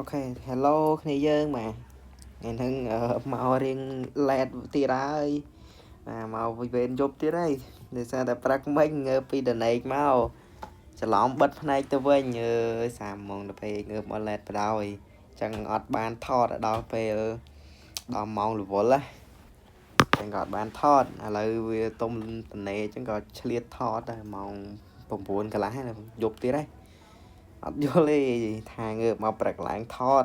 OK Hello គ្នាយើងបាទថ្ងៃហ្នឹងមករៀង late ទៀតហើយបាទមកវេនយប់ទៀតហើយដោយសារតែព្រឹកមិញងើបពីដេកមកច្រឡំបិទភ្នែកទៅវិញអើយ30ម៉ោងទៅពេលងើបមក late បណ្ដោយអញ្ចឹងអត់បានថតដល់ពេលដល់ម៉ោងរវល់ណាចឹងក៏អត់បានថតឥឡូវវាទុំតនេអញ្ចឹងក៏ឆ្លៀតថតដែរម៉ោង9កន្លះហើយយប់ទៀតហើយអត់យល់ទេថាងើបមកព្រឹកឡើងថត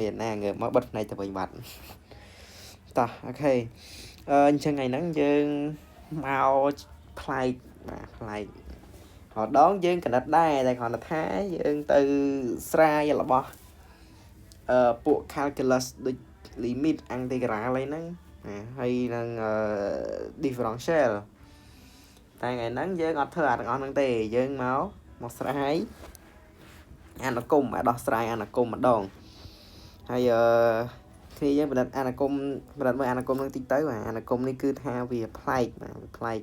មានណាងើបមកបិទភ្នែកទៅវិញបាត់តោះ OK អញ្ចឹងថ្ងៃហ្នឹងយើងមកប្លែកបាទប្លែកម្ដងយើងកណិតដែរតែគ្រាន់តែថាយើងទៅស្រាយរបស់ពួក calculus ដូច limit integral អីហ្នឹងហើយនឹង differential តែថ្ងៃហ្នឹងយើងអត់ធ្វើអាទាំងអស់ហ្នឹងទេយើងមកមកស្រាយអនុគមន៍ដោះស្រាយអនុគមន៍ម្ដងហើយអឺគ្នាយើងបណ្ឌិតអនុគមន៍បណ្ឌិតមើលអនុគមន៍នឹងតិចទៅបាទអនុគមន៍នេះគឺថាវាប្លែកបាទវាប្លែក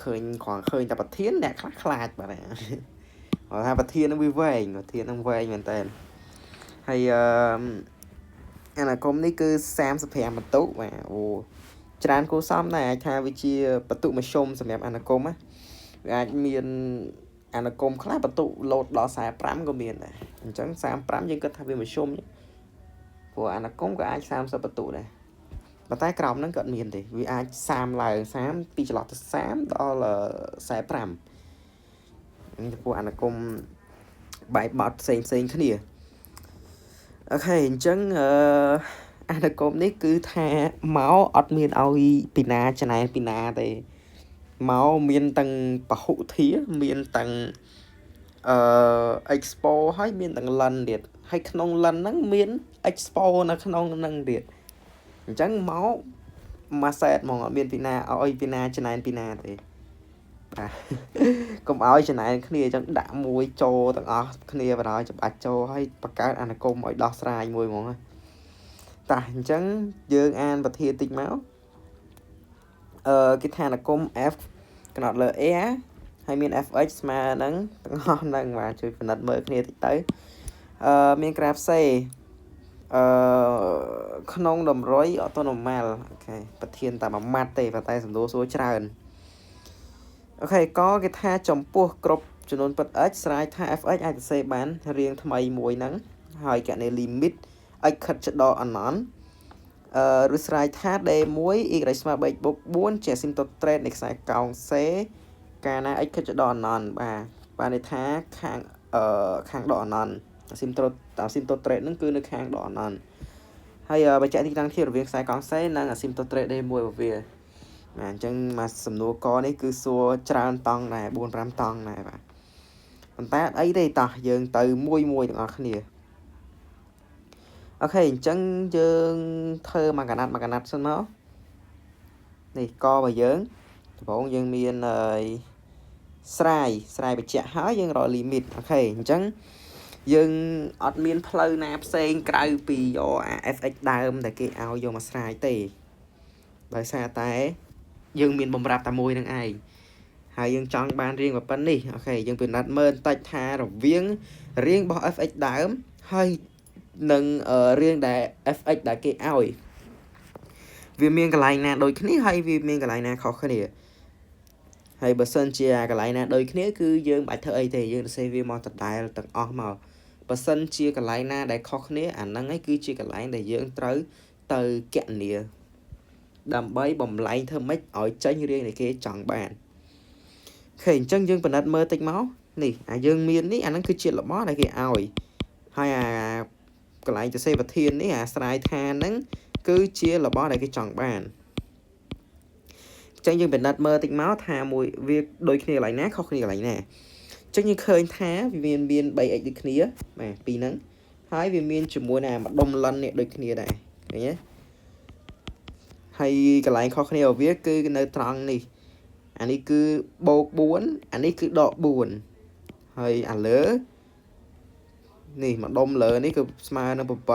ឃើញគ្រាន់ឃើញតែប្រធានអ្នកខ្លះខ្លាចបាទគាត់ថាប្រធាននឹងវាវែងប្រធាននឹងវែងមែនតើហើយអឺអនុគមន៍នេះគឺ35បន្ទុកបាទអូច្រើនគួរសមដែរអាចថាវាជាបន្ទុកមធ្យមសម្រាប់អនុគមន៍ណាវាអាចមានអនុគមន៍ខ្លះបន្ទុកលោតដល់45ក៏មានដែរអញ្ចឹង35យើងគិតថាវាមធ្យមព្រោះអនុគមន៍ក៏អាច30បន្ទុកដែរប៉ុន្តែក្រោមហ្នឹងក៏អត់មានទេវាអាច30ឡើង30ពីចន្លោះទៅ30ដល់45ចំពោះអនុគមន៍បែបបត់ផ្សេងផ្សេងគ្នា OK អញ្ចឹងអឺអនុគមន៍នេះគឺថាមកអត់មានឲ្យពីណាចំណែនពីណាទេមកមានទាំងពហុធាមានទាំង អឺ expo ហើយមានទាំង ln ទៀតហើយក្នុង ln ហ្នឹងមាន expo នៅក្នុងហ្នឹងទៀតអញ្ចឹងមកមួយ set ហ្មងអត់មានពីណាឲ្យពីណាចំណែនពីណាទេបាទកុំឲ្យចំណែនគ្នាអញ្ចឹងដាក់មួយចូលទាំងអស់គ្នាបណ្ដោយច្បាច់ចូលហើយបង្កើតអនុគមន៍ឲ្យដោះស្រាយមួយហ្មងតាអញ្ចឹងយើងអានប្រធានតិចមកគេថាអនុគមន៍ f កំណត់លើ a ហើយមាន fx ស្មើនឹងទាំងអស់ហ្នឹងបាទជួយពិនិត្យមើលគ្នាតិចទៅមានក្រាហ្វ C ក្នុងតម្រុយ orthonormal OK ប្រធានតែមួយម៉ាត់ទេប៉ុន្តែសំដួលសួរច្រើន OK ក៏គេថាចំពោះគ្រប់ចំនួនពិត x ស្រាយថា fx អាចសរសេរបានរៀងថ្មីមួយហ្នឹងហើយគណនា limit x ខិតជិតដល់អនន្តឬស្រាយថា d1 y ស្មើ3បូក4ជា asymptote ទ្រេតនៃខ្សែកោង c កាលណា x ខិតជិតដល់អនន្តបាទបានន័យថាខាងខាងដកអនន្ត asymptote ទ្រេតហ្នឹងគឺនៅខាងដកអនន្តហើយបញ្ជាក់ទីតាំងធៀបរវាងខ្សែកោង C និង asymptote ទ្រេត D1 របស់វាបាទអញ្ចឹងមកសំណួរកនេះគឺសួរច្រើនតង់ដែរ4 5តង់ដែរបាទប៉ុន្តែអត់អីទេតោះយើងទៅមួយមួយទាំងអស់គ្នា OK អញ្ចឹងយើងធ្វើមួយកណាត់មួយកណាត់សិនមកនេះករបស់យើងដំបូងយើងមានហើយស្រាយស្រាយបញ្ជាក់ហើយយើងរក limit OK អញ្ចឹងយើងអត់មានផ្លូវណាផ្សេងក្រៅពីយកអា fx ដើមដែលគេឲ្យយកមកស្រាយទេដោយសារតែយើងមានបំរាប់តែមួយនឹងឯងហើយយើងចង់បានរៀងប៉ុណ្នេះ OK យើងពិនិត្យមើលបន្តិចថារវាងរៀងរបស់ fx ដើមហើយនឹងរៀងដែល fx ដែលគេឲ្យវាមានកន្លែងណាដូចគ្នាហើយវាមានកន្លែងណាខុសគ្នា ហើយបើសិនជាកន្លែងណាដូចគ្នាគឺយើងមិនបាច់ធ្វើអីទេយើងសរសេរវាមកដដែលទាំងអស់មកបើសិនជាកន្លែងណាដែលខុសគ្នាអាហ្នឹងឯងគឺជាកន្លែងដែលយើងត្រូវទៅគណនាដើម្បីបំលែងធ្វើម៉េចឲ្យចេញរាងដែលគេចង់បាន OK អញ្ចឹងយើងពិនិត្យមើលតិចមកនេះអាយើងមាននេះអាហ្នឹងគឺជារបស់ដែលគេឲ្យហើយអាកន្លែងទៅសេប្រធាននេះអាស្រ័យឋានហ្នឹងគឺជារបស់ដែលគេចង់បានអញ្ចឹងយើងពិនិត្យមើលតិចមកថាមួយវាដូចគ្នាកន្លែងណាខុសគ្នាកន្លែងណាអញ្ចឹងយើងឃើញថាវាមានមាន 3x ដូចគ្នាបាទពីរហ្នឹងហើយវាមានជាមួយនឹងអាម្ដុំ ln នេះដូចគ្នាដែរឃើញទេហើយកន្លែងខុសគ្នារបស់វាគឺនៅត្រង់នេះអានេះគឺបូក4អានេះគឺដក4ហើយអាលើនេះម្ដុំលើនេះគឺស្មើនឹង8ដក8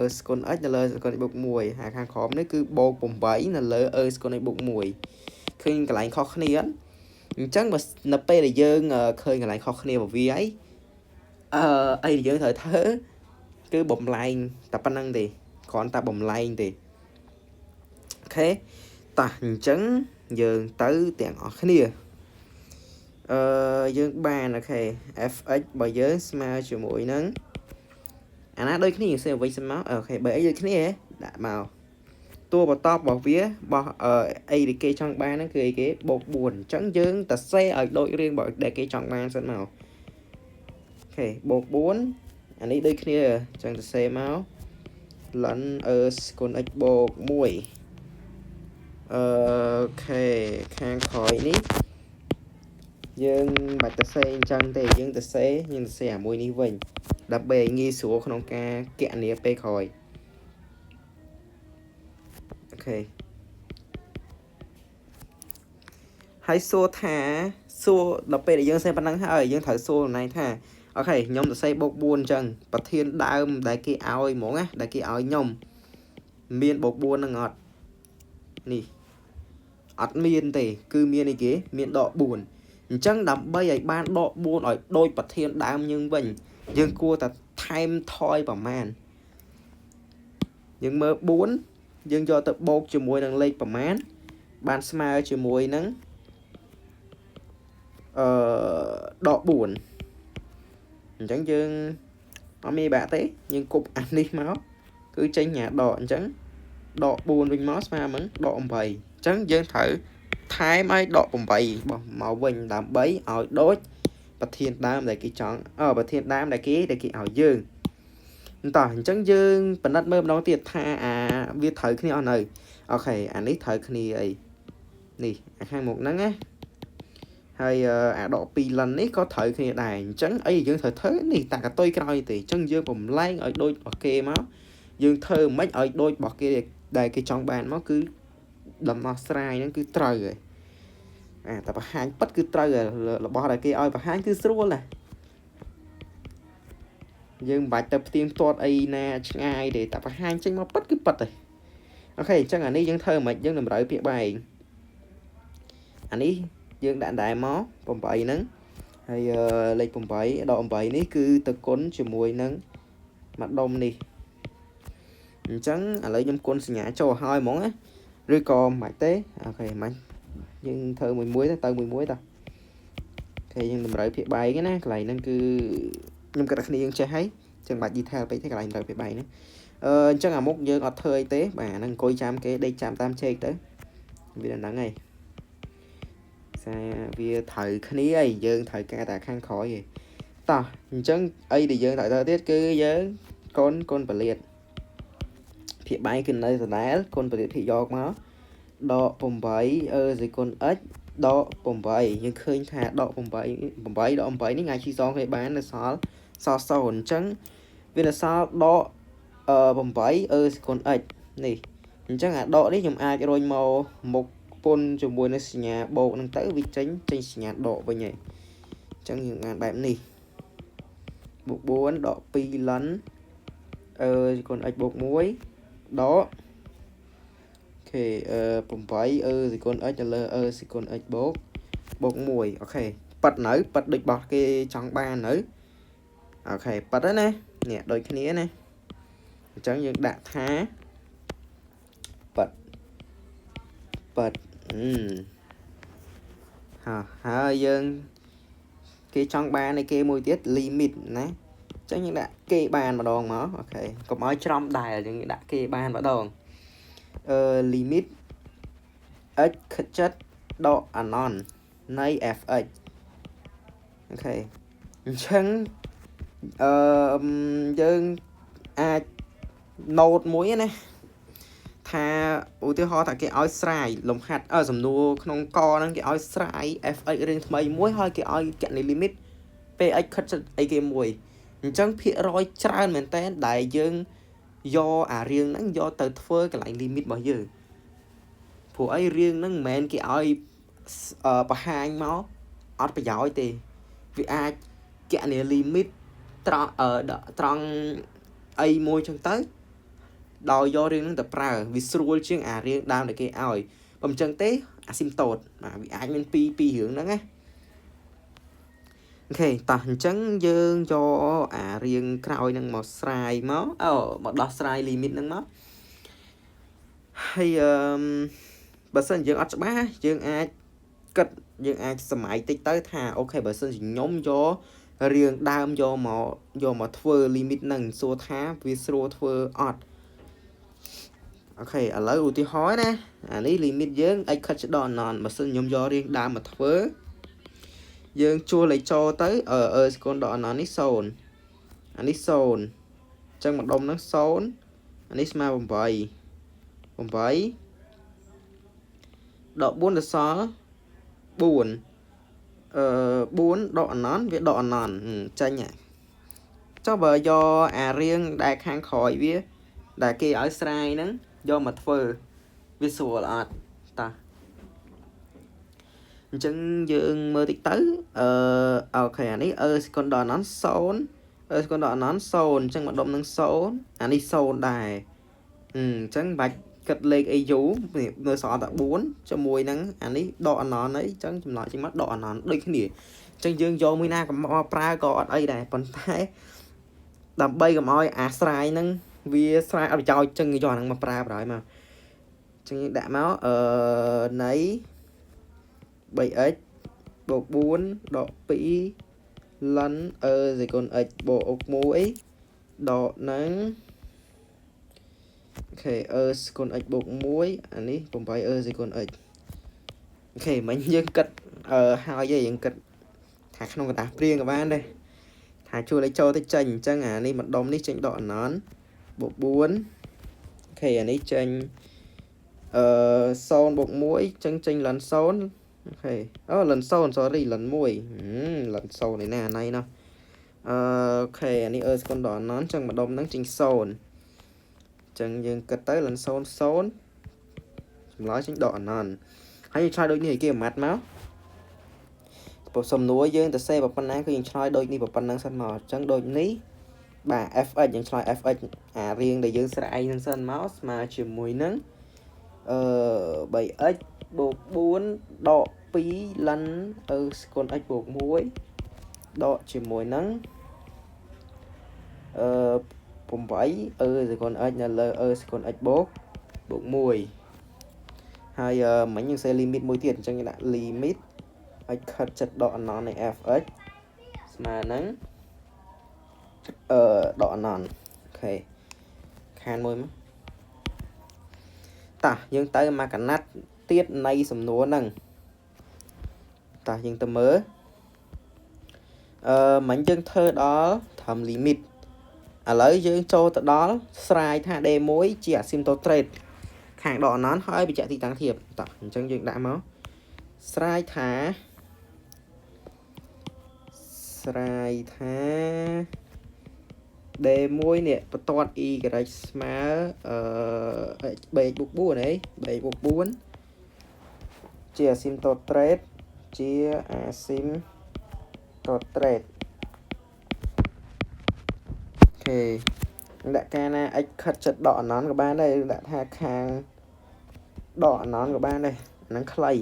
e ស្គុណ x នៅលើស្គុណ x បូក1ហើយខាងក្រោមនេះគឺបូក8នៅលើ e ស្គុណ x បូក1ឃើញកន្លែងខុសគ្នាអញ្ចឹងបើនៅពេលដែលយើងឃើញកន្លែងខុសគ្នារបស់វាហើយ អីដែលយើងត្រូវធ្វើគឺបំលែងតែប៉ុណ្្នឹងទេគ្រាន់តែបំលែងទេOK តោះអញ្ចឹងយើងទៅទាំងអស់គ្នាយើងបាន OK fx របស់យើងស្មើជាមួយនឹងអាណាដូចគ្នាសេវិញសិនមក OK បើអីដូចគ្នាដាក់មកតួបន្តរបស់វារបស់អីដែលគេចង់បានហ្នឹងគឺអីគេបូក4អញ្ចឹងយើងតសេឲ្យដូចរឿងរបស់ដែលគេចង់បានសិនមក OK បូក4អានេះដូចគ្នាអញ្ចឹងតសេមក ln e គុណ x បូក1OK ខាងក្រោយនេះយើងមិនបាច់ទៅសេអញ្ចឹងទេយើងទៅសេអាមួយនេះវិញដើម្បីឲ្យងាយស្រួលក្នុងការគណនាពេលក្រោយ OK ហើយសួរថាសួរដល់ពេលដែលយើងសេប៉ុណ្ណឹងហើយយើងត្រូវសួរខ្លួនឯងថា OK ខ្ញុំទៅសេបូក4អញ្ចឹងប្រធានដើមដែលគេឲ្យហ្មងណាដែលគេឲ្យខ្ញុំមានបូក4ហ្នឹងអត់នេះអត់មានទេគឺមានអីគេមានដក4អញ្ចឹងដើម្បីឲ្យបានដក4ឲ្យដូចប្រធានដើមយើងវិញយើងគួរតែថែមថយប្រមាណយើងមើល4យើងយកទៅបូកជាមួយនឹងលេខប្រមាណបានស្មើជាមួយនឹងអឺដក4អញ្ចឹងយើងអត់មានបាក់ទេយើងគប់អានេះមកគឺចេញអាដកអញ្ចឹងដក4វិញមកស្មើនឹងដក8អញ្ចឹងយើងត្រូវថែមឲ្យដក8បោះមកវិញដើម្បីឲ្យដូចប្រធានដើមដែលគេចង់ប្រធានដើមដែលគេឲ្យយើងតោះអញ្ចឹងយើងពិនិត្យមើលម្ដងទៀតថាអាវាត្រូវគ្នាអស់នៅ OK អានេះត្រូវគ្នាអីនេះអាខាងមុខហ្នឹងណាហើយអាដក2 ln នេះក៏ត្រូវគ្នាដែរអញ្ចឹងអីយើងត្រូវធ្វើនេះតាកតុយក្រោយទេអញ្ចឹងយើងបំលែងឲ្យដូចរបស់គេមកយើងធ្វើមិនឲ្យដូចរបស់គេដែលគេចង់បានមកគឺដំណោះស្រាយហ្នឹងគឺត្រូវហើយអាតែបង្ហាញពិតគឺត្រូវហើយរបស់ដែលគេឲ្យបង្ហាញគឺស្រួលណាស់យើងមិនបាច់ទៅផ្ទៀងផ្ទាត់អីណាឆ្ងាយទេតែបង្ហាញចេញមកពិតគឺពិតហើយ OK អញ្ចឹងអានេះយើងធ្វើមិនយើងតម្រូវពាក្យបែងអានេះយើងដាក់ដែរមក8ហ្នឹងហើយលេខ8ដក8នេះគឺទៅគុណជាមួយនឹងមួយដុំនេះអញ្ចឹងឥឡូវខ្ញុំគុណសញ្ញាចូលឲ្យហ្មងណាឬក៏មិនទេ OK មិនយើងធ្វើមួយមួយទៅមួយមួយទៅ OK យើងតម្រូវភាគបែកណាកន្លែងហ្នឹងគឺខ្ញុំគិតថាគ្នាយើងចេះហើយចឹងបាច់ detail ពេកទេកន្លែងតម្រូវភាគបែកហ្នឹងអញ្ចឹងអាមុខយើងអត់ធ្វើអីទេបាទហ្នឹងអង្គុយចាំគេដេកចាំតាមជែកទៅវាដល់ហ្នឹងហើយសារវាត្រូវគ្នាហើយយើងត្រូវការតែខាងក្រោយឯងតោះអញ្ចឹងអីដែលយើងត្រូវធ្វើទៀតគឺយើងកូនកូនពលាតភាគបែកគឺនៅដដែលកូនពលាតភាគយកមកដក8អឺសេគុណ x ដក8យើងឃើញថាដក8 8ដក8នេះថ្ងៃជីសងគេបាននៅសល់សល់0អញ្ចឹងវានៅសល់ដក8អឺសេគុណ x នេះអញ្ចឹងអាដកនេះខ្ញុំអាចរុញមកមុខពុនជាមួយនឹងសញ្ញាបូកហ្នឹងទៅវាចេញចេញសញ្ញាដកវិញហើយអញ្ចឹងយើងបានបែបនេះបូក4ដក2 ln អឺគុណ x បូក1ដក OK អឺ8អឺសេគុណ x ទៅលើអឺសេគុណ x បូកបូក1 OK ប៉ិតនៅប៉ិតដូចបោះគេចង់បាននៅ OK ប៉ិតណានេះដូចគ្នាណាអញ្ចឹងយើងដាក់ថាប៉ិតប៉ិតអឺហើយយើងគេចង់បានឯគេមួយទៀត limit ណាអញ្ចឹងយើងដាក់គេបានម្ដងមក OK កុំឲ្យច្រំដែលយើងដាក់គេបានម្ដងអឺ limit x ខិតចិត្តដកអនន្តនៃ fx OK អញ្ចឹងអឺយើងអាច note មួយណាថាឧទាហរណ៍ថាគេឲ្យស្រាយលំហាត់អឺសំណួរក្នុងកហ្នឹងគេឲ្យស្រាយ fx រឿងថ្មីមួយហើយគេឲ្យគណនី limit ពេល x ខិតចិត្តអីគេមួយអញ្ចឹងភាគរយច្រើនមែនតើដែលយើងយកអារឿងហ្នឹងយកទៅធ្វើកន្លែង limit របស់យើងព្រោះអីរឿងហ្នឹងមិនមែនគេឲ្យបង្ហាញមកអត់ប្រយោជន៍ទេវាអាចគណនា limit ត្រង់ត្រង់អីមួយចឹងទៅដោយយករឿងហ្នឹងទៅប្រើវាស្រួលជាងអារឿងដើមដែលគេឲ្យបើមិនចឹងទេអាស៊ីមតូតបាទវាអាចមានពីរពីររឿងហ្នឹងណា OK តោះអញ្ចឹងយើងយកអារៀងក្រោយនឹងមកស្រាយមកអូមកដោះស្រាយ limit ហ្នឹងមកហើយអឺបើសិនយើងអត់ច្បាស់យើងអាចគិតយើងអាចសម័យតិចទៅថា OK បើសិនជាខ្ញុំយករឿងដើមយកមកធ្វើ limit ហ្នឹងសួរថាវាស្រួលធ្វើអត់ OK ឥឡូវឧទាហរណ៍ណាអានេះ limit យើង x ខិតជិតដល់អនន្តបើសិនខ្ញុំយករៀងដើមមកធ្វើយើងជួលលេខចូលទៅអឺអឺស្គុនដល់អនន្តនេះ0អានេះ0អញ្ចឹងម្ដុំហ្នឹង0អានេះស្មើ8 8ដក4ទៅសល់4អឺ4ដកអនន្តវាដកអនន្តចេញចុះបើយកអារៀងដែលខាងក្រោយវាដែលគេឲ្យស្រាយហ្នឹងយកមកធ្វើវាស្រួលអត់តាអញ្ចឹងយើងមើលតិចទៅអឺ OK អានេះអឺស្គុនដល់អនន្ត0អឺស្គុនដល់អនន្ត0អញ្ចឹងម្ដុំនឹង0អានេះ0ដែរអញ្ចឹងបាច់គិតលេខអីយូរនៅសល់តែ4ជាមួយនឹងអានេះដកអនន្តអីអញ្ចឹងចម្លើយចេញមកដកអនន្តដូចគ្នាអញ្ចឹងយើងយកមួយណាក៏មកប្រើក៏អត់អីដែរប៉ុន្តែដើម្បីកុំឲ្យអាស្រាយហ្នឹងវាស្រាយអត់ប្រយោជន៍ចឹងយកអាហ្នឹងមកប្រើបណ្ដោយមកចឹងយើងដាក់មកអឺនៃ 3x បូក4ដក2 ln e សេគុណ x បូក1ដកនឹង OK e ស្គុណ x បូក1អានេះ8 e សេគុណ x OK មិញយើងគិតអឺហើយយើងគិតថាក្នុងក្រដាសព្រាងក៏បានដែរថាជួលឲ្យចូលទៅចេញអញ្ចឹងអានេះម្ដុំនេះចេញដកអនន្តបូក4 OK អានេះចេញអឺ0បូក1អញ្ចឹងចេញ ln 0 OK អូ ln 0 sorry ln 1 ln 0នេះណាអាណៃណោះអឺ OK អានេះអឺស្គុនដល់អនន្តអញ្ចឹងម្ដុំហ្នឹងចេញ0អញ្ចឹងយើងគិតទៅ ln 0 0ចម្លើយចេញដកអនន្តហើយយើងឆ្លើយដូចនេះឲ្យគេអាម៉ាត់មកព្រោះសំណួរយើងទៅសេប៉ុណ្ណាគឺយើងឆ្លើយដូចនេះប៉ុណ្ណឹងសិនមកអញ្ចឹងដូចនេះបាទ fx យើងឆ្លើយ fx អារៀងដែលយើងស្រាយនឹងសិនមកស្មើជាមួយនឹងអឺ 3x បូក4ដក2 ln អឺស្គុណ x បូក1ដកជាមួយនឹងអឺ8អឺស្គុណ x នៅលើអឺស្គុណ x បូក1ហើយមិញយើងសេ limit មួយទៀតអញ្ចឹងយើងដាក់ limit ឲ្យខិតចិត្តដកអនន្តនៃ fx ស្មើនឹងអឺដកអនន្ត OK ខានមួយមកតោះយើងទៅមកកណាត់ទៀតនៃសំណួរហ្នឹងតោះយើងទៅមើលអឺមិញយើងធ្វើដល់ត្រឹម limit ឥឡូវយើងចូលទៅដល់ស្រាយថា D1 ជា asymptote ខាងដកអនន្តហើយបញ្ជាក់ទីតាំងធៀបតោះអញ្ចឹងយើងដាក់មកស្រាយថាស្រាយថា D1 នេះបន្ទាត់ y ស្មើអឺ 3បូក4ហី3បូក4ជា asymptote ជា asymptote OK ដាក់កាលណា x ខិតចិត្តដកអនន្តក៏បានដែរដាក់ថាខាងដកអនន្តក៏បានដែរហ្នឹងខ្លី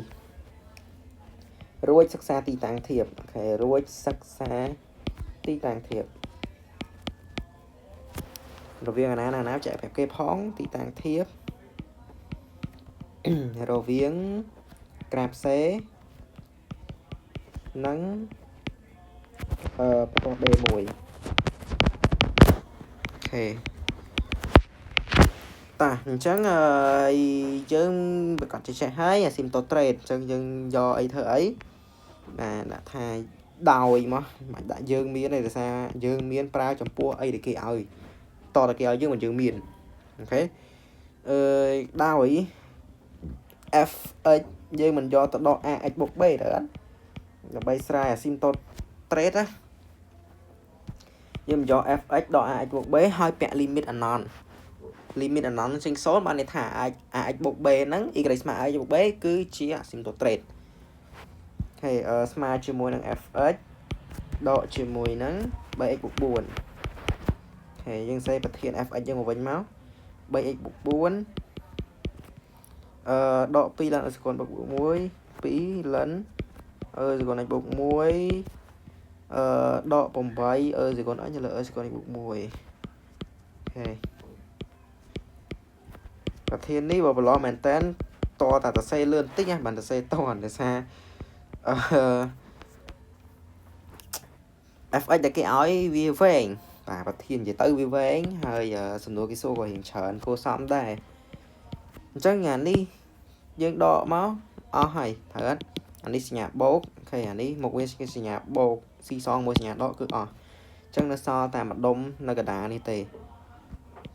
រួចសិក្សាទីតាំងធៀប OK រួចសិក្សាទីតាំងធៀបរវាងអាណាណាណាចែកប្រាប់គេផងទីតាំងធៀបរវាងក្រាបសេនិងអឺបន្ទាត់ D1 OK តាអញ្ចឹងអឺយើងប្រកាសចេះហើយ asymptote អញ្ចឹងយើងយកអីធ្វើអីបាទដាក់ថាដោយមកមិនដាក់យើងមានទេដោយសារយើងមានប្រើចំពោះអីដែលគេឲ្យតតែគេឲ្យយើងមិនយើងមាន OK អឺដោយ fx យើងមិនយកទៅដក ax បូក b ទៅអត់ដើម្បីស្រាយ asymptote ណាយើងមិនយក fx ដក ax បូក b ហើយពាក់ limit អនន្ត limit អនន្តចេញ0បានន័យថា ax បូក b ហ្នឹង y ស្មើ ax បូក b គឺជា asymptote ហើយស្មើជាមួយនឹង fx ដកជាមួយនឹង 3x បូក4ហើយយើងសេប្រធាន fx យើងមកវិញមក 3x បូក4អឺដក2 ln ស្គុណបូក1 2 ln អឺស្គុណ x បូក1 អឺដក8 e សេគុណ x លើ e សេគុណ x បូក1 OK ប្រធាននេះបើប្រឡងមែនតែនតតែតសេលឿនតិចណាបានតសេតដោយសារអឺ fx ដែលគេឲ្យវាវែងបាទប្រធាននិយាយទៅវាវែងហើយសំណួរគេសួរក៏រៀងច្រើនគួរសមដែរអញ្ចឹងអានេះយើងដកមកអស់ហើយត្រូវអត់អានេះសញ្ញាបូក OK អានេះមកវាគឺសញ្ញាបូកស៊ីសងមួយសញ្ញាដកគឺអស់អញ្ចឹងនៅសល់តែម្ដុំនៅកណ្ដាលនេះទេ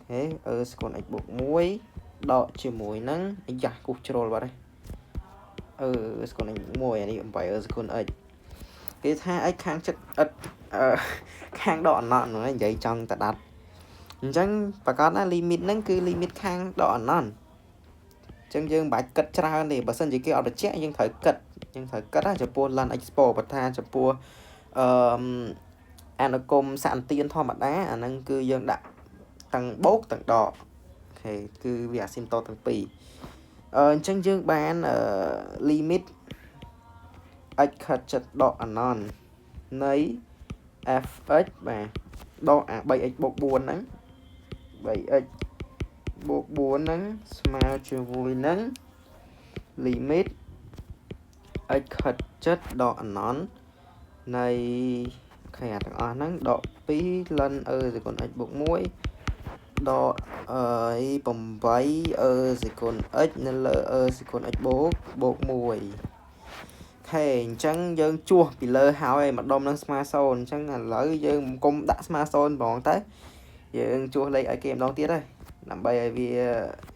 OK e ស្គុណ x បូក1ដកជាមួយនឹងអាយ៉ាគូសជ្រុលបាត់ហើយ e ស្គុណ x 1អានេះ8 e ស្គុណ x គេថា x ខាងចិត្តឥតខាងដកអណន្តហ្នឹងនិយាយចង់តដាត់អញ្ចឹងប្រកាសណា limit ហ្នឹងគឺ limit ខាងដកអណន្តអញ្ចឹងយើងមិនបាច់គិតច្រើនទេបើសិនជាគេអត់បញ្ជាក់យើងត្រូវគិតយើងត្រូវគិតណាចំពោះ ln expo បើថាចំពោះអឺអនុគមសន្ទានធម្មតាអាហ្នឹងគឺយើងដាក់ទាំងបូកទាំងដក OK គឺវាអាស៊ីមតូតទាំងពីរអឺអញ្ចឹងយើងបានអឺ limit x ខិតចិត្តដកអណន្តនៃ fx បាទដកអា 3x បូក4ហ្នឹង 3x បូក4ហ្នឹងស្មើជាមួយនឹង limit x ខិតចិត្តដកអណន្តនៃ OK អាទាំងអស់ហ្នឹងដក2 ln e សេគុណ x បូក1ដកអឺ8 e សេគុណ x នៅលើ e សេគុណ x បូកបូក1 OK អញ្ចឹងយើងជួសពីលើហើយម្ដុំនឹងស្មើ0អញ្ចឹងឥឡូវយើងកុំដាក់ស្មើ0ហ្មងទៅយើងជួសលេខឲ្យគេម្ដងទៀតហើយដើម្បីឲ្យវា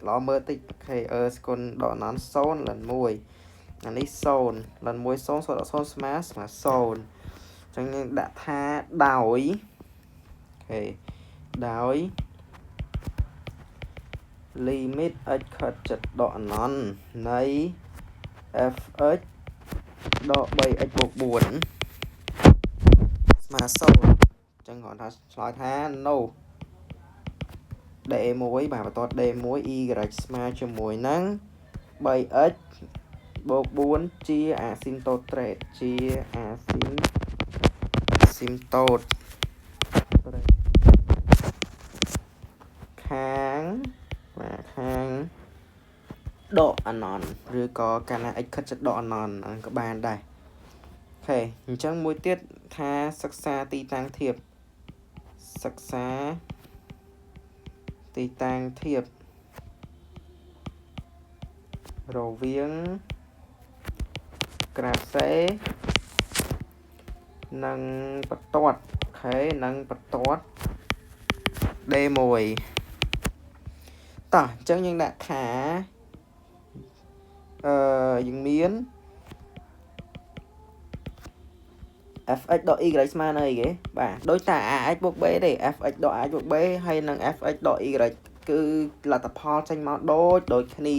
ល្អមើលតិច OK e ស្គុណដកណន0 ln 1អានេះ0 ln 1 0 0ដក0ស្មើស្មើ0អញ្ចឹងយើងដាក់ថាដោយ OK ដោយ limit x ខិតចិត្តដកអនន្តនៃ fx ដក 3x បូក4ស្មើ0អញ្ចឹងគ្រាន់ថាឆ្លើយថា no D1 បាទបន្ទាត់ D1 y ស្មើជាមួយនឹង 3x បូក4ជាអាស៊ីមតូតត្រេតជាអាស៊ីមស៊ីមតូតត្រេតខាងបាទខាងដកអណន្តឬក៏កាលណា x ខិតចិត្តដកអណន្តហ្នឹងក៏បានដែរ OK អញ្ចឹងមួយទៀតថាសិក្សាទីតាំងធៀបសិក្សាទីតាំងធៀបរវាងក្រាសេនិងបន្ទាត់ OK និងបន្ទាត់ D1 តោះអញ្ចឹងយើងដាក់ថាអឺយើងមាន fx ដក y ស្មើនឹងអីគេបាទដូចតែ ax បូក b ទេ fx ដក ax បូក b ហើយនិង fx ដក y គឺលទ្ធផលចេញមកដូចដូចគ្នា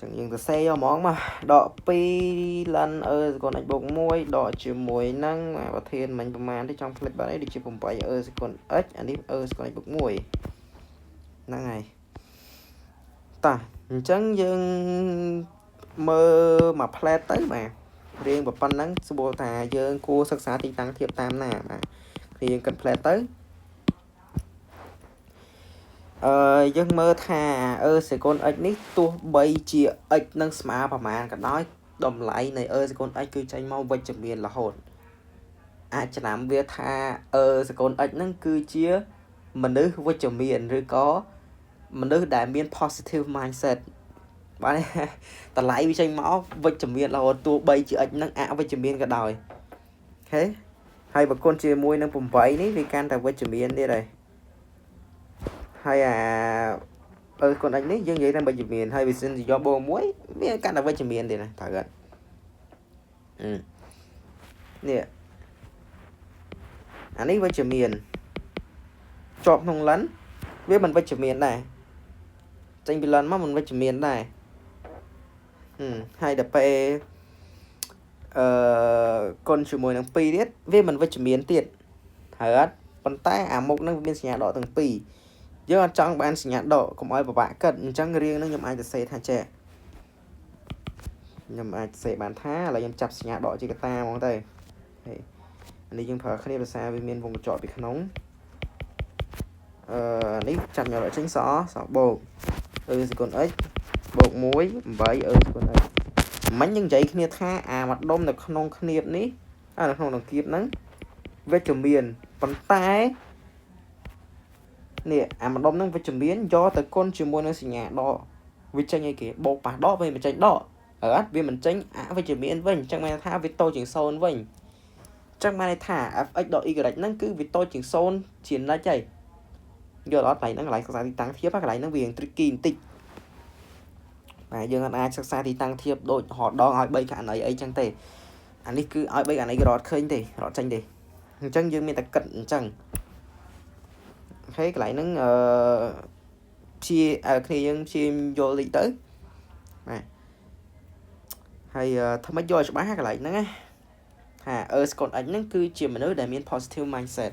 ចឹងយើងសរសេរយកហ្មងមកដក2 ln e ស្គុណ x បូក1ដកជាមួយនឹងប្រធានមិញប្រមាណទេចង់ផ្លិចបាត់អីដូចជា8 e ស្គុណ x អានេះ e ស្គុណ x បូក1ហ្នឹងហើយតោះអញ្ចឹងយើងមើលមួយផ្លែតទៅបាទរៀងប៉ុណ្ណឹងស្រួលថាយើងគួរសិក្សាទីតាំងធៀបតាមណាបាទគ្នាយើងគិតផ្លែតទៅអឺយើងមើលថា e សេគុណ x នេះទោះបីជា x នឹងស្មើប្រមាណក៏ដោយតម្លៃនៃ e សេគុណ x គឺចេញមកវិជ្ជមានរហូតអាចចំណាំវាថា e សេគុណ x ហ្នឹងគឺជាមនុស្សវិជ្ជមានឬក៏មនុស្សដែលមាន positive mindset បាទតម្លៃវាចេញមកវិជ្ជមានរហូតទោះបីជា x នឹងអវិជ្ជមានក៏ដោយ OK ហើយបើគុណជាមួយនឹង8នេះវាកាន់តែវិជ្ជមានទៀតហើយហើយអាអឺគុណ x នេះយើងនិយាយតែវិជ្ជមានហើយវាសិនជាយកបូកមួយវាកាន់តែវិជ្ជមានទៀតណាត្រូវអត់នេះអានេះវិជ្ជមានជាប់ក្នុង ln វាមិនវិជ្ជមានដែរចេញពី ln មកមិនវិជ្ជមានដែរហើយដល់ពេលអឺគុណជាមួយនឹង2ទៀតវាមិនវិជ្ជមានទៀតត្រូវអត់ប៉ុន្តែអាមុខនឹងវាមានសញ្ញាដកទាំងពីរយើងអត់ចង់បានសញ្ញាដកកុំឲ្យពិបាកគិតអញ្ចឹងរៀងនឹងខ្ញុំអាចសរសេរថាចេះខ្ញុំអាចសរសេរបានថាឥឡូវខ្ញុំចាប់សញ្ញាដកជាកតាហ្មងទៅ នេះយើងប្រើគ្នាភាសាវាមានវងកញ្ចក់ពីក្នុងអឺនេះចាប់ញ៉ាំចេញសសបូក e ស្គុណ x បូក1 8 e ស្គុណ x មិញយើងនិយាយគ្នាថាអាមួយដុំនៅក្នុងគ្នាបនេះអានៅក្នុងដង្កៀបហ្នឹងវិជ្ជមានប៉ុន្តែនេះអាមួយដុំហ្នឹងវិជ្ជមានយកទៅគុណជាមួយនឹងសញ្ញាដកវាចេញអីគេបូកប៉ះដកវាមិនចេញដកអត់វាមិនចេញអវិជ្ជមានវិញអញ្ចឹងមានថាវាតូចជាង0វិញអញ្ចឹងបានន័យថា fx ដក y ហ្នឹងគឺវាតូចជាង0ជានិច្ចហើយយល់អត់កន្លែងហ្នឹងកន្លែងសិក្សាទីតាំងធៀបកន្លែងហ្នឹងវា tricky បន្តិចបាទយើងអាចសិក្សាទីតាំងធៀបដូចរដងឲ្យ3ករណីអីចឹងទេអានេះគឺឲ្យ3ករណីក៏រត់ឃើញទេរត់ចេញទេអញ្ចឹងយើងមានតែគិតអញ្ចឹង OK កន្លែងហ្នឹងអឺព្យាគ្នាយើងព្យាយល់តិចទៅបាទហើយធ្វើម៉េចយកឲ្យច្បាស់កន្លែងហ្នឹងណាថា e ស្គុណ x ហ្នឹងគឺជាមនុស្សដែលមាន positive mindset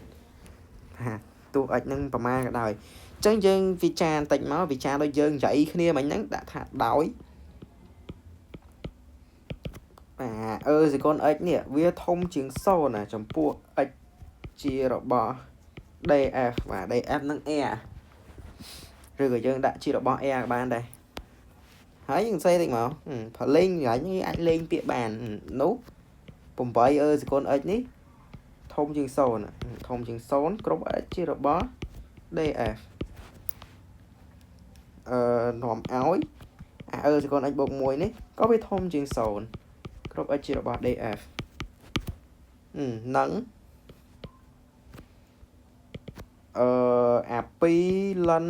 ហាទោះ x ហ្នឹងប្រមាណក៏ដោយអញ្ចឹងយើងវិចារបន្តិចមកវិចារដូចយើងនិយាយគ្នាមិញហ្នឹងដាក់ថាដោយបាទ e ស្គុណ x នេះវាធំជាង0ណាចំពោះ x ជារបស់ df បាទ df នឹង r ឬក៏យើងដាក់ជារបស់ r ក៏បានដែរហើយយើងសេតិចមកផលលេងកន្លែងនេះអាចលេងពាក្យបាននោះ8 e ស្គុណ x នេះធំជាង0ធំជាង0គ្រប់ x ជារបស់ df អឺនាំឲ្យអា e ស្គុណ x បូក1នេះក៏វាធំជាង0គ្រប់ x ជារបស់ df នឹងអឺអា2 ln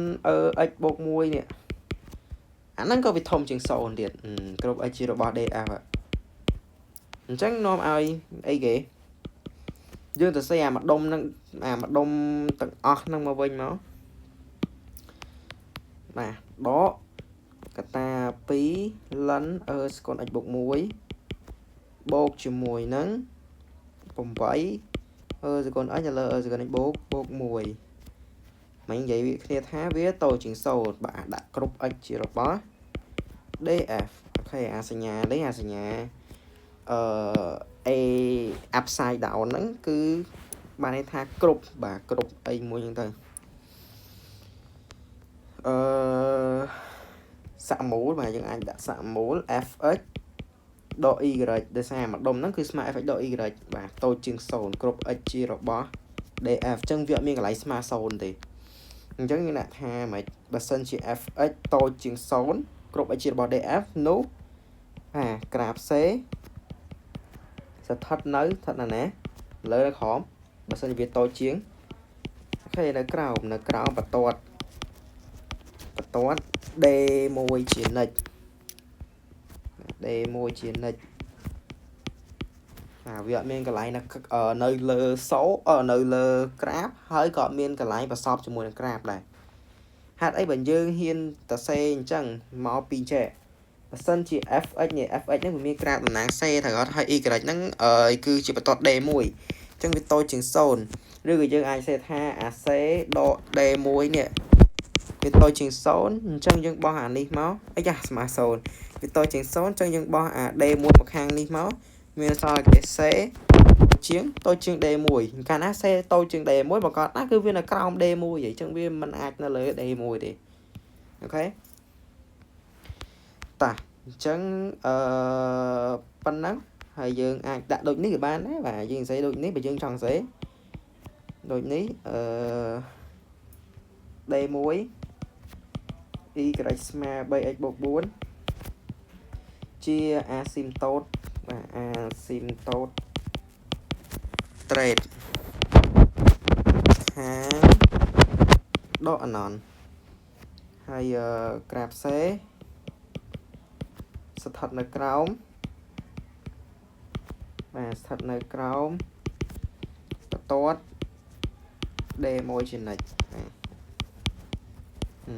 e x បូក1នេះអាហ្នឹងក៏វាធំជាង0ទៀតគ្រប់ x ជារបស់ df អញ្ចឹងនាំឲ្យអីគេយើងទៅសេអាម្ដុំហ្នឹងអាម្ដុំទាំងអស់ហ្នឹងមកវិញមកបាទដកកតា2 ln e ស្គុណ x បូក1បូកជាមួយនឹង8 e ស្គុណ x ទៅលើ e ស្គុណ x បូកបូក1មិញនិយាយវាគ្នាថាវាតូចជាង0បាទដាក់គ្រប់ x ជារបស់ df OK អាសញ្ញានេះអាសញ្ញាអឺ a upside down ហ្នឹងគឺបានន័យថាគ្រប់បាទគ្រប់អីមួយហ្នឹងទៅអឺសាក់មូលបាទយើងអាចដាក់សាក់មូល fx ដក y ដោយសារម្ដុំហ្នឹងគឺស្មើ fx ដក y បាទតូចជាង0គ្រប់ x ជារបស់ df អញ្ចឹងវាអត់មានកន្លែងស្មើ0ទេអញ្ចឹងយើងដាក់ថាម៉េចបើសិនជា fx តូចជាង0គ្រប់ x ជារបស់ df នោះអាក្រាប c ស្ថិតនៅស្ថិតនៅណាលើនៅក្រោមបើសិនជាវាតូចជាង OK នៅក្រោមនៅក្រោមបន្ទាត់បន្ទាត់ D1 ជានិច្ច D1 ជានិច្ចអាវាអត់មានកន្លែងនៅនៅលើសូនៅលើក្រាបហើយក៏អត់មានកន្លែងប្រសពជាមួយនឹងក្រាបដែរហេតុអីបើយើងហ៊ានតសេអញ្ចឹងមកពីចេះបើសិនជា fx នេះ fx ហ្នឹងវាមានក្រាបតំណាង c ត្រូវអត់ហើយ y ហ្នឹងគឺជាបន្ទាត់ d1 អញ្ចឹងវាតូចជាង0ឬក៏យើងអាចសេថាអា c ដក d1 នេះវាតូចជាង0អញ្ចឹងយើងបោះអានេះមកអីយ៉ាស្មើ0វាតូចជាង0អញ្ចឹងយើងបោះអា d1 មកខាងនេះមកមានសល់គេ c ជាងតូចជាង d1 កាលណា c តូចជាង d1 បង្កត់ណាគឺវានៅក្រោម d1 អញ្ចឹងវាមិនអាចនៅលើ d1 ទេ OK តាអញ្ចឹងអឺប៉ុណ្ណឹងហើយយើងអាចដាក់ដូចនេះក៏បានដែរបាទយើងសេដូចនេះបើយើងចង់សេដូចនេះអឺ d1 y ស្មើ 3x បូក4ជាអាស៊ីមតូតបាទអាស៊ីមតូតត្រេតខាងដកអណនហើយក្រាប C ស្ថិតនៅក្រោមបាទស្ថិតនៅក្រោមបន្ទាត់ D1 ជានិច្ចបាទ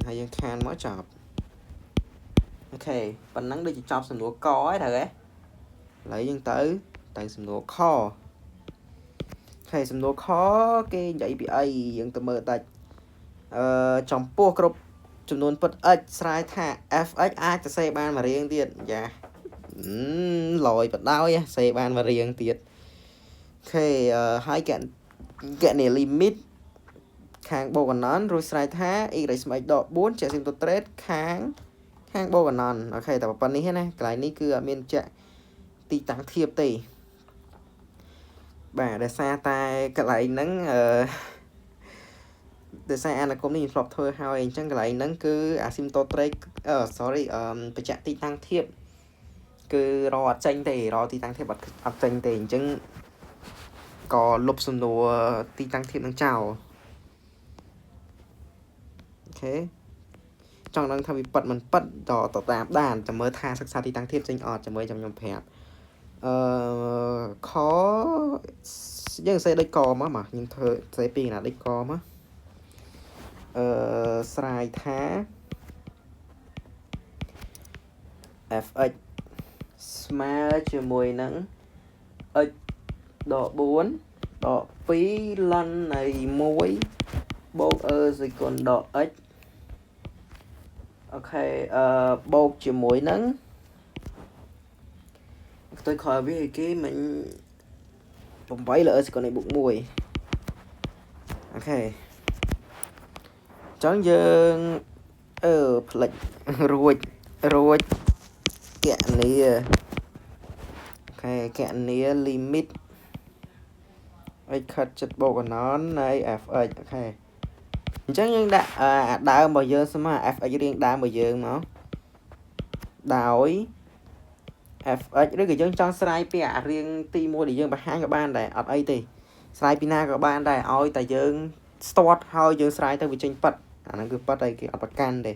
ហើយយើងខានមកចប់ OK ប៉ុណ្ណឹងដូចជាចប់សំណួរកហើយត្រូវទេឥឡូវយើងទៅទៅសំណួរខ OK សំណួរខគេនិយាយពីអីយើងទៅមើលតិចអឺចំពោះគ្រប់ចំនួនពិត x ស្រាយថា fx អាចសរសេរបានមួយរៀងទៀតយ៉ាលយបដោយសេបានមួយរៀងទៀត ខេហើយកគណនី limit ខាងបូកអណន្តរួចស្រេចថា y ស្មើ x ដក4ជា asymptote ខាងខាងបូកអណន្ត OK តែប៉ុណ្្នេះណាកន្លែងនេះគឺអត់មានចាក់ទីតាំងធៀបទេបាទដោយសារតែកន្លែងហ្នឹងអឺដោយសារអនុគមនេះខ្ញុំធ្លាប់ធ្វើហើយអញ្ចឹងកន្លែងហ្នឹងគឺ asymptote អឺ sorry អឺបញ្ជាក់ទីតាំងធៀបគឺរកអត់ចេញទេរកទីតាំងធៀបអត់អត់ចេញទេអញ្ចឹងក៏លុបសំណួរទីតាំងធៀបនឹងចោល OK ចង់ដឹងថាវាប៉ិតមិនប៉ិតតទៅតាមដានចាំមើលថាសិក្សាទីតាំងធៀបចេញអត់ចាំមើលចាំខ្ញុំប្រាប់អឺខយើងសេដូចកមកមកខ្ញុំធ្វើសេពីកណាដូចកមកអឺស្រាយថា fx ស្មើជាមួយនឹង x ដក4ដក2 ln នៃ1បូក e សេគុណដក x OK អឺបូកជាមួយនឹងផ្ទុយក្រោយវាគេមិញ8លើ e សេគុណ x បូក1 OK អញ្ចឹងយើងអឺផ្លិចរួចរួចគណនា OK គណនា limit x ខិតចិត្តបូកអណន្តនៃ fx OK អញ្ចឹងយើងដាក់អាដើមរបស់យើងស្មើ fx រៀងដើមរបស់យើងមកដោយ fx ឬក៏យើងចង់ស្រាយពីអារៀងទី1ដែលយើងបង្ហាញក៏បានដែរអត់អីទេស្រាយពីណាក៏បានដែរឲ្យតែយើងស្ទាត់ហើយយើងស្រាយទៅវាចេញប៉ិតអាហ្នឹងគឺប៉ិតហើយគេអត់ប្រកាន់ទេឥ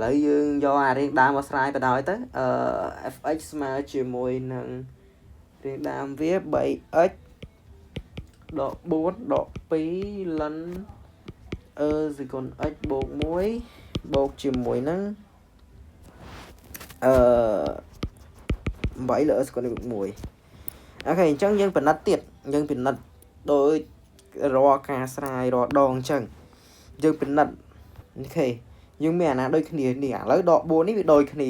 ឡូវយើងយកអារៀងដើមមកស្រាយបដ ாய் ទៅអឺ fx ស្មើជាមួយនឹងរៀងដើមវា 3x ដក4ដក2 ln e សេគុណ x បូក1បូកជាមួយនឹងអឺ8លើ e សេគុណ x បូក1 OK អញ្ចឹងយើងពិនិត្យទៀតយើងពិនិត្យដោយរាល់ការស្រាយរាល់ដងអញ្ចឹងយើងពិនិត្យ OK យើងមានអាណាដូចគ្នានេះឥឡូវដក4នេះវាដូចគ្នា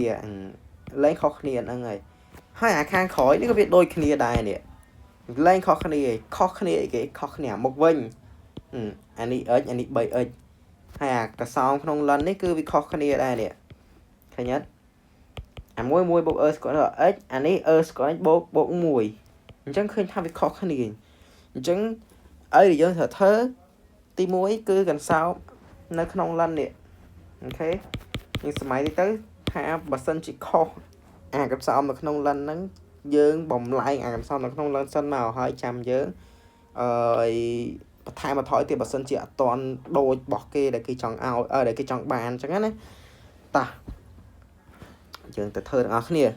លែងខុសគ្នាហ្នឹងហើយហើយអាខាងក្រោយនេះក៏វាដូចគ្នាដែរនេះលែងខុសគ្នាខុសគ្នាអីគេខុសគ្នាមុខវិញអានេះ x អានេះ 3x ហើយអាកសោមក្នុង ln នេះគឺវាខុសគ្នាដែរនេះឃើញអត់អាមួយមួយបូក e ស្គាល់ x អានេះ e ស្គាល់ x បូកបូក1អញ្ចឹងឃើញថាវាខុសគ្នាអញ្ចឹងអីដែលយើងត្រូវធ្វើទី1គឺកន្សោមនៅក្នុង ln នេះ OK យើងសម័យនេះទៅថាបើសិនជាខុសអាកន្សោមនៅក្នុង ln ហ្នឹងយើងបំលែងអាកន្សោមនៅក្នុង ln សិនមកហើយចាំយើងអឺបន្ថែមបន្ថយទៀតបើសិនជាអត់តន់ដូចរបស់គេដែលគេចង់ឲ្យអឺដែលគេចង់បានអញ្ចឹងណាតោះយើងទៅធ្វើទាំងអស់គ្នាអ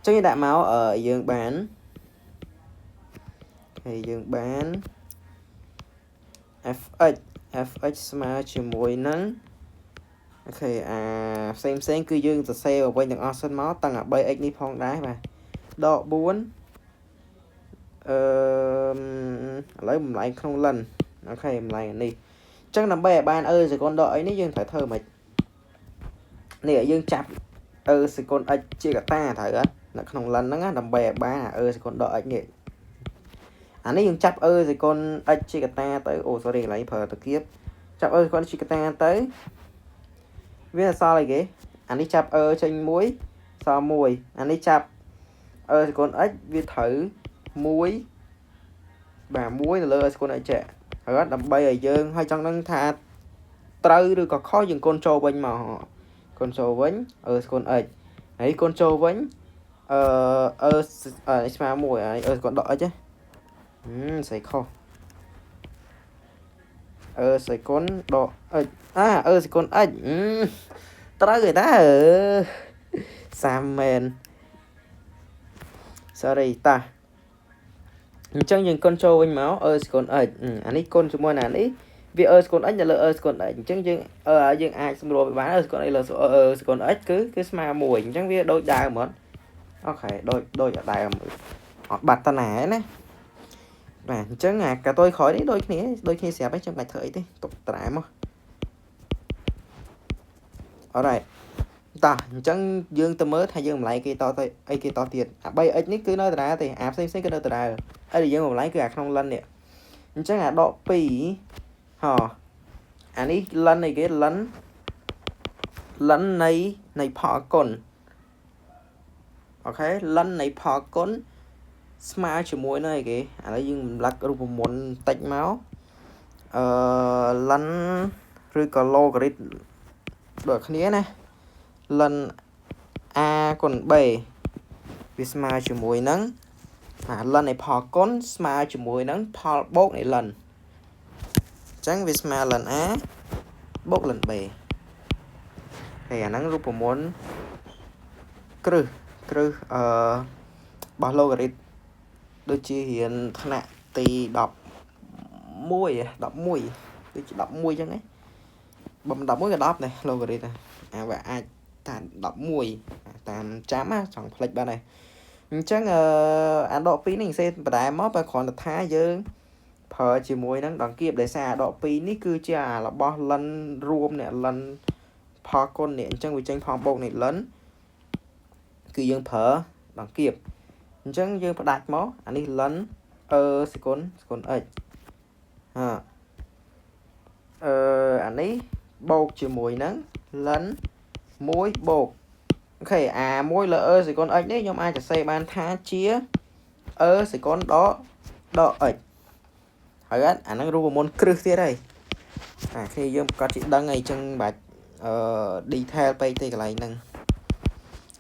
ញ្ចឹងយើងដាក់មកអឺយើងបានហើយយើងបាន fx fx ស្មើជាមួយនឹង OK អាផ្សេងផ្សេងគឺយើងសរសេរអ្វីទាំងអស់សិនមកតាំងអា 3x នេះផងដែរបាទដក4អឺឥឡូវបំលែងក្នុង ln OK បំលែងអានេះអញ្ចឹងដើម្បីឲ្យបាន e សេគុណដកអីនេះយើងត្រូវធ្វើម៉េចនេះយើងចាប់ e សេគុណ x ជាកតាត្រូវអត់នៅក្នុង ln ហ្នឹងណាដើម្បីឲ្យបានអា e សេគុណដក x នេះអានេះយើងចាប់ e សេគុណ x ជាកតាទៅអូ sorry កន្លែងប្រើតគៀបចាប់ e សេគុណជាកតាទៅវាអសល់អីគេអានេះចាប់ e ចេញ1សល់1អានេះចាប់ e សេគុណ x វាត្រូវ1បាទ1នៅលើ e សេគុណ x ចេះហើយដើម្បីឲ្យយើងឲ្យចង់ដឹងថាត្រូវឬក៏ខុសយើងគុណចូលវិញមកគុណចូលវិញ e ស្គុណ x ហើយគុណចូលវិញអឺ e ស្មើ1ហើយ e ស្គុណដក x ហ៎ស្អីខុស e សេគុណដក x អា e សេគុណ x ត្រូវឯតាអឺសាមមែន sorry តាអញ្ចឹងយើងគុណចូលវិញមក e ស្គុណ x អានេះគុណជាមួយនឹងអានេះវា e ស្គុណ x នៅលើ e ស្គុណ x អញ្ចឹងយើងយើងអាចសម្រួលវាបាន e ស្គុណ x លើ e ស្គុណ x គឺគឺស្មើ1អញ្ចឹងវាដូចដើមអត់ OK ដូចដូចដើមអត់បាត់តាណាណាបាទអញ្ចឹងអាកតុយក្រោយនេះដូចគ្នាដូចគ្នាស្រាប់ហើយចាំបាច់ធ្វើអីទេទុកត្រែមកអរ៉ៃតោះអញ្ចឹងយើងទៅមើលថាយើងម្ល៉េះគេតទៅអីគេតទៀតអា 3x នេះគឺនៅដដែលទេអាផ្សេងផ្សេងគឺនៅដដែល អីដែលយើងបំលែងគឺអាក្នុង ln នេះអញ្ចឹងអាដក2ហ៎អានេះ ln អីគេ ln នៃផលគុណ OK ln នៃផលគុណស្មើជាមួយនឹងអីគេឥឡូវយើងរំលឹករូបមន្តបន្តិចមកអឺ ln ឬក៏ logarit ដូចគ្នាណា ln a គុណ b វាស្មើជាមួយនឹងអា ln នៃផលគុណស្មើជាមួយនឹងផលបូកនៃ ln អញ្ចឹងវាស្មើ ln a បូក ln b ហើយអាហ្នឹងរូបមន្តគ្រឹះគ្រឹះអឺរបស់ logarit ដូចជារៀនថ្នាក់ទី11 11ដូចជា11អញ្ចឹងឯងបើមិន11ក៏10ដែរ logarit អាវាអាចតា11តាមចាំណាចង់ផ្លិចបានហើយអញ្ចឹងអឺអាដក2នេះសេបដែមកបើគ្រាន់តែថាយើងប្រើជាមួយនឹងដង្កៀបដោយសារអាដក2នេះគឺជាអារបស់ ln រួមនេះ ln ផលគុណនេះអញ្ចឹងវាចេញផលបូកនៃ ln គឺយើងប្រើដង្កៀបអញ្ចឹងយើងផ្ដាច់មកអានេះ ln អឺសេគុណសេគុណ x ហាអឺអានេះបូកជាមួយនឹង ln 1បូក OK អា1លើ e សេគុណ x នេះខ្ញុំអាចសរសេរបានថាជា e សេគុណដកដក x ហើយអត់អាហ្នឹងរូបមន្តគ្រឹះទៀតហើយអាគ្នាយើងប្រកាសជាដឹងអីចឹងបាច់អឺ detail ពេកទេកន្លែងហ្នឹង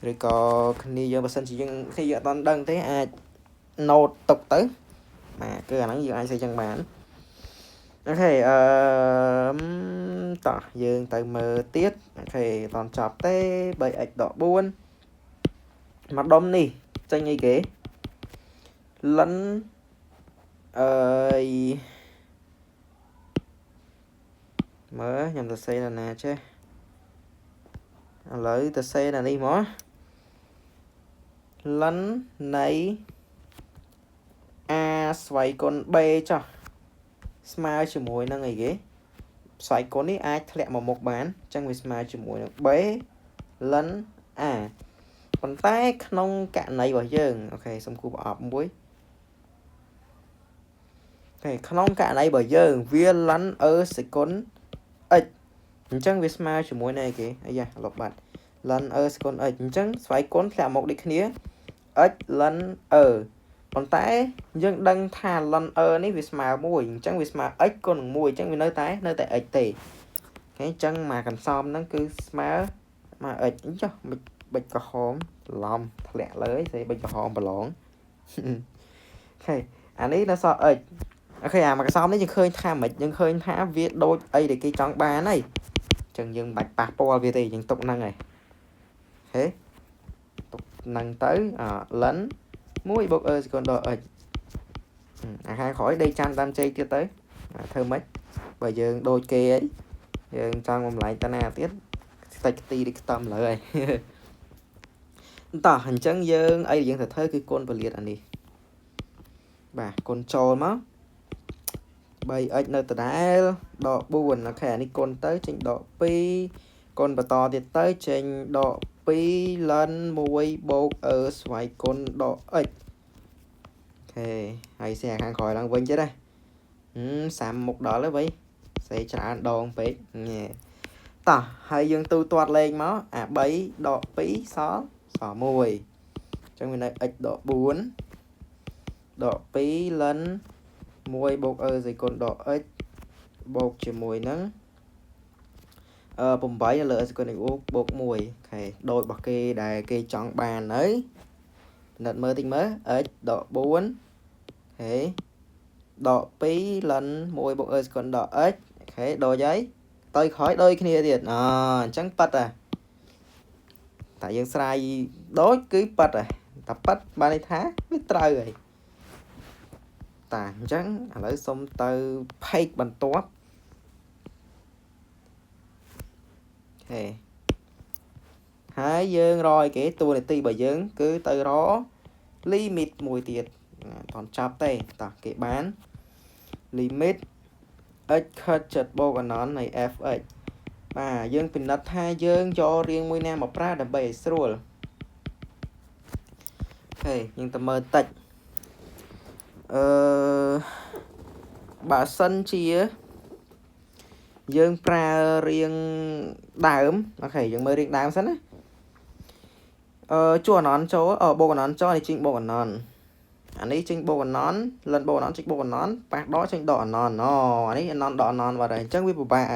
ឬក៏គ្នាយើងបើសិនជាយើងគ្នាយើងអត់ដឹងទេអាច note ទុកទៅបាទគឺអាហ្នឹងយើងអាចសេចឹងបាន OK អឺតោះយើងទៅមើលទៀត OK អត់ចប់ទេ 3x ដក4មកដុំនេះចេញអីគេ ln អឺមើលខ្ញុំទៅសេនៅណាចេះឥឡូវទៅសេនៅនេះមក ln នៃ a ស្វ័យគុណ b ចុះស្មើជាមួយនឹងអីគេស្វ័យគុណនេះអាចធ្លាក់មកមុខបានអញ្ចឹងវាស្មើជាមួយនឹង b ln a ប៉ុន្តែក្នុងករណីរបស់យើង OK សុំគូប្រអប់មួយ OK ក្នុងករណីរបស់យើងវា ln e សេគុណ x អញ្ចឹងវាស្មើជាមួយនឹងអីគេអាយ៉ាលុបបាត់ ln e សេគុណ x អញ្ចឹងស្វ័យគុណធ្លាក់មកដូចគ្នា x ln e ប៉ុន្តែយើងដឹងថា ln e នេះវាស្មើ1អញ្ចឹងវាស្មើ x គុណនឹង1អញ្ចឹងវានៅតែ x ទេ OK អញ្ចឹងមកកន្សំហ្នឹងគឺស្មើមក x អញ្ចឹងបិចក្រហមច្រឡំធ្លាក់លើស្អីបិចក្រហមប្រឡង OK អានេះនៅសល់ x OK អាមកកសំនេះយើងឃើញថាមិនយើងឃើញថាវាដូចអីដែលគេចង់បានហើយអញ្ចឹងយើងមិនបាច់ប៉ះពាល់វាទេយើងទុកហ្នឹងហើយ OK ទុកហ្នឹងទៅអា ln 1បូក e សេគុណដល់ x អាខាងក្រោយដេកចាំតាមជ័យទៀតទៅធ្វើម៉េចបើយើងដូចគេអីយើងចង់បំលែងតាណាទៀតស្តិចខ្ទីដូចខ្ទឹមលើហើយតោះអញ្ចឹងយើងអីដែលយើងត្រូវធ្វើគឺគុណពលាតអានេះបាទគុណចូលមក 3x នៅដដែលដក4 OK អានេះគុណទៅចេញដក2គុណបន្តទៀតទៅចេញដក2 ln 1បូក e ស្វ័យគុណដក x OK ហើយសេខាងក្រោយឡើងវិញទៀតណាសាមមុខដល់ហើយវិញសេច្រើនដងពេកញ៉េតោះហើយយើងទូទាត់លេខមកអា3ដក2សល់សល់1អញ្ចឹងវានៅ x ដក4ដក2 ln 1បូក e សេគុណដក x បូកជាមួយនឹងអឺ8លើ e សេគុណ x បូក1 OK ដូចរបស់គេដែលគេចង់បានហើយពិនិត្យមើលតិចមើល x ដក4 OK ដក2 ln 1បូក e សេគុណដក x OK ដូចហើយទៅក្រោយដូចគ្នាទៀតអអញ្ចឹងប៉ិតហ่ะតែយើងស្រាយដូចគឺប៉ិតហ่ะតែប៉ិតបានន័យថាវាត្រូវហើយតាអញ្ចឹងឥឡូវសុំទៅ page បន្ទាប់ OK ហើយយើងរកឲ្យគេតួនាទីរបស់យើងគឺទៅរក limit មួយទៀតអត់ចាប់ទេតោះគេបាន limit x ខិតចិត្តបូកអនន្តនៃ fx បាទយើងពិនិត្យថាយើងយករៀងមួយណាមកប្រើដើម្បីឲ្យស្រួល OK យើងទៅមើលតិច អឺបើសិនជាយើងប្រើរៀងដើម OK យើងមើលរៀងដើមសិនណាអឺជួអណនចូលអបូកអណនចូលនេះចេញបូកអណនអានេះចេញបូកអណនលិនបូកអណនចេញបូកអណនប៉ះដកចេញដកអណនអូអានេះអណនដកអណនបាត់ហើយអញ្ចឹងវាពិបាកអ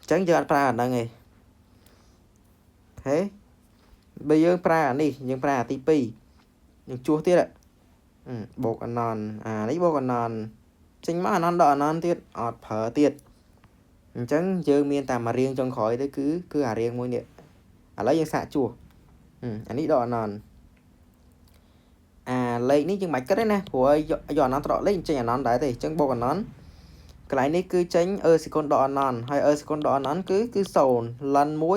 ញ្ចឹងយើងអត់ប្រើអាហ្នឹងទេហេបើយើងប្រើអានេះយើងប្រើអាទី2យើងជួសទៀតបូកអណនអានេះបូកអណនចេញមកអណនដកអណនទៀតអត់ប្រើទៀតអញ្ចឹងយើងមានតែមួយរៀងចុងក្រោយទៅគឺអារៀងមួយនេះឥឡូវយើងសាកជួសអានេះដកអណនអាលេខនេះយើងមិនគិតទេណាព្រោះយកអណនត្រកលេខចេញអណនដែរទេអញ្ចឹងបូកអណនកន្លែងនេះគឺចេញអឺសេគុណដកអណនហើយអឺសេគុណដកអណនគឺ0លិន1 0អ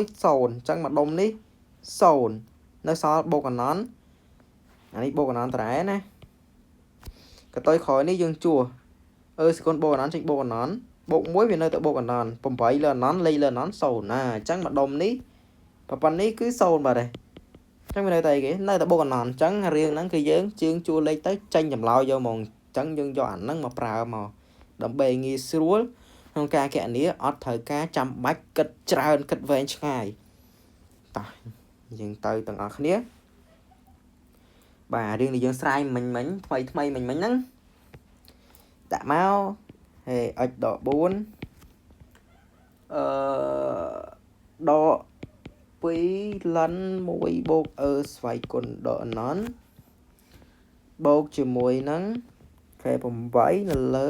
ញ្ចឹងម្ដុំនេះ0នៅសល់បូកអណនអានេះបូកអណនត្រែណាកតុយក្រោយនេះយើងជួសអឺសេគុណបូកអណនចេញបូកអណនបូក1វានៅតែបូកអណន8លើអណនលេខលើអណន0ណាអញ្ចឹងម្ដុំនេះប៉ុណ្ណេះគឺ0បាត់ហើយអញ្ចឹងវានៅតែអីគេនៅតែបូកអណនអញ្ចឹងរឿងហ្នឹងគឺយើងជើងជួលលេខទៅចេញចម្លើយយកហ្មងអញ្ចឹងយើងយកអាហ្នឹងមកប្រើមកដើម្បីងាយស្រួលក្នុងការកណនាអត់ត្រូវការចាំបាច់គិតច្រើនគិតវែងឆ្ងាយតោះយើងទៅទាំងអស់គ្នាបាទរឿងនេះយើងស្រាយមិញមិញថ្មីថ្មីមិញមិញហ្នឹងដាក់មកហេ x ដក4អឺដក2លិន1បូកអឺស្វ័យគុណដកអណនបូកជាមួយនឹង k 8នៅលើ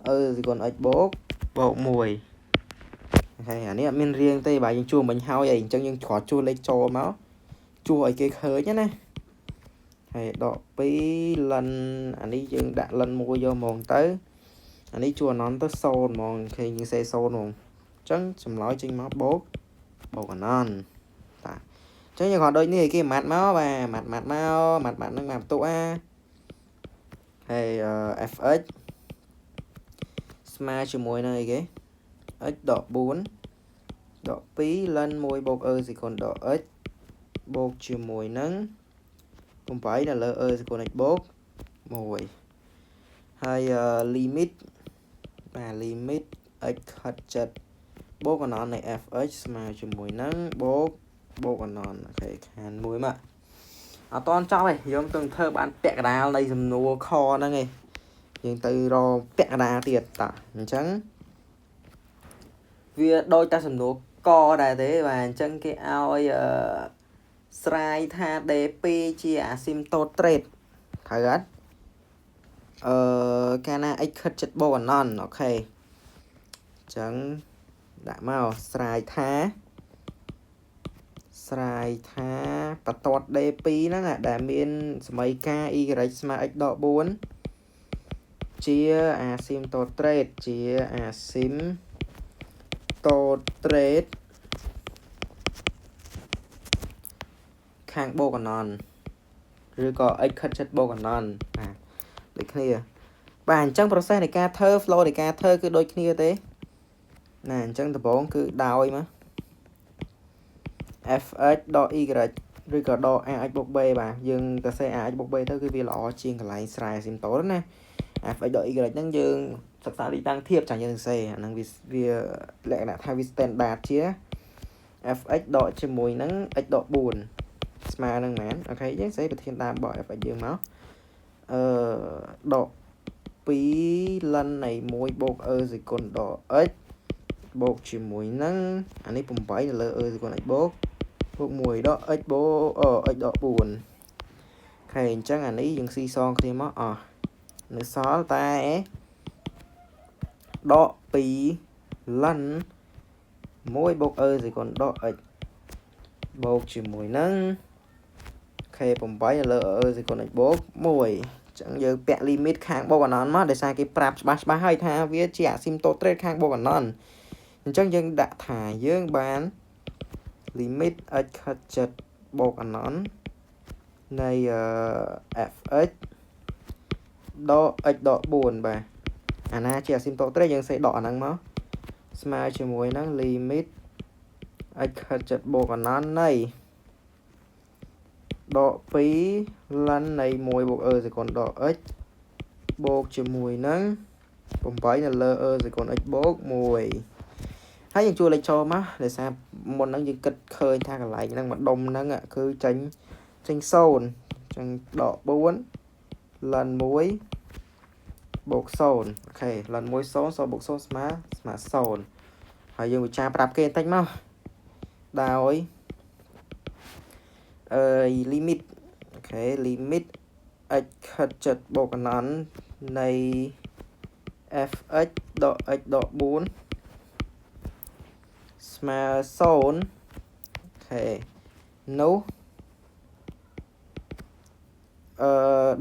អឺសេគុណ x បូកបូក1ហើយអានេះអត់មានរៀងទេបាទយើងជួមិញហើយអីអញ្ចឹងយើងគ្រាន់ជួលេខចូលមកជួឲ្យគេឃើញណាហើយដក2លិនអានេះយើងដាក់លិន1យកហ្មងទៅអានេះជួអណនទៅ0ហ្មងឃើញយើងសេ0ហ្មងអញ្ចឹងចម្លើយចេញមកបូកបូកអណនបាទអញ្ចឹងយើងគ្រាន់ដូចនេះគេម៉ាត់មកបាទម៉ាត់ម៉ាត់មកម៉ាត់ម៉ាត់ហ្នឹងមកបន្ទុកអាហើយ fx ស្មើជាមួយនឹងអីគេ x ដក4ដក2លិន1បូក e សេគុណដក x បូកជាមួយនឹង8នៅលើ e សេគុណ x បូក1ហើយ limit បាទ limit x ខិតចិត្តបូកអណននៃ fx ស្មើជាមួយនឹងបូកបូកអណន OK ខានមួយមកអត់តន់ចប់ទេយើងទៅធ្វើបានពាក់កណ្ដាលនៃសំណួរខហ្នឹងឯងយើងទៅរកពាក់កណ្ដាលទៀតតាអញ្ចឹងវាដូចតែសំណួរកដែរទេបាទអញ្ចឹងគេឲ្យអឺស្រាយថា D2 ជាអាស៊ីមតូត្រេតត្រូវអត់អឺកាលណា x ខិតចិត្តបូកអណន OK អញ្ចឹងដាក់មកស្រាយថាស្រាយថាបន្ទាត់ D2 ហ្នឹងដែលមានសមីការ y ស្មើ x ដក4ជាអាស៊ីមតូត្រេតជាអាស៊ីមតូត្រេតខាងបូកអណនឬក៏ x ខិតចិត្តបូកអណនបាទដូចគ្នាបាទអញ្ចឹង process នៃការធ្វើ flow នៃការធ្វើគឺដូចគ្នាទេណាអញ្ចឹងដំបូងគឺដោយមក fx ដក y ឬក៏ដក ax បូក b បាទយើងទៅសេ ax បូក b ទៅគឺវាល្អជាងកន្លែងស្រាយអាស៊ីមតូតណា fx ដក y ហ្នឹងយើងសិក្សាទីតាំងធៀបចាញ់យើងសេអាហ្នឹងវាវាលក្ខណៈថាវា standard ជា fx ដកជាមួយនឹង x ដក4ស្មើនឹងប៉ុន្មាន OK យើងសេប្រធានដើមរបស់ fx យើងមកអឺដក2លិននៃ1បូក e សេគុណដក x បូកជាមួយនឹងអានេះ8នៅលើ e សេគុណ x បូកបូក1ដក x បូក x ដក4 OK អញ្ចឹងអានេះយើងស៊ីសងគ្នាមកអស់នៅសល់តែដក2លិន1បូក e សេគុណដក x បូកជាមួយនឹង k 8នៅលើ e សេគុណ x បូក1ចឹងយើងពាក់ limit ខាងបូកអណនមកដោយសារគេប្រាប់ច្បាស់ច្បាស់ហើយថាវាជាអាស៊ីមតូត្រេតខាងបូកអណនអញ្ចឹងយើងដាក់ថាយើងបាន limit x ខិតចិត្តបូកអណននៃ fx ដក x ដក4បាទអាណាជាអាស៊ីមតូត្រេតយើងសេដកអាហ្នឹងមកស្មើជាមួយនឹង limit x ខិតចិត្តបូកអណននៃដក2លិននៃ1បូក e សេគុណដក x បូកជាមួយនឹង8នៅលើ e សេគុណ x បូក1ហើយយើងជួលលេខចូលមកដោយសារមុនហ្នឹងយើងគិតឃើញថាកន្លែងហ្នឹងម្ដុំហ្នឹងគឺចេញចេញ0អញ្ចឹងដក4 ln 1បូក0 OK ln 1 0 0បូក0ស្មើស្មើ0ហើយយើងវិចារប្រាប់គេបន្តិចមកដោយអឺ limit OK limit x ខិតជិតបូកអនន្តនៃ fx ដក x ដក4ស្មើ0 OK នោះអឺ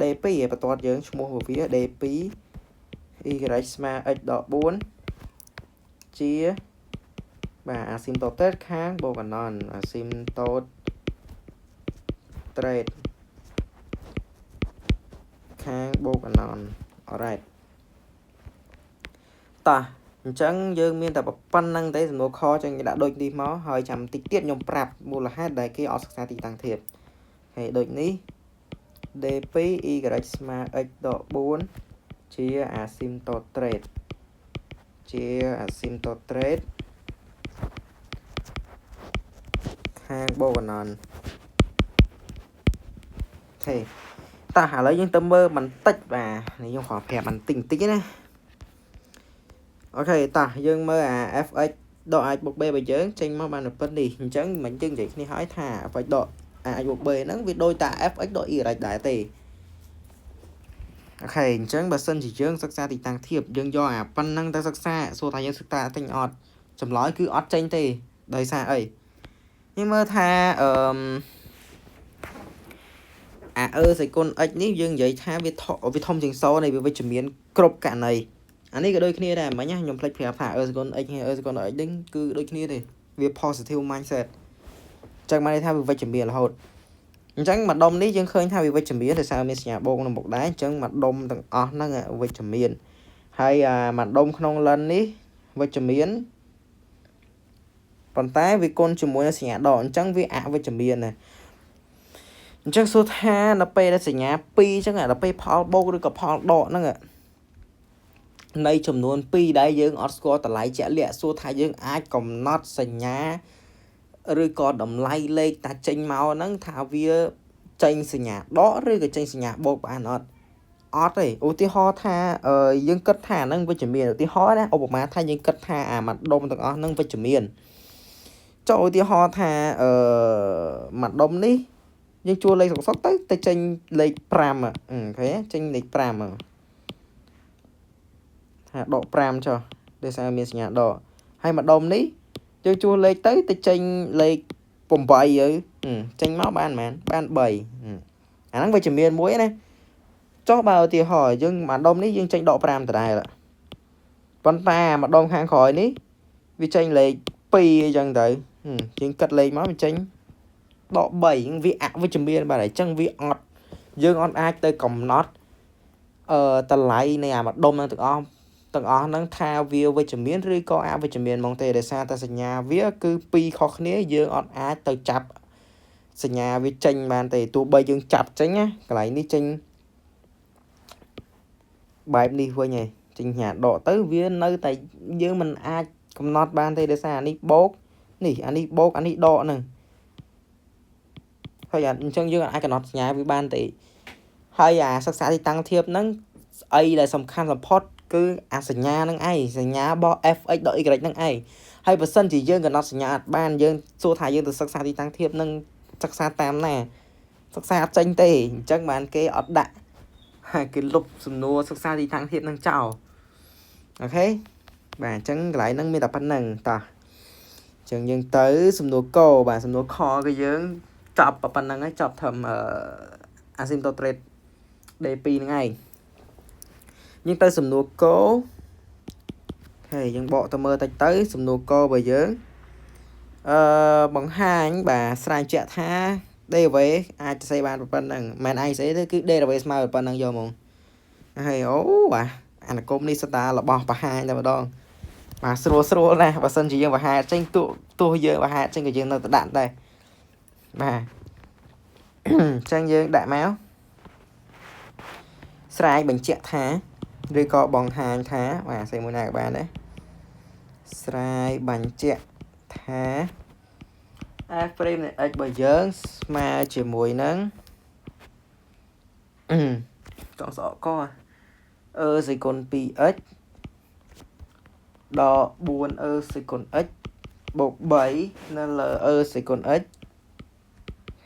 D2 ឯបន្ទាត់យើងឈ្មោះរបស់វា D2 y ស្មើ x ដក4ជាបាទអាស៊ីមតូតខាងបូកអនន្តអាស៊ីមតូតត្រេតខាងបូកអនន្ត alright តោះអញ្ចឹងយើងមានតែប៉ុណ្្នឹងទេសំណួរខចឹងគេដាក់ដូចនេះមកហើយចាំតិចទៀតខ្ញុំប្រាប់មូលហេតុដែលគេអត់សិក្សាទីតាំងធៀបហើយដូចនេះ d2 y ស្មើ x ដក4ជាអាស៊ីមតូត្រេតជាអាស៊ីមតូត្រេតខាងបូកអនន្ត OK តោះឥឡូវយើងទៅមើលបន្តិចបាទនេះខ្ញុំខប្រាប់បន្តិចបន្តិចណា OK តោះយើងមើលអា fx ដក a បូក b របស់យើងចេញមកបានប៉ុណ្នេះអញ្ចឹងមិនយើងនិយាយគ្នាហើយថា fx ដក a បូក b ហ្នឹងវាដូចតា fx ដក y ដែរទេ OK អញ្ចឹងបើសិនជាយើងសិក្សាទីតាំងធៀបយើងយកអាប៉ុណ្ណឹងទៅសិក្សាសួរថាយើងសិក្សាទិញអត់ចម្លើយគឺអត់ចេញទេដោយសារអីយើងមើលថាអឺអា e សេគុណ x នេះយើងនិយាយថាវាធវាធំជាង0នៃវាវិជ្ជមានគ្រប់ករណីអានេះក៏ដូចគ្នាដែរមិញខ្ញុំភ្លេចប្រាប់ថា e សេគុណ x ហើយ e សេគុណ x នេះគឺដូចគ្នាទេវា positive mindset ចឹងបានន័យថាវាវិជ្ជមានរហូតអញ្ចឹងម្ដុំនេះយើងឃើញថាវាវិជ្ជមានដោយសារមានសញ្ញាបូកនៅមុខដែរអញ្ចឹងម្ដុំទាំងអស់ហ្នឹងវិជ្ជមានហើយអាម្ដុំក្នុង ln នេះវិជ្ជមានប៉ុន្តែវាគុណជាមួយនឹងសញ្ញាដកអញ្ចឹងវាអវិជ្ជមានណាអញ្ចឹងសួរថានៅពេលដែលសញ្ញា2អញ្ចឹងដល់ពេលផលបូកឬក៏ផលដកហ្នឹងនៃចំនួន2ដែលយើងអត់ស្គាល់តម្លៃជាក់លាក់សួរថាយើងអាចកំណត់សញ្ញាឬក៏តម្លៃលេខតាចេញមកហ្នឹងថាវាចេញសញ្ញាដកឬក៏ចេញសញ្ញាបូកបានអត់អត់ទេឧទាហរណ៍ថាយើងគិតថាហ្នឹងវិជ្ជមានឧទាហរណ៍ណាឧបមាថាយើងគិតថាអាមួយដុំទាំងអស់ហ្នឹងវិជ្ជមានចុះឧទាហរណ៍ថាអឺមួយដុំនេះយើងជួលលេខសុកសុកទៅទៅចេញលេខ5 OK ចេញលេខ5ថាដក5ចុះដោយសារមានសញ្ញាដកហើយមួយដុំនេះយើងជួលលេខទៅទៅចេញលេខ8ទៅចេញមកបានប៉ុន្មានបាន3អាហ្នឹងវិជ្ជមានមួយណាចុះបើឧទាហរណ៍យើងមួយដុំនេះយើងចេញដក5ដដែលប៉ុន្តែមួយដុំខាងក្រោយនេះវាចេញលេខ2អីចឹងទៅយើងគិតលេខមកវាចេញដក3វាអវិជ្ជមានបាទអញ្ចឹងវាអត់យើងអត់អាចទៅកំណត់អឺតម្លៃនៃអាម្ដុំហ្នឹងទាំងអស់ទាំងអស់ហ្នឹងថាវាវិជ្ជមានឬក៏អវិជ្ជមានហ្មងទេដោយសារតែសញ្ញាវាគឺពីរខុសគ្នាយើងអត់អាចទៅចាប់សញ្ញាវាចេញបានទេទោះបីយើងចាប់ចេញណាកន្លែងនេះចេញបែបនេះវិញឯងចេញសញ្ញាដកទៅវានៅតែយើងមិនអាចកំណត់បានទេដោយសារអានេះបូកនេះអានេះបូកអានេះដកហ្នឹងហើយអញ្ចឹងយើងអាចកំណត់សញ្ញាវាបានទេហើយអាសិក្សាទីតាំងធៀបហ្នឹងស្អីដែលសំខាន់បំផុតគឺអាសញ្ញានឹងឯងសញ្ញារបស់ fx ដក y នឹងឯងហើយបើសិនជាយើងកំណត់សញ្ញាអត់បានយើងសួរថាយើងទៅសិក្សាទីតាំងធៀបនឹងសិក្សាតាមណាសិក្សាអត់ចេញទេអញ្ចឹងបានគេអត់ដាក់ហើយគេលុបសំណួរសិក្សាទីតាំងធៀបនឹងចោល OK បាទអញ្ចឹងកន្លែងហ្នឹងមានតែប៉ុណ្្នឹងតោះអញ្ចឹងយើងទៅសំណួរកបាទសំណួរខគឺយើងចប់ប៉ុណ្្នឹងហើយចប់ធ្វើអឺ asymptote D2 ហ្នឹងឯងយើងទៅសំណួរកហើយយើងបកទៅមើលតិចទៅសំណួរករបស់យើងអឺបង្ហាញបាទស្រាវជាក់ថា DV អាចសរសេរបានប៉ុណ្្នឹងមិនអាចសរសេរទេគឺ DV ស្មើប៉ុណ្្នឹងយកហ្មងហើយអូបាទអនុគមនេះសតារបស់បង្ហាញតែម្ដងបាទស្រួលស្រួលណាស់បើសិនជាយើងបង្ហាញចេញទោះទោះយើងបង្ហាញចេញក៏យើងនៅតែដាក់ដែរបាទអញ្ចឹងយើងដាក់មកស្រាយបញ្ជាក់ថា ឬក៏បង្ហាញថាបាទសេមួយណាក៏បានដែរស្រាយបញ្ជាក់ថា f' នៃ x របស់យើងស្មើជាមួយនឹងចង់ស្អកក e សេគុណ 2x ដក 4 e សេគុណ x បូក3នៅលើ e សេគុណ x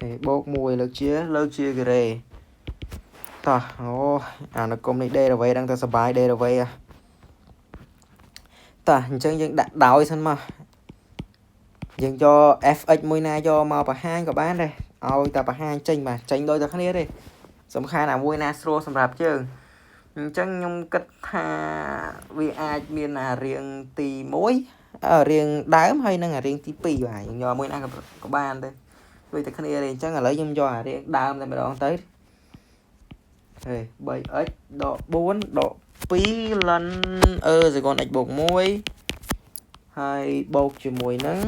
ហេបូក1លើកជាការ៉េតោះអូអានុគមនេះ derivative ដឹងតែសបាយ derivative តោះអញ្ចឹងយើងដាក់ដោយសិនមកយើងយក fx មួយណាយកមកបង្ហាញក៏បានដែរឲ្យតែបង្ហាញចេញបាទចេញដូចតែគ្នាទេសំខាន់អាមួយណាស្រួលសម្រាប់យើងអញ្ចឹងខ្ញុំគិតថាវាអាចមានអារៀងទី1រៀងដើមហើយនិងអារៀងទី2បាទខ្ញុំយកមួយណាក៏បានដែរដូចតែគ្នាទេអញ្ចឹងឥឡូវខ្ញុំយកអារៀងដើមតែម្ដងទៅហេ 3x ដក4ដក2 ln e សេគុណ x បូក1ហើយបូកជាមួយនឹង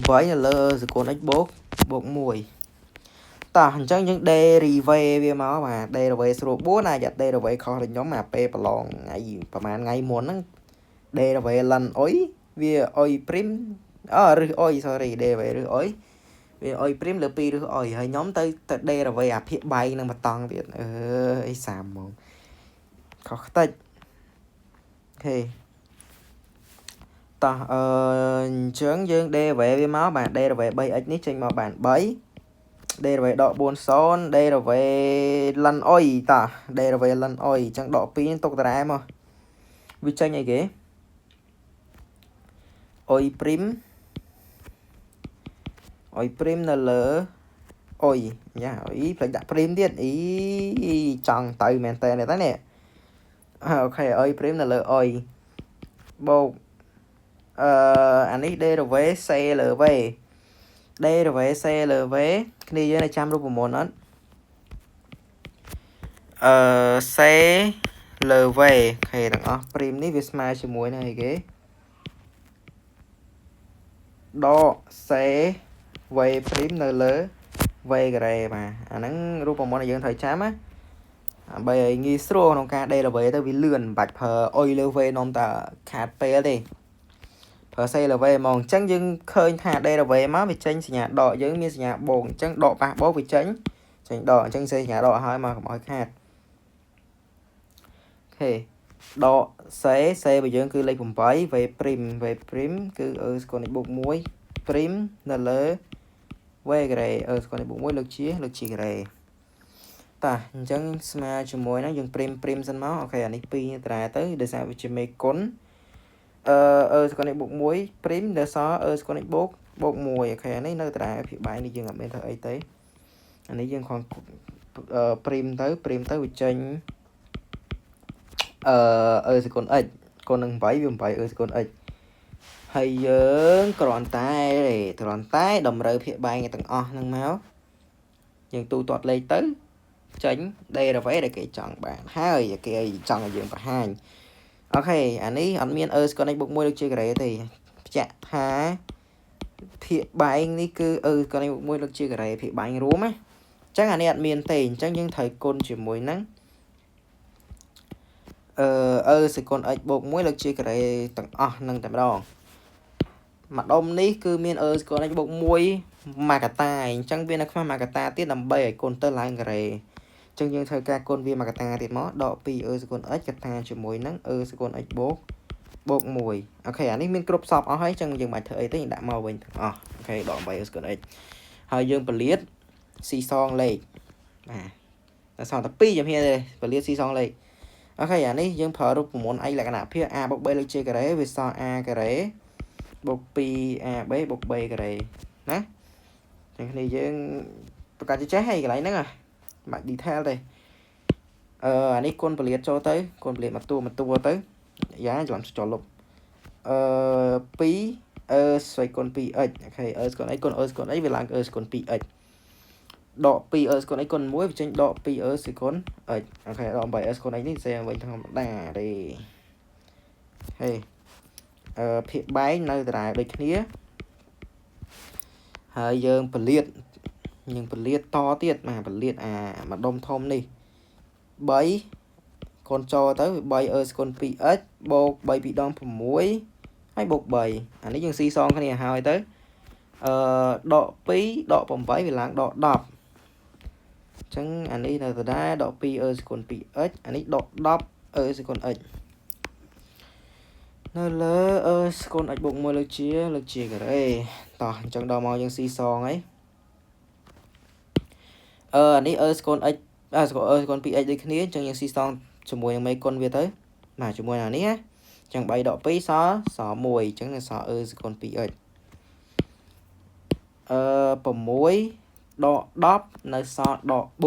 8នៅលើ e សេគុណ x បូក1តោះអញ្ចឹងយើង derivative វាមកបាទ derivative ស្រួល4អាច derivative ខុសដូចខ្ញុំអាពេលប្រឡងថ្ងៃប្រហែលថ្ងៃមុនហ្នឹង derivative ln អុយវាអុយ prime អឺឬអុយ sorry derivative ឬអុយវាអុយ prime លើ2ឬអុយហើយខ្ញុំទៅទៅ derivative អាភាគបែងនឹងមកតង់ទៀតអឺអីសាមហ្មងខុសខ្ទេច OK តោះអឺអញ្ចឹងយើង derivative វាមកបាទ derivative 3x នេះចេញមកបាន3 derivative ដក4 0 derivative ln អុយតោះ derivative ln អុយអញ្ចឹងដក2ទុកតារ៉ែមកវាចេញអីគេអុយ prime អុយ prime នៅលើអុយយ៉ាអុយផ្លេចដាក់ prime ទៀតអីចង់ទៅមែនតើនេះនេះ OK អុយ prime នៅលើអុយបូកអឺអានេះ derivative c លើ v derivative c លើ v គ្នាយើងនៅចាំរូបមន្តអត់អឺ c លើ v OK ទាំងអស់ prime នេះវាស្មើជាមួយនឹងអីគេដក c v prime នៅលើ v ការ៉េបាទអាហ្នឹងរូបមន្តដែលយើងត្រូវចាំណាដើម្បីឲ្យងាយស្រួលក្នុងការ derivative ទៅវាលឿនមិនបាច់ប្រើអុយលើ v នំតាខាតពេលទេប្រើ c លើ v ហ្មងអញ្ចឹងយើងឃើញថា derivative មកវាចេញសញ្ញាដកយើងមានសញ្ញាបូកអញ្ចឹងដកប៉ះបូកវាចេញចេញដកអញ្ចឹងសេសញ្ញាដកឲ្យមកកុំឲ្យខាត OK ដក c c របស់យើងគឺលេខ8 v prime v prime គឺ e ស្គាល់នេះបូក1 prime នៅលើ v ការ៉េ e ស្គាល់នេះបូក1លើកជាការ៉េតាអញ្ចឹងស្មើជាមួយហ្នឹងយើង prime prime សិនមក OK អានេះ2តារាទៅដោយសារវាជាមេគុណអឺ e ស្គាល់នេះបូក1 prime ដែលសល់ e ស្គាល់នេះបូកបូក1 OK អានេះនៅតារាភាគបែងនេះយើងអត់មានធ្វើអីទេអានេះយើងគ្រាន់ prime ទៅ prime ទៅវាចេញអឺ e ស្គុណ x គុណនឹង8វា8 e ស្គុណ x ហើយយើងគ្រាន់តែគ្រាន់តែតម្រូវភាគបែងទាំងអស់ហ្នឹងមកយើងទូទាត់លេខទៅចេញ derivative ដែលគេចង់បានហើយគេចង់ឲ្យយើងបង្ហាញ OK អានេះអត់មាន e ស្គុណ x បូក1លើកជាការ៉េទេបញ្ជាក់ថាភាគបែងនេះគឺ e ស្គុណ x បូក1លើកជាការ៉េភាគបែងរួមណាអញ្ចឹងអានេះអត់មានទេអញ្ចឹងយើងត្រូវគុណជាមួយនឹងអឺ e សេគុណ x បូក1លើកជាការ៉េទាំងអស់នឹងតែម្ដងម្ដុំនេះគឺមាន e ស្គុណ x បូក1មួយកតាអញ្ចឹងវានៅខ្វះមួយកតាទៀតដើម្បីឲ្យគុណទៅឡើងការ៉េអញ្ចឹងយើងធ្វើការគុណវាមួយកតាទៀតមកដក2 e ស្គុណ x កតាជាមួយនឹង e ស្គុណ x បូកបូក1 OK អានេះមានគ្រប់សពអស់ហើយអញ្ចឹងយើងមិនបាច់ធ្វើអីទេយើងដាក់មកវិញទាំងអស់ OK ដក8 e ស្គុណ x ហើយយើងពលាតស៊ីសងលេខបាទតែសល់តែ2ជំហានទេពលាតស៊ីសងលេខ OK អានេះយើងប្រើរូបមន្តឯកលក្ខណៈភាគ a បូក b លើកជាការ៉េវាសល់ a ការ៉េបូក 2ab បូក b ការ៉េណាចឹងគ្នាយើងប្រកាសចេះហើយកន្លែងហ្នឹងមិនបាច់ detail ទេអឺអានេះគុណពលាតចូលទៅគុណពលាតមួយតួមួយតួទៅយ៉ាច្រឡំចុលលុបអឺ2 អឺស្វ័យគុណ 2x OK អឺស្គុណ x គុណអឺស្គុណ x វាឡើងអឺស្គុណ 2x ដក2 e ស្គុណ x គុណ1វាចេញដក2 e ស្គុណ x OK ដក8 e ស្គុណ x នេះសេវិញធម្មតាទេហេអឺភាគបែងនៅដដែលដូចគ្នាហើយយើងពលាតយើងពលាតតទៀតបាទពលាតអាម្ដុំធំនេះ3 កូនចូលទៅវា3 e ស្គុន 2x បូក3 2ដង6ហើយបូក3អានេះយើងស៊ីសងគ្នាហើយទៅអឺដក2ដក8វាឡើងដក10អញ្ចឹងអានេះនៅដដែលដក2 e ស្គុន 2x អានេះដក10 e ស្គុន x នៅលើ e ស្គុន x បូក1លើកជាលើកជាការ៉េតោះអញ្ចឹងដល់មកយើងស៊ីសងហើយអឺអានេះ e ស្គុន x អឺស្គុន e ស្គុន 2x ដូចគ្នាអញ្ចឹងយើងស៊ីសងជាមួយនឹងមេគុណវាទៅបាទជាមួយនឹងនេះណាអញ្ចឹង3ដក2សល់សល់1អញ្ចឹងសល់ e ស្គុន 2x អឺ6ដក10នៅសល់ដក4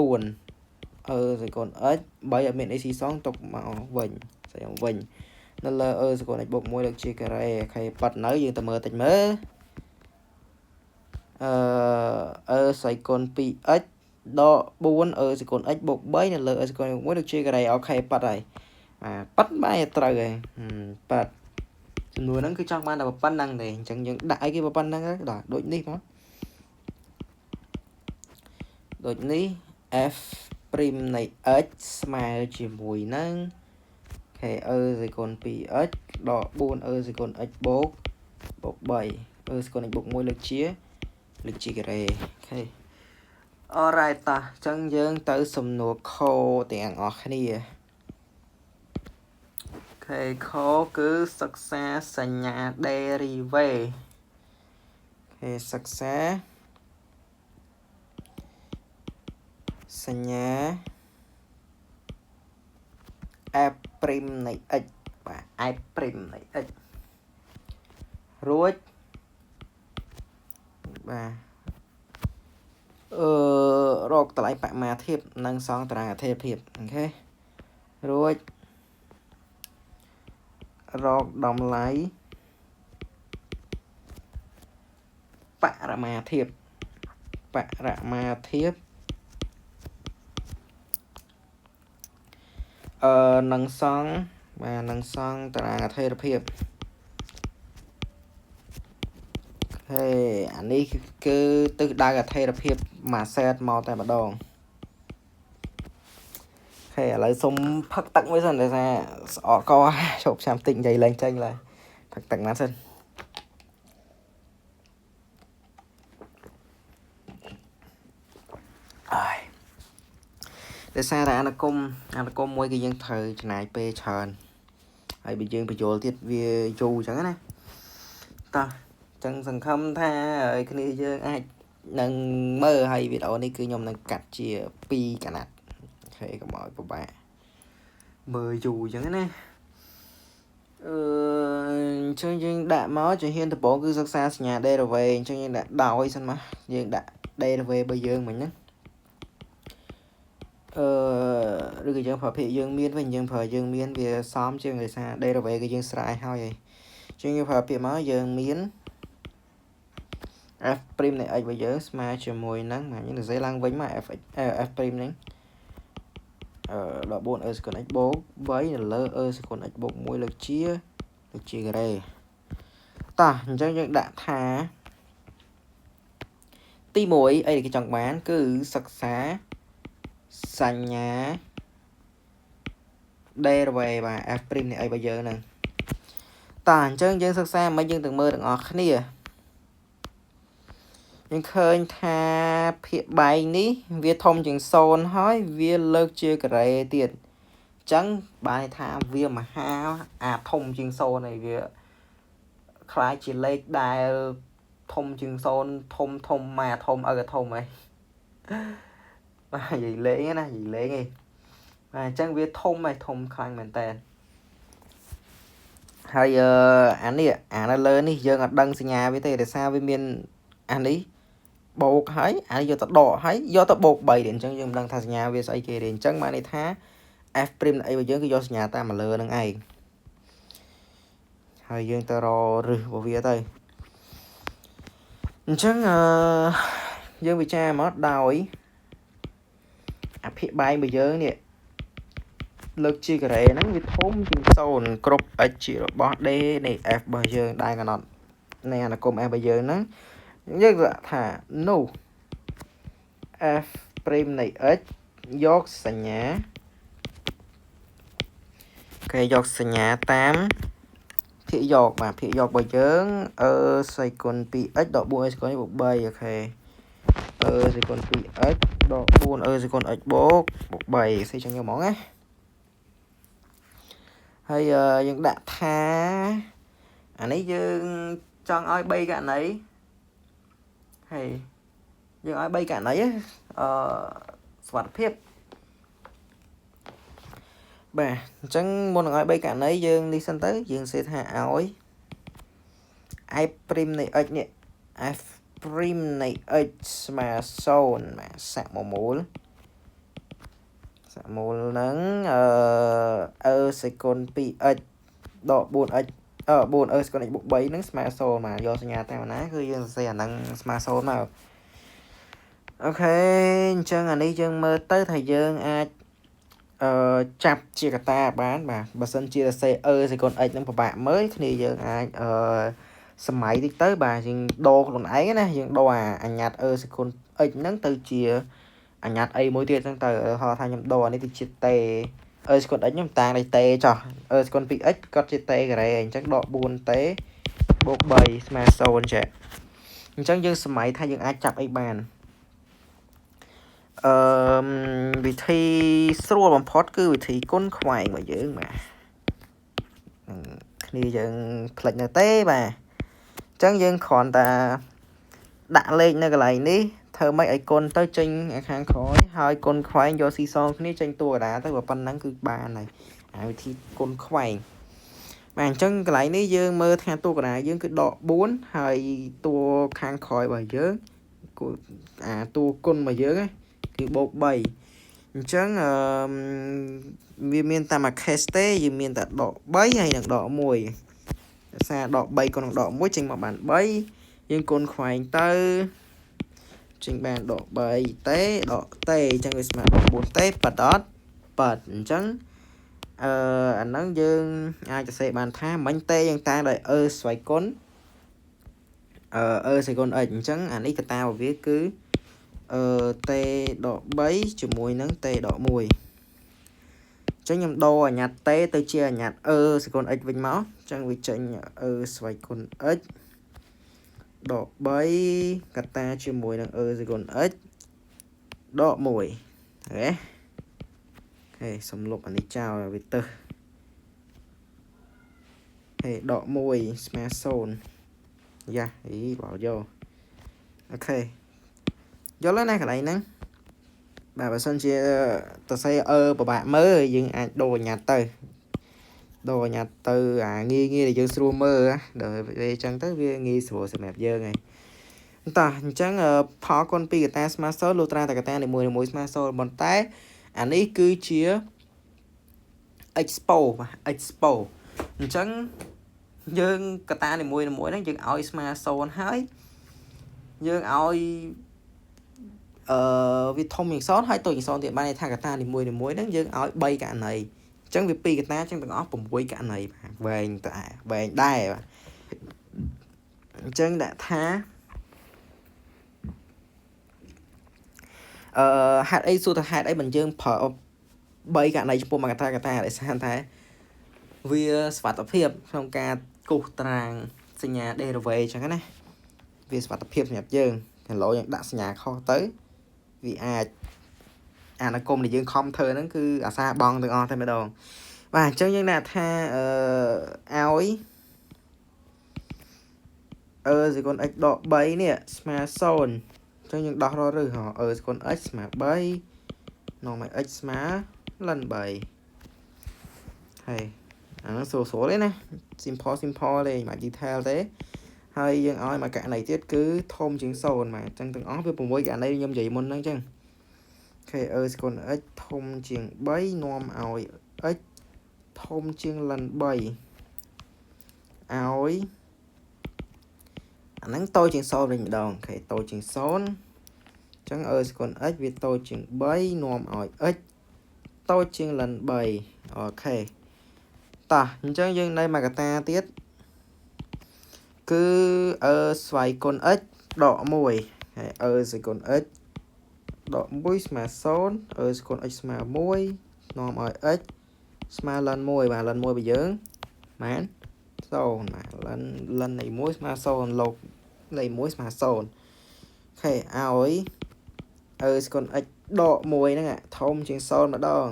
e ស្គុន x 3អត់មានអីស៊ីសងទុកមកវិញស្អីមកវិញនៅលើ e ស្គុន x បូក1លើកជាការ៉េអូខេប៉ាត់នៅយើងទៅមើលតិចមើលអឺ e ស្គុន 2x ដក4 e ស្គុន x បូក3នៅលើ e ស្គុន1លើកជាការ៉េអូខេប៉ាត់ហើយបាទប៉ាត់បែរត្រូវហើយប៉ាត់ចំនួនហ្នឹងគឺចង់បានតែប៉ុណ្្នឹងទេអញ្ចឹងយើងដាក់អីគេប៉ុណ្្នឹងដល់ដូចនេះមកដូចនេះ f' នៃ x ស្មើជាមួយនឹង k e ស្គុន 2x ដក4 e ស្គុន x បូកបូក3 e ស្គុន x បូក1លើកជាលើកជាការ៉េអូខេ alright តោះអញ្ចឹងយើងទៅសំណួរខទាំងអស់គ្នាខេខគឺសិក្សាសញ្ញា derivative ខេសិក្សាសញ្ញា f' នៃ x បាទ f' នៃ x រួចបាទអឺរកតម្លៃបមាធៀបនិងសង់តារាងអធិភាពអូខេរួចរកតម្លៃបរមាធៀបបរមាធៀបអឺនឹងសង់បាទនឹងសង់តារាងអធិភាពហេអានេះគឺទិសដៅអធិភាពមួយសេតមកតែម្ដងហេឥឡូវសុំផឹកទឹកមួយសិនដោយសារស្អកកជប់ចាំតិចនិយាយឡើងចេញឡើយផឹកទឹកណាសិនអើយដោយសារតែអនុគមអនុគមមួយគឺយើងត្រូវចំណាយពេលច្រើនហើយបើយើងបញ្យល់ទៀតវាយូរអញ្ចឹងណាតោះចឹងសង្ឃឹមថាឲ្យគ្នាយើងអាចនឹងមើលហើយវីដេអូនេះគឺខ្ញុំនឹងកាត់ជា2កណាត់អូខេកុំឲ្យពិបាកមើលយូរអញ្ចឹងណាអឺអញ្ចឹងយើងដាក់មកជំហានដំបូងគឺសិក្សាសញ្ញា derivative អញ្ចឹងយើងដាក់ដោយសិនមកយើងដាក់ derivative របស់យើងមិញហ្នឹងអឺឬក៏យើងប្រើភាគយើងមានវិញយើងប្រើយើងមានវាសមជាងដោយសារ derivative គឺយើងស្រាយហើយហើយអញ្ចឹងយើងប្រើពាក្យមកយើងមាន f' នៃ x របស់យើងស្មើជាមួយនឹងបាទយើងសរសេរឡើងវិញមក f f' ហ្នឹងអឺដក4 e ស្គុន x បូក3នៅលើ e ស្គុន x បូក1លើកជាលើកជាការ៉េតោះអញ្ចឹងយើងដាក់ថាទី1អីដែលគេចង់បានគឺសិក្សាសញ្ញា derivative បាទ f' នៃ x របស់យើងហ្នឹងតោះអញ្ចឹងយើងសិក្សាមិនយើងទាំងមើលទាំងអស់គ្នាយើងឃើញថាភាគបែងនេះវាធំជាង0ហើយវាលើកជាការ៉េទៀតអញ្ចឹងបានថាវាមហាអាធំជាង0ហើយវាคล้ายជាលេខដែលធំជាង0ធំធំមកធំឪធំហីបាទនិយាយលេងណានិយាយលេងឯងបាទអញ្ចឹងវាធំហើយធំខ្លាំងមែនតើហើយអានេះអានៅលើនេះយើងអត់ដឹងសញ្ញាវាទេដោយសារវាមានអានេះបូកហើយអានេះយកទៅដកហើយយកទៅបូក3ទៀតអញ្ចឹងយើងមិនដឹងថាសញ្ញាវាស្អីគេទេអញ្ចឹងបានន័យថា f' នៃអីរបស់យើងគឺយកសញ្ញាតាមមកលើនឹងឯងហើយយើងទៅរករឹសរបស់វាទៅអញ្ចឹងអឺយើងវិចារមកដោយអាភាគបែងរបស់យើងនេះលើកជាការ៉េហ្នឹងវាធំជាង0គ្រប់ x ជារបស់ d នៃ f របស់យើងដែលកំណត់នៃអនុគម f របស់យើងហ្នឹងយើងដាក់ថានោះ f' នៃ x យកសញ្ញា គេយកសញ្ញាតាមភាគយកបាទភាគយករបស់យើងអឺស្វ័យគុណ 2x ដក 4 អឺស្វ័យគុណបូក3អូខេអឺស្វ័យគុណ 2x ដក 4 អឺស្វ័យគុណ x បូកបូក3ស្អីចឹងយកហ្មងណាហើយយើងដាក់ថាអានេះយើងចង់ឲ្យ3ករណីហើយយើងឲ្យ3ករណីអឺសុវត្ថិភាពបាទអញ្ចឹងមុននឹងឲ្យ3ករណីយើងនេះសិនទៅយើងសេថាឲ្យ f' នៃ x នេះ f' នៃ x ស្មើ0បាទសមមូលសមមូលនឹងអឺអឺសេគុណ 2x ដក 4x អឺ4 អឺស្គុណ x បូក3ហ្នឹងស្មើ0បាទយកសញ្ញាតាមណាគឺយើងសរសេរអាហ្នឹងស្មើ0មកអូខេអញ្ចឹងអានេះយើងមើលទៅថាយើងអាចអឺចាប់ជាកតាបានបាទបើសិនជាសរសេរអឺសេគុណ x ហ្នឹងពិបាកមើលគ្នាយើងអាចអឺសម័យតិចទៅបាទយើងដូរខ្លួនឯងណាយើងដូរអាអញ្ញាតអឺសេគុណ x ហ្នឹងទៅជាអញ្ញាតអីមួយទៀតហ្នឹងទៅហៅថាខ្ញុំដូរអានេះទៅជា t អឺស្គុណ x ខ្ញុំតាំងដោយ t ចោះអឺស្គុណ 2x គាត់ជា t ការ៉េអញ្ចឹងដក 4t បូក3ស្មើ0ចាអញ្ចឹងយើងសម័យថាយើងអាចចាប់អីបានអឺវិធីស្រួលបំផុតគឺវិធីគុណខ្វែងរបស់យើងបាទគ្នាយើងផ្លិចនៅទេបាទអញ្ចឹងយើងគ្រាន់តែដាក់លេខនៅកន្លែងនេះធ្វើម៉េចឲ្យគុណទៅចេញខាងក្រោយហើយគុណខ្វែងយកស៊ីសងគ្នាចេញតួកដាទៅបើប៉ុណ្ណឹងគឺបានហើយអាវិធីគុណខ្វែងបាទអញ្ចឹងកន្លែងនេះយើងមើលថាតួកដាយើងគឺដក4ហើយតួខាងក្រោយរបស់យើងអាតួគុណរបស់យើងគឺបូក3អញ្ចឹងអឺវាមានតែមួយ case ទេយើងមានតែដក3ហើយនិងដក1ដោយសារដក3គុណនឹងដក1ចេញមកបាន3យើងគុណខ្វែងទៅចេញបានដក3តេដកតេអញ្ចឹងវាស្មើដក4តេបដតប៉តអញ្ចឹងអឺអាហ្នឹងយើងអាចសរសេរបានថាមិញតេយើងតាំងដោយអឺស្វ័យគុណអឺអឺស្វ័យគុណ x អញ្ចឹងអានេះកតារបស់វាគឺអឺតេដក3ជាមួយនឹងតេដក1អញ្ចឹងខ្ញុំដូរអញ្ញាតតេទៅជាអញ្ញាតអឺស្វ័យគុណ x វិញមកអញ្ចឹងវាចេញអឺស្វ័យគុណ x ដក3កតាជាមួយនឹងអឺស្វ័យគុណ x ដក1អូខេហេសំលុបអានេះចោលវាទៅហេដក1ស្មើ0យ៉ាអីបល់យកអូខេយល់ហើយណាកន្លែងហ្នឹងបាទបើសិនជាតសេអឺពិបាកមើលយើងអាចដូរអញ្ញាតទៅដូរអញ្ញាតទៅអាងាយងាយដែលយើងស្រួលមើលដល់ពេលអញ្ចឹងទៅវាងាយស្រួលសម្រាប់យើងហើយតោះអញ្ចឹងផលគុណពីកតាស្មើ0លុះត្រាតែកតានីមួយៗស្មើ0ប៉ុន្តែអានេះគឺជា expo បាទ expo អញ្ចឹងយើងកតានីមួយៗហ្នឹងយើងឲ្យស្មើ0ហើយយើងឲ្យអឺវាធំជាង0ហើយតូចជាង0ទៀតបានន័យថាកតានីមួយៗហ្នឹងយើងឲ្យ3ករណីអញ្ចឹងវា2កតាអញ្ចឹងទាំងអស់6ករណីបាទវែងតែវែងដែរបាទអញ្ចឹងដាក់ថាអឺហេតុអីសួរថាហេតុអីមិនយើងប្រើ3ករណីចំពោះមួយកតាកតាដោយសារតែវាសុវត្ថិភាពក្នុងការគូសត្រាងសញ្ញា derivative អញ្ចឹងណាវាសុវត្ថិភាពសម្រាប់យើងឥឡូវយើងដាក់សញ្ញាខុសទៅវាអាចអានុគមដែលយើងខំធ្វើហ្នឹងគឺអាសាបងទាំងអស់តែម្ដងបាទអញ្ចឹងយើងដាក់ថាអឺឲ្យអឺសេគុណ x ដក3នេះស្មើ0អញ្ចឹងយើងដោះរកឬហអឺសេគុណ x ស្មើ3នាំឲ្យ x ស្មើលិន3ហើយអាហ្នឹងស្រួលស្រួលទេណា simple simple ទេមិន detail ទេហើយយើងឲ្យមួយករណីទៀតគឺធំជាង0បាទអញ្ចឹងទាំងអស់វា6ករណីខ្ញុំនិយាយមុនហ្នឹងអញ្ចឹងអូខេអឺស្គុណ x ធំជាង3នាំឲ្យ x ធំជាងលិន3ឲ្យអាហ្នឹងតូចជាង0វិញម្ដងអូខេតូចជាង0អញ្ចឹងអឺស្គុណ x វាតូចជាង3នាំឲ្យ x តូចជាងលិន3អូខេតោះអញ្ចឹងយើងនៅមួយកតាទៀតគឺអឺស្វ័យគុណ x ដក1ហើយអឺស្វ័យគុណ x ដក1ស្មើ0អឺស្គុណ x ស្មើ1នាំឲ្យ x ស្មើ ln 1បាទ ln 1របស់យើងមែន0បាទ ln ln នៃ1ស្មើ0លោកលេខ1ស្មើ0 OK ឲ្យ e ស្គុណ x ដក1ហ្នឹងធំជាង0ម្ដង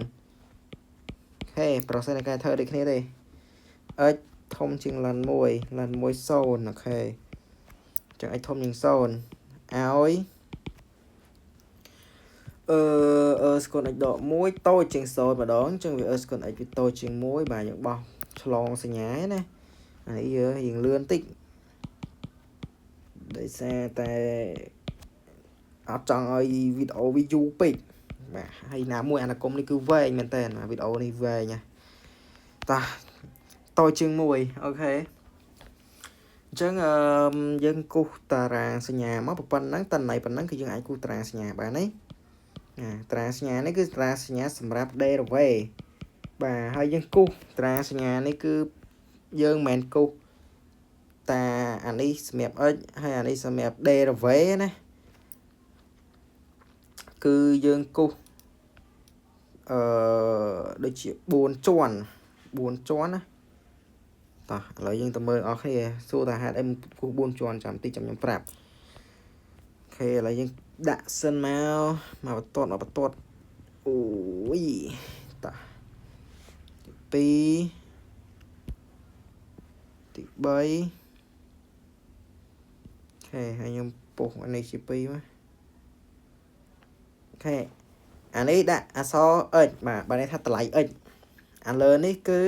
OK process នៃការធ្វើដូចគ្នាទេ x ធំជាង ln 1 ln 1 0 OK ចឹង x ធំជាង0ឲ្យអឺ e ស្គុណ x ដក1តូចជាង0ម្ដងចឹងវា e ស្គុណ x វាតូចជាង1បាទយើងបោះឆ្លងសញ្ញាណាអានេះយើងរៀងលឿនតិចដោយសារតែអត់ចង់ឲ្យវីដេអូវាយូរពេកបាទហើយណាមួយអានគមនេះគឺវែងមែនតើវីដេអូនេះវែងណាតាតូចជាង1 OK អញ្ចឹងអឺយើងគូសតារាងសញ្ញាមកប៉ុណ្ណឹងតន័យប៉ុណ្ណឹងគឺយើងអាចគូសតារាងសញ្ញាបានទេណាតារាងសញ្ញានេះគឺតារាងសញ្ញាសម្រាប់ derivative បាទហើយយើងគូសតារាងសញ្ញានេះគឺយើងមិនមែនគូសតាអានេះសម្រាប់ x ហើយអានេះសម្រាប់ derivative ណាគឺយើងគូសអឺដូចជា4ជាន់4ជាន់ណាតោះឥឡូវយើងទៅមើលអស់គ្នាសួរថាហេតុអីគូស4ជាន់ចាំតិចចាំខ្ញុំប្រាប់ OK ឥឡូវយើងដាក់សិនមកមកបន្ទាត់មកបន្ទាត់អូយតោះទី2ទី3 OK ហើយខ្ញុំពុះអានេះជា2មក OK អានេះដាក់អក្សរ x បាទបើន័យថាតម្លៃ x អាលើនេះគឺ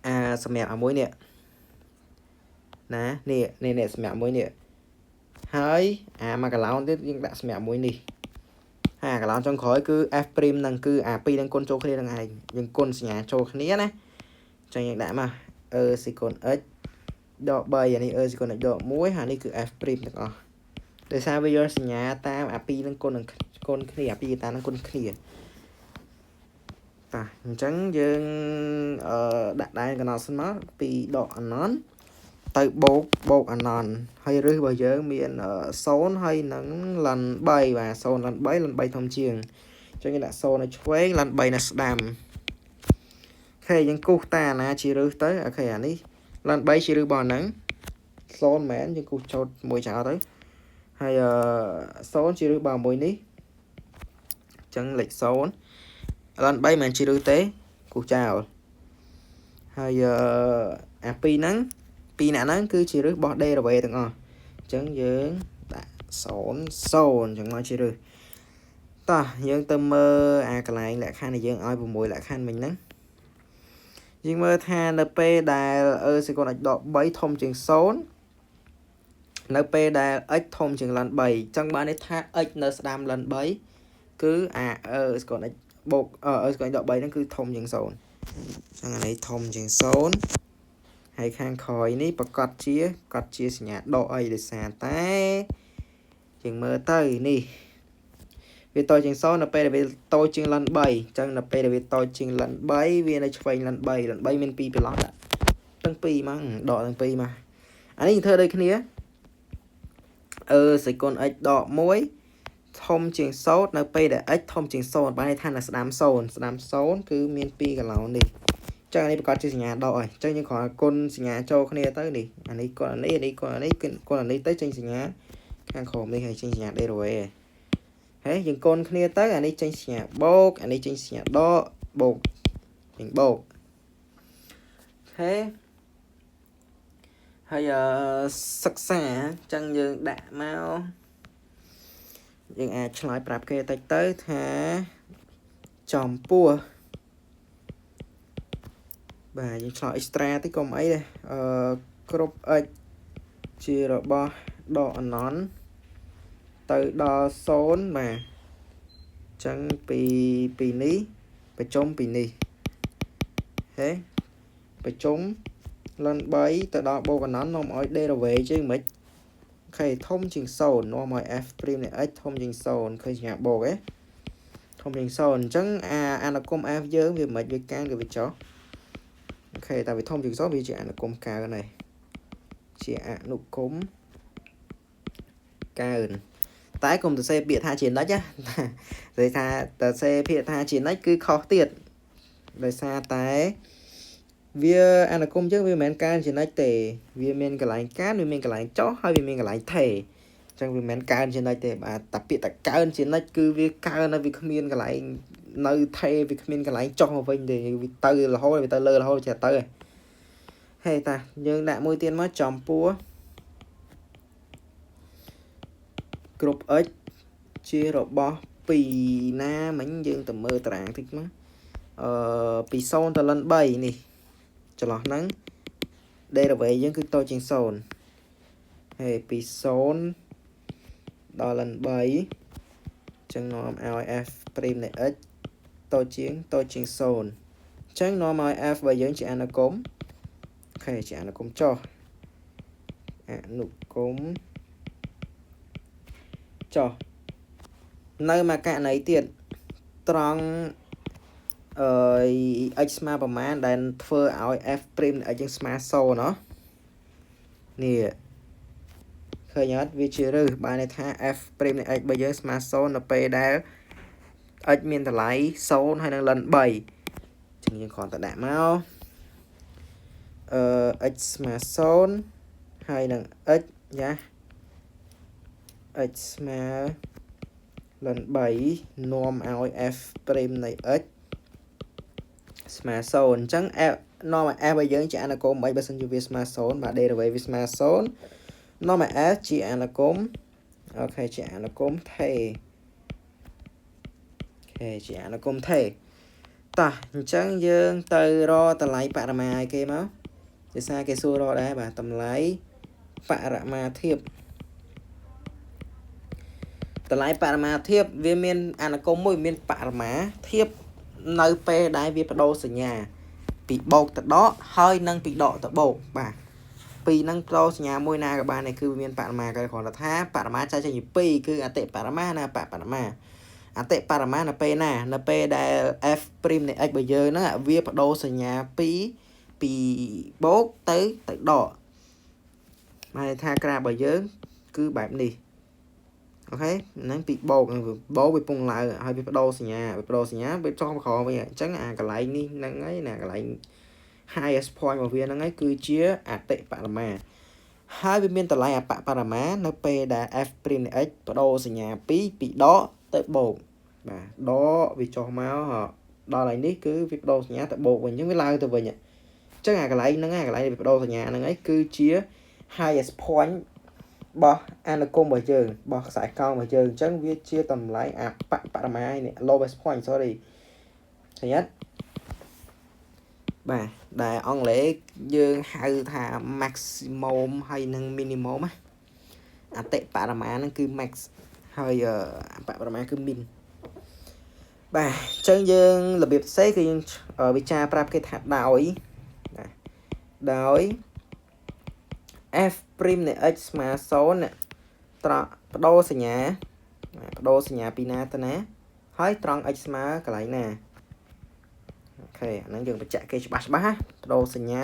អាសម្រាប់អាមួយនេះណានេះនេះនេះសម្រាប់មួយនេះហើយអាមួយកឡោនទៀតយើងដាក់សម្រាប់មួយនេះហើយអាកឡោនចុងក្រោយគឺ f' ហ្នឹងគឺអាពីរហ្នឹងគុណចូលគ្នានឹងឯងយើងគុណសញ្ញាចូលគ្នាណាអញ្ចឹងយើងដាក់មក e សេគុណ x ដក3អានេះ e សេគុណ x ដក1ហើយនេះគឺ f' ទាំងអស់ដោយសារវាយកសញ្ញាតាមអាពីរហ្នឹងគុណនឹងគុណគ្នាអាពីរតាហ្នឹងគុណគ្នាតាអញ្ចឹងយើងអឺដាក់ដែនកំណត់សិនមកពីដកអណន្តទៅបូកបូកអណន្តហើយរឹសរបស់យើងមាន0ហើយនឹង ln 3បាទ0 ln 3 ln 3ធំជាងអញ្ចឹងយើងដាក់0នៅឆ្វេង ln 3នៅស្ដាំ OK យើងគូសតាណាជារឹសទៅ OK អានេះ ln 3ជារឹសរបស់ហ្នឹង0មែនយើងគូសចោតមួយចោលទៅហើយអឺ0ជារឹសរបស់មួយនេះអញ្ចឹងលេខ0 ln 3មិនជារឹសទេគូសចោលហើយអឺអាពីរហ្នឹងពីរអ្នកហ្នឹងគឺជារឹសរបស់ derivative ទាំងអស់អញ្ចឹងយើងដាក់0 0អញ្ចឹងមកជារឹសតោះយើងទៅមើលអាកន្លែងលក្ខខណ្ឌដែលយើងឲ្យ6លក្ខខណ្ឌមិញហ្នឹងយើងមើលថានៅពេលដែល e សេគុណ x ដក3ធំជាង0នៅពេលដែល x ធំជាង ln 3អញ្ចឹងបានន័យថា x នៅស្ដាំ ln 3គឺអា e ស្គុណ x បូក e ស្គុណ x ដក3ហ្នឹងគឺធំជាង0អញ្ចឹងអានេះធំជាង0ហើយខាងក្រោយនេះប្រកាសជាកត់ជាសញ្ញាដកអីដោយសារតែយើងមើលទៅនេះវាតូចជាង0នៅពេលដែលវាតូចជាង ln 3អញ្ចឹងនៅពេលដែលវាតូចជាង ln 3វានៅឆ្វេង ln 3 ln 3មាន2ប្រឡោះដាក់ទាំងពីរមកដកទាំងពីរមកអានេះធ្វើដូចគ្នាអឺសេគុណ x ដក1ធំជាង0នៅពេលដែល x ធំជាង0បានន័យថានៅស្ដាំ0ស្ដាំ0គឺមាន2កន្លោនេះចឹងអានេះប្រកាសជាសញ្ញាដកហើយចឹងយើងគ្រាន់តែគុណសញ្ញាចូលគ្នាទៅនេះអានេះគុណអានេះអានេះគុណអានេះគុណអានេះទៅចេញសញ្ញាខាងក្រោមនេះហើយចេញសញ្ញា derivative ហើយយើងគុណគ្នាទៅអានេះចេញសញ្ញាបូកអានេះចេញសញ្ញាដកបូកចេញបូកហេហើយសិក្សាចឹងយើងដាក់មកយើងអាចឆ្លើយប្រាប់គេតិចទៅថាចំពោះបាទយើងឆ្លើយ extra តិចកុំអីទេអឺគ្រប់ x ជារបស់ដកអណន្តទៅដល់0បាទអញ្ចឹងពីពីនេះបញ្ចុំពីនេះហេបញ្ចុំ ln 3ទៅដល់បូកអណន្តនាំឲ្យ derivative ជាងមិន OK ធំជាង0នាំឲ្យ f' នៃ x ធំជាង0ឃើញសញ្ញាបូកទេធំជាង0អញ្ចឹងអាអនុគម f យើងវាមិនវាកើនក៏វាចុះ OK តែវាធំជាង0វាជាអនុគមកើនហើយជាអនុគមកើនតែកុំទៅសេពាក្យថាជានិច្ចណាតែថាតើសេពាក្យថាជានិច្ចគឺខុសទៀត ដោយសារតែវាអនុគមយើងវាមិនមែនកើនជានិច្ចទេវាមានកន្លែងកើនវាមានកន្លែងចុះហើយវាមានកន្លែងថេអញ្ចឹងវាមិនមែនកើនជានិច្ចទេបាទតែពាក្យតែកើនជានិច្ចគឺវាកើនហើយវាគ្មានកន្លែងនៅថេវាគ្មានកន្លែងចុះមកវិញទេវាទៅរហូតវាទៅលើរហូតចេះទៅហេតាយើងដាក់មួយទៀតមកចំពោះគ្រប់ x ជារបស់ពីណាមិញយើងទៅមើលតារាងតិចមកអឺពី0ទៅលិន3នេះចន្លោះហ្នឹង derivative យើងគឺតូចជាង0ហើយពី0ដល់លិន3ចឹងនាំឲ្យ f' នៃ x តូចជាងតូចជាង0ចឹងនាំឲ្យ f របស់យើងជាអនុគម OK ជាអនុគមចុះអនុគមចុះនៅមួយករណីទៀតត្រង់អឺ x ស្មើប្រមាណដែលធ្វើឲ្យ f' នៃ x យើងស្មើ0ណោះនេះឃើញអត់វាជារឹសបានន័យថា f' នៃ x របស់យើងស្មើ0នៅពេលដែល x មានតម្លៃ0ហើយនឹងលិន3ចឹងយើងគ្រាន់តែដាក់មកអឺ x ស្មើ0ហើយនឹង x យ៉ា x ស្មើលិន3នាំឲ្យ f' នៃ x ស្មើ0អញ្ចឹង f នាំឲ្យ f របស់យើងជាអនុគមអីបើសិនជាវាស្មើ0បាទ derivative វាស្មើ0នាំឲ្យ f ជាអនុគម OK ជាអនុគមថេ OK ជាអនុគមថេតោះអញ្ចឹងយើងទៅរកតម្លៃបរិមាឲ្យគេមកភាសាគេសួររកដែរបាទតម្លៃបរមាធៀបតម្លៃបរមាធៀបវាមានអនុគមមួយមានបរមាធៀបនៅពេលដែលវាបដូរសញ្ញាពីបូកទៅដកហើយនិងពីដកទៅបូកបាទពីរហ្នឹងបដូរសញ្ញាមួយណាក៏បានដែរគឺវាមានបរិមាក៏គ្រាន់តែថាបរិមាចែកចេញជាពីរគឺអតិបរមានិងអបបរមាអតិបរមានៅពេលណានៅពេលដែល f' នៃ x របស់យើងហ្នឹងវាបដូរសញ្ញាពីពីបូកទៅទៅដកហើយថាក្រាបរបស់យើងគឺបែបនេះ OK ហ្នឹងពីបូកបូកវាពងឡើងហើយវាបដូរសញ្ញាវាបដូរសញ្ញាវាចុះមកក្រោមវិញអញ្ចឹងអាកន្លែងនេះហ្នឹងហើយណាកន្លែង highest point របស់វាហ្នឹងហើយគឺជាអតិបរមាហើយវាមានតម្លៃអបបរមានៅពេលដែល f' នៃ x បដូរសញ្ញាពីពីដកទៅបូកបាទដកវាចុះមកដល់ហើយនេះគឺវាបដូរសញ្ញាទៅបូកវិញអញ្ចឹងវាឡើងទៅវិញអញ្ចឹងអាកន្លែងហ្នឹងអាកន្លែងវាបដូរសញ្ញាហ្នឹងឯងគឺជា highest point របស់អនុគមរបស់យើងរបស់ខ្សែកោងរបស់យើងអញ្ចឹងវាជាតម្លៃអបបរមានេះ lowest point sorry ឃើញអត់បាទដែលអង់គ្លេសយើងហៅថា maximum ហើយនិង minimum ណាអតិបរមាហ្នឹងគឺ max ហើយអបបរមាគឺ min បាទអញ្ចឹងយើងរបៀបសេគឺយើងវិចារប្រាប់គេថាដោយបាទដោយ f' នៃ x ស្មើ0នេះត្រង់បដូរសញ្ញាបដូរសញ្ញាពីណាទៅណាហើយត្រង់ x ស្មើកន្លែងណា OK អាហ្នឹងយើងបញ្ជាក់គេច្បាស់ច្បាស់ណាបដូរសញ្ញា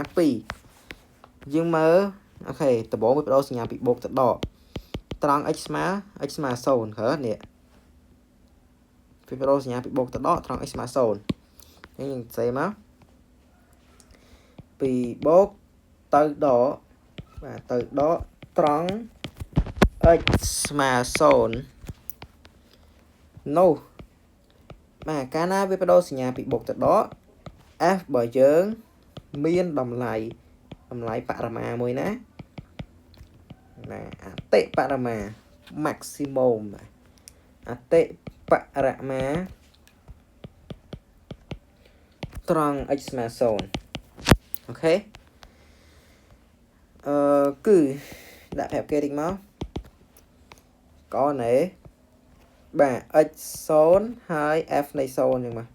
2យើងមើល OK ដំបូងវាបដូរសញ្ញាពីបូកទៅដកត្រង់ x ស្មើ x ស្មើ0គ្រានេះវាបដូរសញ្ញាពីបូកទៅដកត្រង់ x ស្មើ0អញ្ចឹងយើងសេមកពីបូកទៅដកបាទទៅដកត្រង់ x ស្មើ0នោះបាទកាលណាវាបដូរសញ្ញាពីបូកទៅដក f របស់យើងមានតម្លៃតម្លៃបរមាមួយណាណាអតិបរមា maximum អតិបរមាត្រង់ x ស្មើ0 OK អឺគឺដាក់ប្រាប់គេតិចមកកណេបាទ x 0ហើយ f នៃ0អញ្ចឹងមក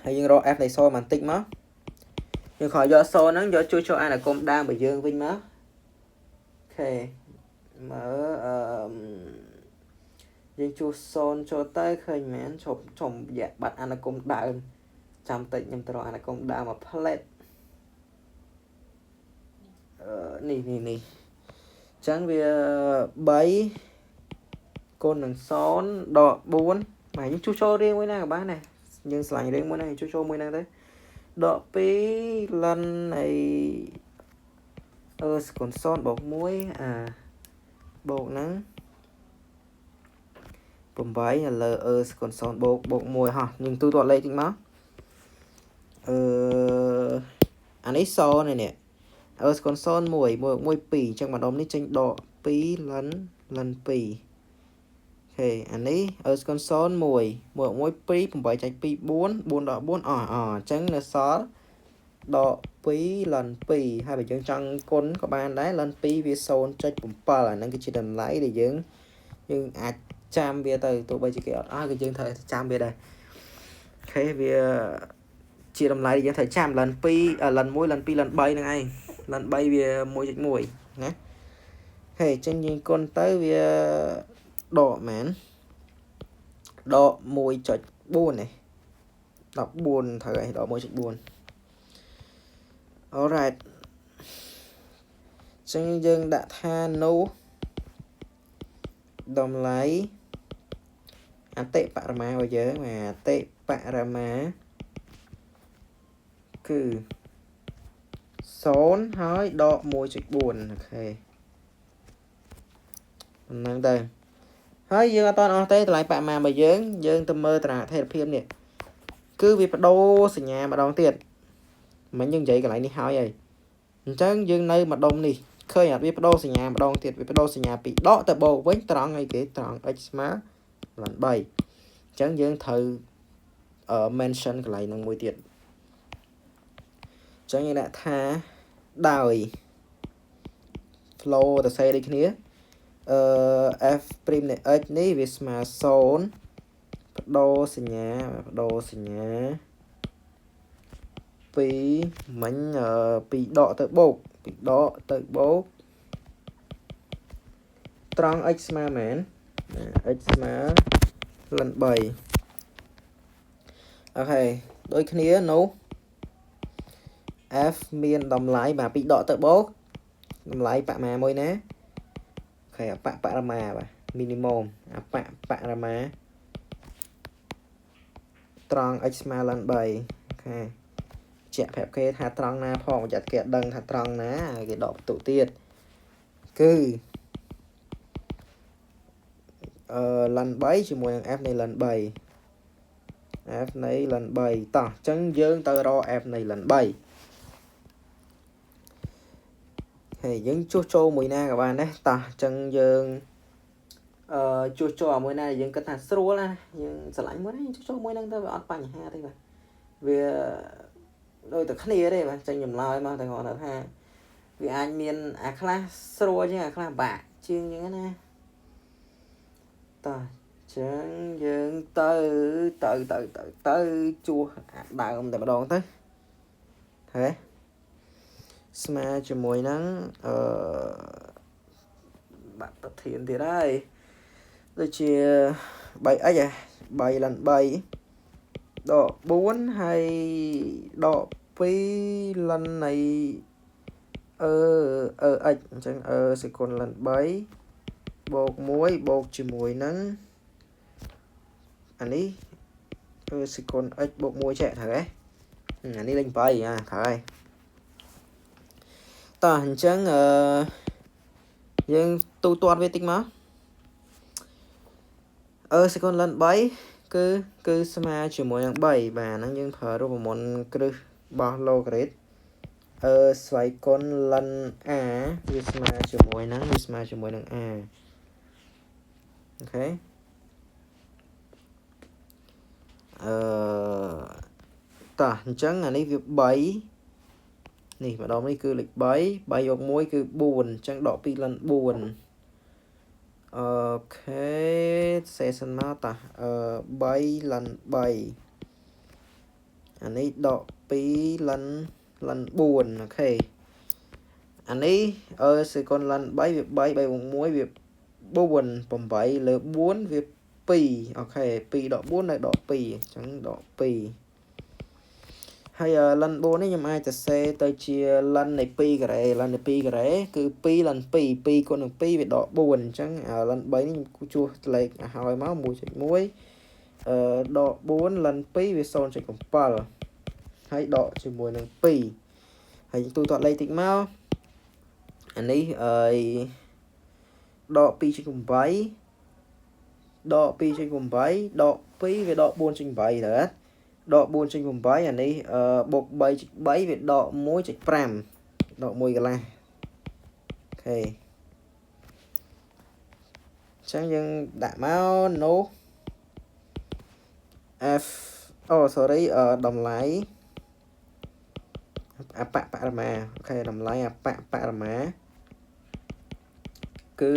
ហើយយើងរក f នៃ0បន្តិចមកយើងខយក0ហ្នឹងយកជួយចូលអនុគមដើមរបស់យើងវិញមក OK មើលអឺយើងជួស0ចូលទៅឃើញមែនឈប់ចំរយៈបាត់អនុគមដើមចាំតិចខ្ញុំទៅរកអនុគមដើមមកផ្លែតអឺនេះនេះនេះអញ្ចឹងវា3គុណនឹង0ដក4បាទយើងជួសចូលរៀងមួយណាក៏បានដែរ យើងឆ្លាញ់រឿងមួយហ្នឹងចូលចូលមួយហ្នឹងទៅដក2 ln នៃ e ស្គុណ0បូក1អាបូកហ្នឹង8នៅលើ e ស្គុណ0បូកបូក1ហោះយើងទូទាត់លេខតិចមកអឺអានេះ0នេះនេះ e ស្គុណ0 1 1 1 2អញ្ចឹងម្ដុំនេះចេញដក2 ln ln 2 OK អានេះ e ស្គុណ0 1 1 1 2 8ចែក2 4 4ដក4អស់អអញ្ចឹងនៅសល់ដក2 ln 2ហើយបើយើងចង់គុណក៏បានដែរ ln 2វា0.7អាហ្នឹងគឺជាតម្លៃដែលយើងយើងអាចចាំវាទៅទោះបីជាគេអត់អស់ក៏យើងត្រូវចាំវាដែរ OK វាជាតម្លៃដែលយើងត្រូវចាំ ln 2 ln 1 ln 2 ln 3ហ្នឹងឯង ln 3វា1.1ណាហេចឹងយើងគុណទៅវាដកមែនដក1.4នេះ14ត្រូវហើយដក1.4 Alright ចឹងយើងដាក់ថានោះតម្លៃអតិបរមារបស់យើងអតិបរមាគឺ0ហើយដក1.4 OK ប៉ុណ្ណឹងទៅហើយយើងអត់តអស់ទេតម្លៃបរិមារបស់យើងយើងទៅមើលតារាអថេរភាពនេះគឺវាបដូរសញ្ញាម្ដងទៀតមិញយើងនិយាយកន្លែងនេះហើយហើយអញ្ចឹងយើងនៅម្ដុំនេះឃើញអត់វាបដូរសញ្ញាម្ដងទៀតវាបដូរសញ្ញាពីដកទៅបូកវិញត្រង់អីគេត្រង់ x ស្មើ ln 3អញ្ចឹងយើងត្រូវ mention កន្លែងហ្នឹងមួយទៀតអញ្ចឹងយើងដាក់ថាដោយ flow ទៅសេដូចគ្នាអឺ f' នៃ x នេះវាស្មើ0បដូរសញ្ញាបដូរសញ្ញាពីមិញពីដកទៅបូកពីដកទៅបូកត្រង់ x ស្មើមែន x ស្មើ ln 3 OK ដូចគ្នានោះ f មានតម្លៃបាទពីដកទៅបូកតម្លៃបរិមាមួយណា OK អបបរមាបាទ minimum អបបរមាត្រង់ x ស្មើ ln 3 OK ជាក់ប្រាប់គេថាត្រង់ណាផងប្រយ័ត្នគេអត់ដឹងថាត្រង់ណាគេដកបន្ទុកទៀតគឺអឺ ln 3ជាមួយនឹង f នៃ ln 3 f នៃ ln 3តោះអញ្ចឹងយើងទៅរក f នៃ ln 3ហើយយើងជួសចូលមួយណាក៏បានដែរតោះអញ្ចឹងយើងអឺជួសចូលអាមួយណាដែលយើងគិតថាស្រួលណាយើងស្រឡាញ់មួយណាយើងជួសចូលមួយហ្នឹងទៅវាអត់បញ្ហាទេបាទវាដូចតែគ្នាទេបាទចេញចម្លើយមកតែគាត់ថាវាអាចមានអាខ្លះស្រួលជាងអាខ្លះបាក់ជាងអញ្ចឹងណាតោះចឹងយើងទៅទៅទៅទៅទៅជួសអាដើមតែម្ដងទៅហេស្មើជាមួយនឹងអឺបាក់ប្រធានទៀតហើយដូចជា 3x ហ៎3 ln 3ដក4ហើយដក2 ln នៃអឺអឺ x អញ្ចឹងអឺសេគុណ ln 3បូក1បូកជាមួយនឹងអានេះអឺសេគុណ x បូក1ចេះត្រូវទេអានេះលេខ8អាត្រូវហើយតោះអញ្ចឹងអឺយើងទូទាត់វាតិចមកអឺសេគុណ ln 3គឺគឺស្មើជាមួយនឹង3បាទហ្នឹងយើងប្រើរូបមន្តគ្រឹះរបស់ logarit អឺស្វ័យគុណ ln a វាស្មើជាមួយនឹងវាស្មើជាមួយនឹង a OK អឺតោះអញ្ចឹងអានេះវា3នេះម្ដងនេះគឺលេខ3 3បូក1គឺ4អញ្ចឹងដក2 ln 4 OK សេសិនមកតោះអឺ3 ln 3អានេះដក2 ln ln 4 OK អានេះអឺសេគុណ ln 3វា3 3បូក1វា4 8លើ4វា2 OK 2ដក4នៅដក2អញ្ចឹងដក2ហើយ ln 4នេះខ្ញុំអាចទៅសេទៅជា ln នៃ2ការ៉េ ln នៃ2ការ៉េគឺ2 ln 2 2គុណនឹង2វាដក4អញ្ចឹង ln 3នេះខ្ញុំជួសលេខឲ្យហើយមក1.1 អឺដក4 ln 2វា0.7ហើយដកជាមួយនឹង2ហើយទូទាត់លេខតិចមកអានេះអឺដក2.8ដក2.8ដក2វាដក4.8ទៅដក4.8អានេះបូក3.3វាដក1.5ដក1កន្លះ OK ចឹងយើងដាក់មក no f អូ sorry តម្លៃអបបរមា OK តម្លៃអបបរមាគឺ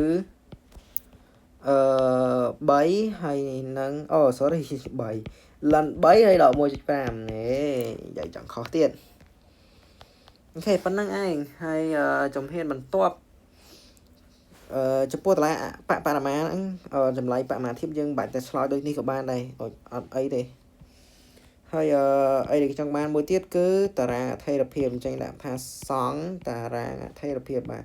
អឺ3ហើយនឹងអូ sorry 3 ln 3ហើយដក1.5នេះនិយាយចង់ខុសទៀត OK ប៉ុណ្្នឹងឯងហើយជំហានបន្ទាប់អឺចំពោះតម្លៃបបរមាហ្នឹងចម្លៃបមាធៀបយើងមិនបាច់តែឆ្លើយដូចនេះក៏បានដែរអត់អីទេហើយអឺអីដែលចង់បានមួយទៀតគឺតារាងអថេរភាពអញ្ចឹងដាក់ថាសង់តារាងអថេរភាពបាទ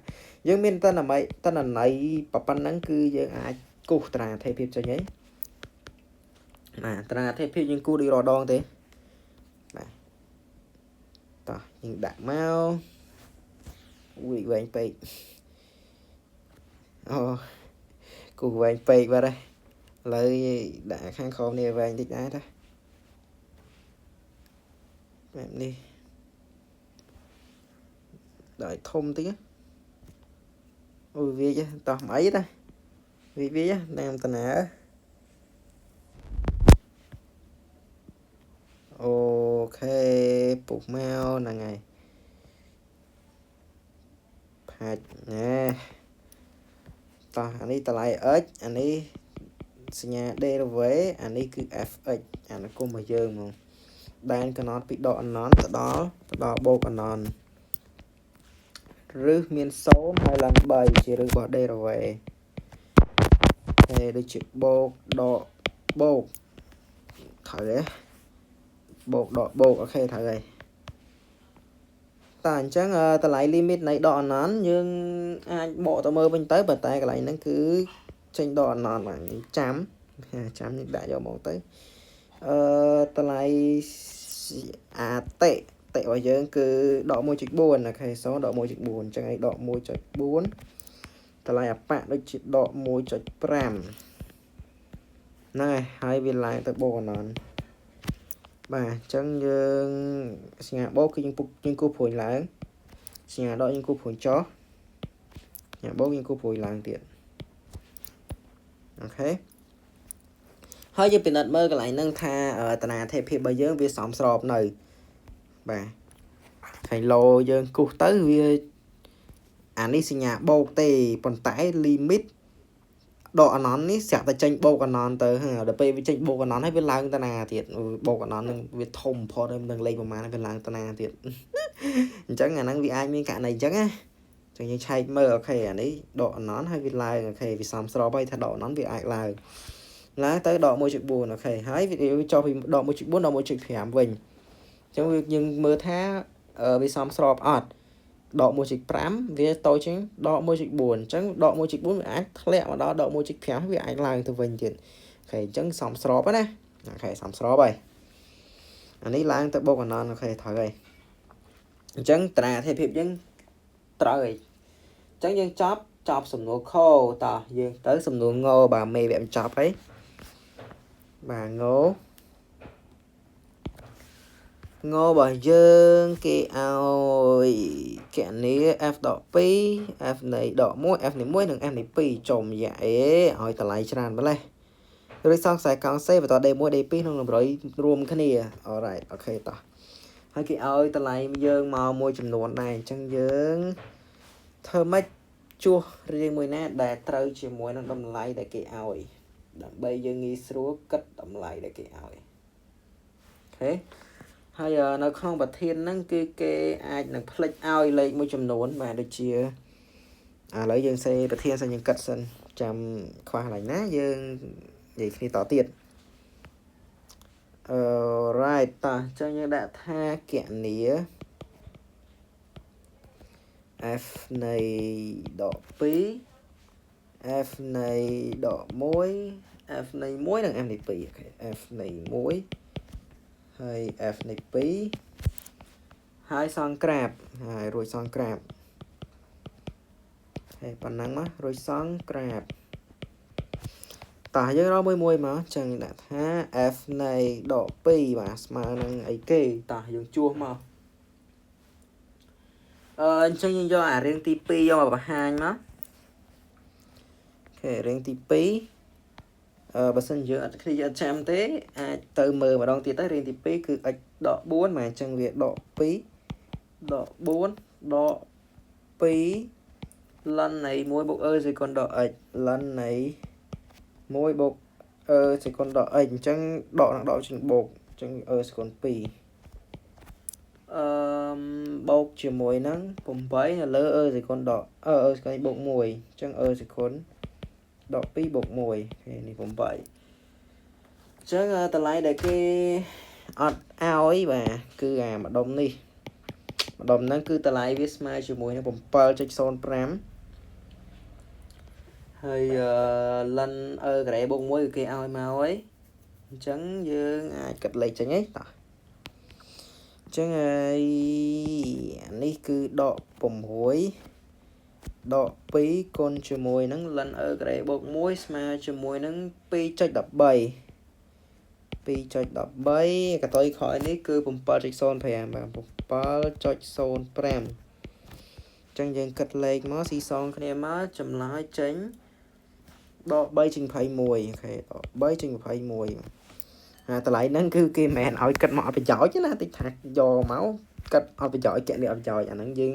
យើងមានតនន័យតនន័យប៉ុណ្ណឹងគឺយើងអាចគូសតារាងអថេរភាពចេញហើយបាទតារាងអថេរភាពយើងគូសដូចរាល់ដងទេបាទតោះយើងដាក់មកអូយវែងពេកអូគូសវែងពេកបាត់ហើយឥឡូវដាក់ខាងក្រោមនេះវែងតិចដែរតាបែបនេះដាក់ធំតិចអូយវាតោះមិនអីតាវាវាតាមតាណា OK ពុះមកហ្នឹងហើយផាច់ណែតោះអានេះតម្លៃ x អានេះសញ្ញា derivative អានេះគឺ fx អានុគមរបស់យើងហ្មងដែនកំណត់ពីដកអនន្តទៅដល់ទៅដល់បូកអនន្តឬមាន0ហើយឡើង3ជាឬរបស់ derivative ហើយដូចជាបូកដកបូកត្រូវទេបូកដកបូក OK ត្រូវហើយតើអញ្ចឹងតម្លៃ limit នៃដកអនន្តយើងអាចបកទៅមើលវិញទៅប៉ុន្តែកន្លែងហ្នឹងគឺចេញដកអនន្តបាទចាំចាំនេះដាក់យកមកទៅអឺតម្លៃអាតិតិរបស់យើងគឺដក1.4 OK 0ដក1.4អញ្ចឹងឯងដក1.4តម្លៃអបៈដូចជាដក1.5ហ្នឹងហើយហើយវាឡើងទៅបូកអនន្តបាទអញ្ចឹងយើងសញ្ញាបូកគឺយើងពុកយើងគូសព្រួយឡើងសញ្ញាដកយើងគូសព្រួយចុះសញ្ញាបូកយើងគូសព្រួយឡើងទៀត OK ហើយយើងពិនិត្យមើលកន្លែងហ្នឹងថាតារាធិភាពរបស់យើងវាសមស្របនៅបាទហើយឡូយើងគូសទៅវាអានេះសញ្ញាបូកទេប៉ុន្តែ limit ដកអនន្តនេះស្រាប់តែចេញបូកអនន្តទៅដល់ពេលវាចេញបូកអនន្តហើយវាឡើងតាណាទៀតបូកអនន្តនឹងវាធំបំផុតហើយមិនដឹងលេខប្រហែលវាឡើងតាណាទៀតអញ្ចឹងអាហ្នឹងវាអាចមានករណីអញ្ចឹងណាចឹងយើងឆែកមើល OK អានេះដកអនន្តហើយវាឡើង OK វាសមស្របហើយថាដកអនន្តវាអាចឡើងឡើងទៅដក1.4 OK ហើយវាចុះពីដក1.4ដល់1.5វិញអញ្ចឹងវាយើងមើលថាវាសមស្របអត់ដក1.5វាតូចជាងដក1.4អញ្ចឹងដក1.4វាអាចធ្លាក់មកដល់ដក1.5វាអាចឡើងទៅវិញទៀត OK អញ្ចឹងសមស្របណា OK សមស្របហើយអានេះឡើងទៅបូកអនន្ត OK ត្រូវហើយអញ្ចឹងតារាធិភាពយើងត្រូវហើយអញ្ចឹងយើងចប់ចប់សំណួរខតោះយើងទៅសំណួរងបាទមេវគ្គបញ្ចប់ហើយបាទងងរបស់យើងគេឲ្យកណនី f ដក2 f នៃដក1 f នៃ1និង f នៃ2ចំយ៉ាអេឲ្យតម្លៃច្រើនម្លេះរួចសងខ្សែកង់ C បន្ត D1 D2 ក្នុងតម្រុយរួមគ្នា alright OK តោះហើយគេឲ្យតម្លៃយើងមកមួយចំនួនដែរអញ្ចឹងយើងធ្វើម៉េចជួសរៀងមួយណាដែលត្រូវជាមួយនឹងតម្លៃដែលគេឲ្យដើម្បីយើងងាយស្រួលគិតតម្លៃដែលគេឲ្យ OK ហើយនៅក្នុងប្រធានហ្នឹងគឺគេអាចនឹងផ្លិចឲ្យលេខមួយចំនួនបាទដូចជាឥឡូវយើងសេប្រធានសិនយើងគិតសិនចាំខ្វះកន្លែងណាយើងនិយាយគ្នាតទៀតអឺ right តោះអញ្ចឹងយើងដាក់ថាកណនី f នៃដក2 f នៃដក1 f នៃ1និង f នៃ2 OK f នៃ1ហើយ f នៃ2ហើយសង់ក្រាបហើយរួចសង់ក្រាបហើយប៉ុណ្ណឹងមករួចសង់ក្រាបតោះយើងរកមួយមួយមកចឹងដាក់ថា f នៃដក2បាទស្មើនឹងអីគេតោះយើងជួសមកអឺអញ្ចឹងយើងយកអារឿងទី2យកមកបង្ហាញមក OK រឿងទី2អឺបើសិនយើងអត់គ្នាអត់ចាំទេអាចទៅមើលម្ដងទៀតទៅរឿងទី2គឺ x ដក4មកអញ្ចឹងវាដក2ដក4ដក2 ln នៃ1បូក e សេគុណដក x ln នៃ1បូក e សេគុណដក x អញ្ចឹងដកនឹងដកជាងបូកអញ្ចឹង e សេគុណ2អឺបូកជាមួយនឹង8នៅលើ e សេគុណដក e e សេគុណបូក1អញ្ចឹង e សេគុណដក2បូក1 OK នេះ8អញ្ចឹងតម្លៃដែលគេអត់ឲ្យបាទគឺអាម្ដុំនេះម្ដុំហ្នឹងគឺតម្លៃវាស្មើជាមួយនឹង7.05ហើយ ln e ការ៉េបូក1គឺគេឲ្យមកហើយអញ្ចឹងយើងអាចកាត់លេខចេញហីតោះអញ្ចឹងហើយអានេះគឺដក6ដក2គុណជាមួយនឹង ln e ការ៉េបូក1ស្មើជាមួយនឹង2.13 2.13កតុយក្រោយនេះគឺ7.05បាទ7.05អញ្ចឹងយើងគិតលេខមកស៊ីសងគ្នាមកចម្លើយចេញដក3.21 OK ដក3.21អាតម្លៃហ្នឹងគឺគេមិនមែនឲ្យគិតមកអត់ប្រយោជន៍ណាតិចថាយកមកគិតអត់ប្រយោជន៍កនេះអត់ប្រយោជន៍អាហ្នឹងយើង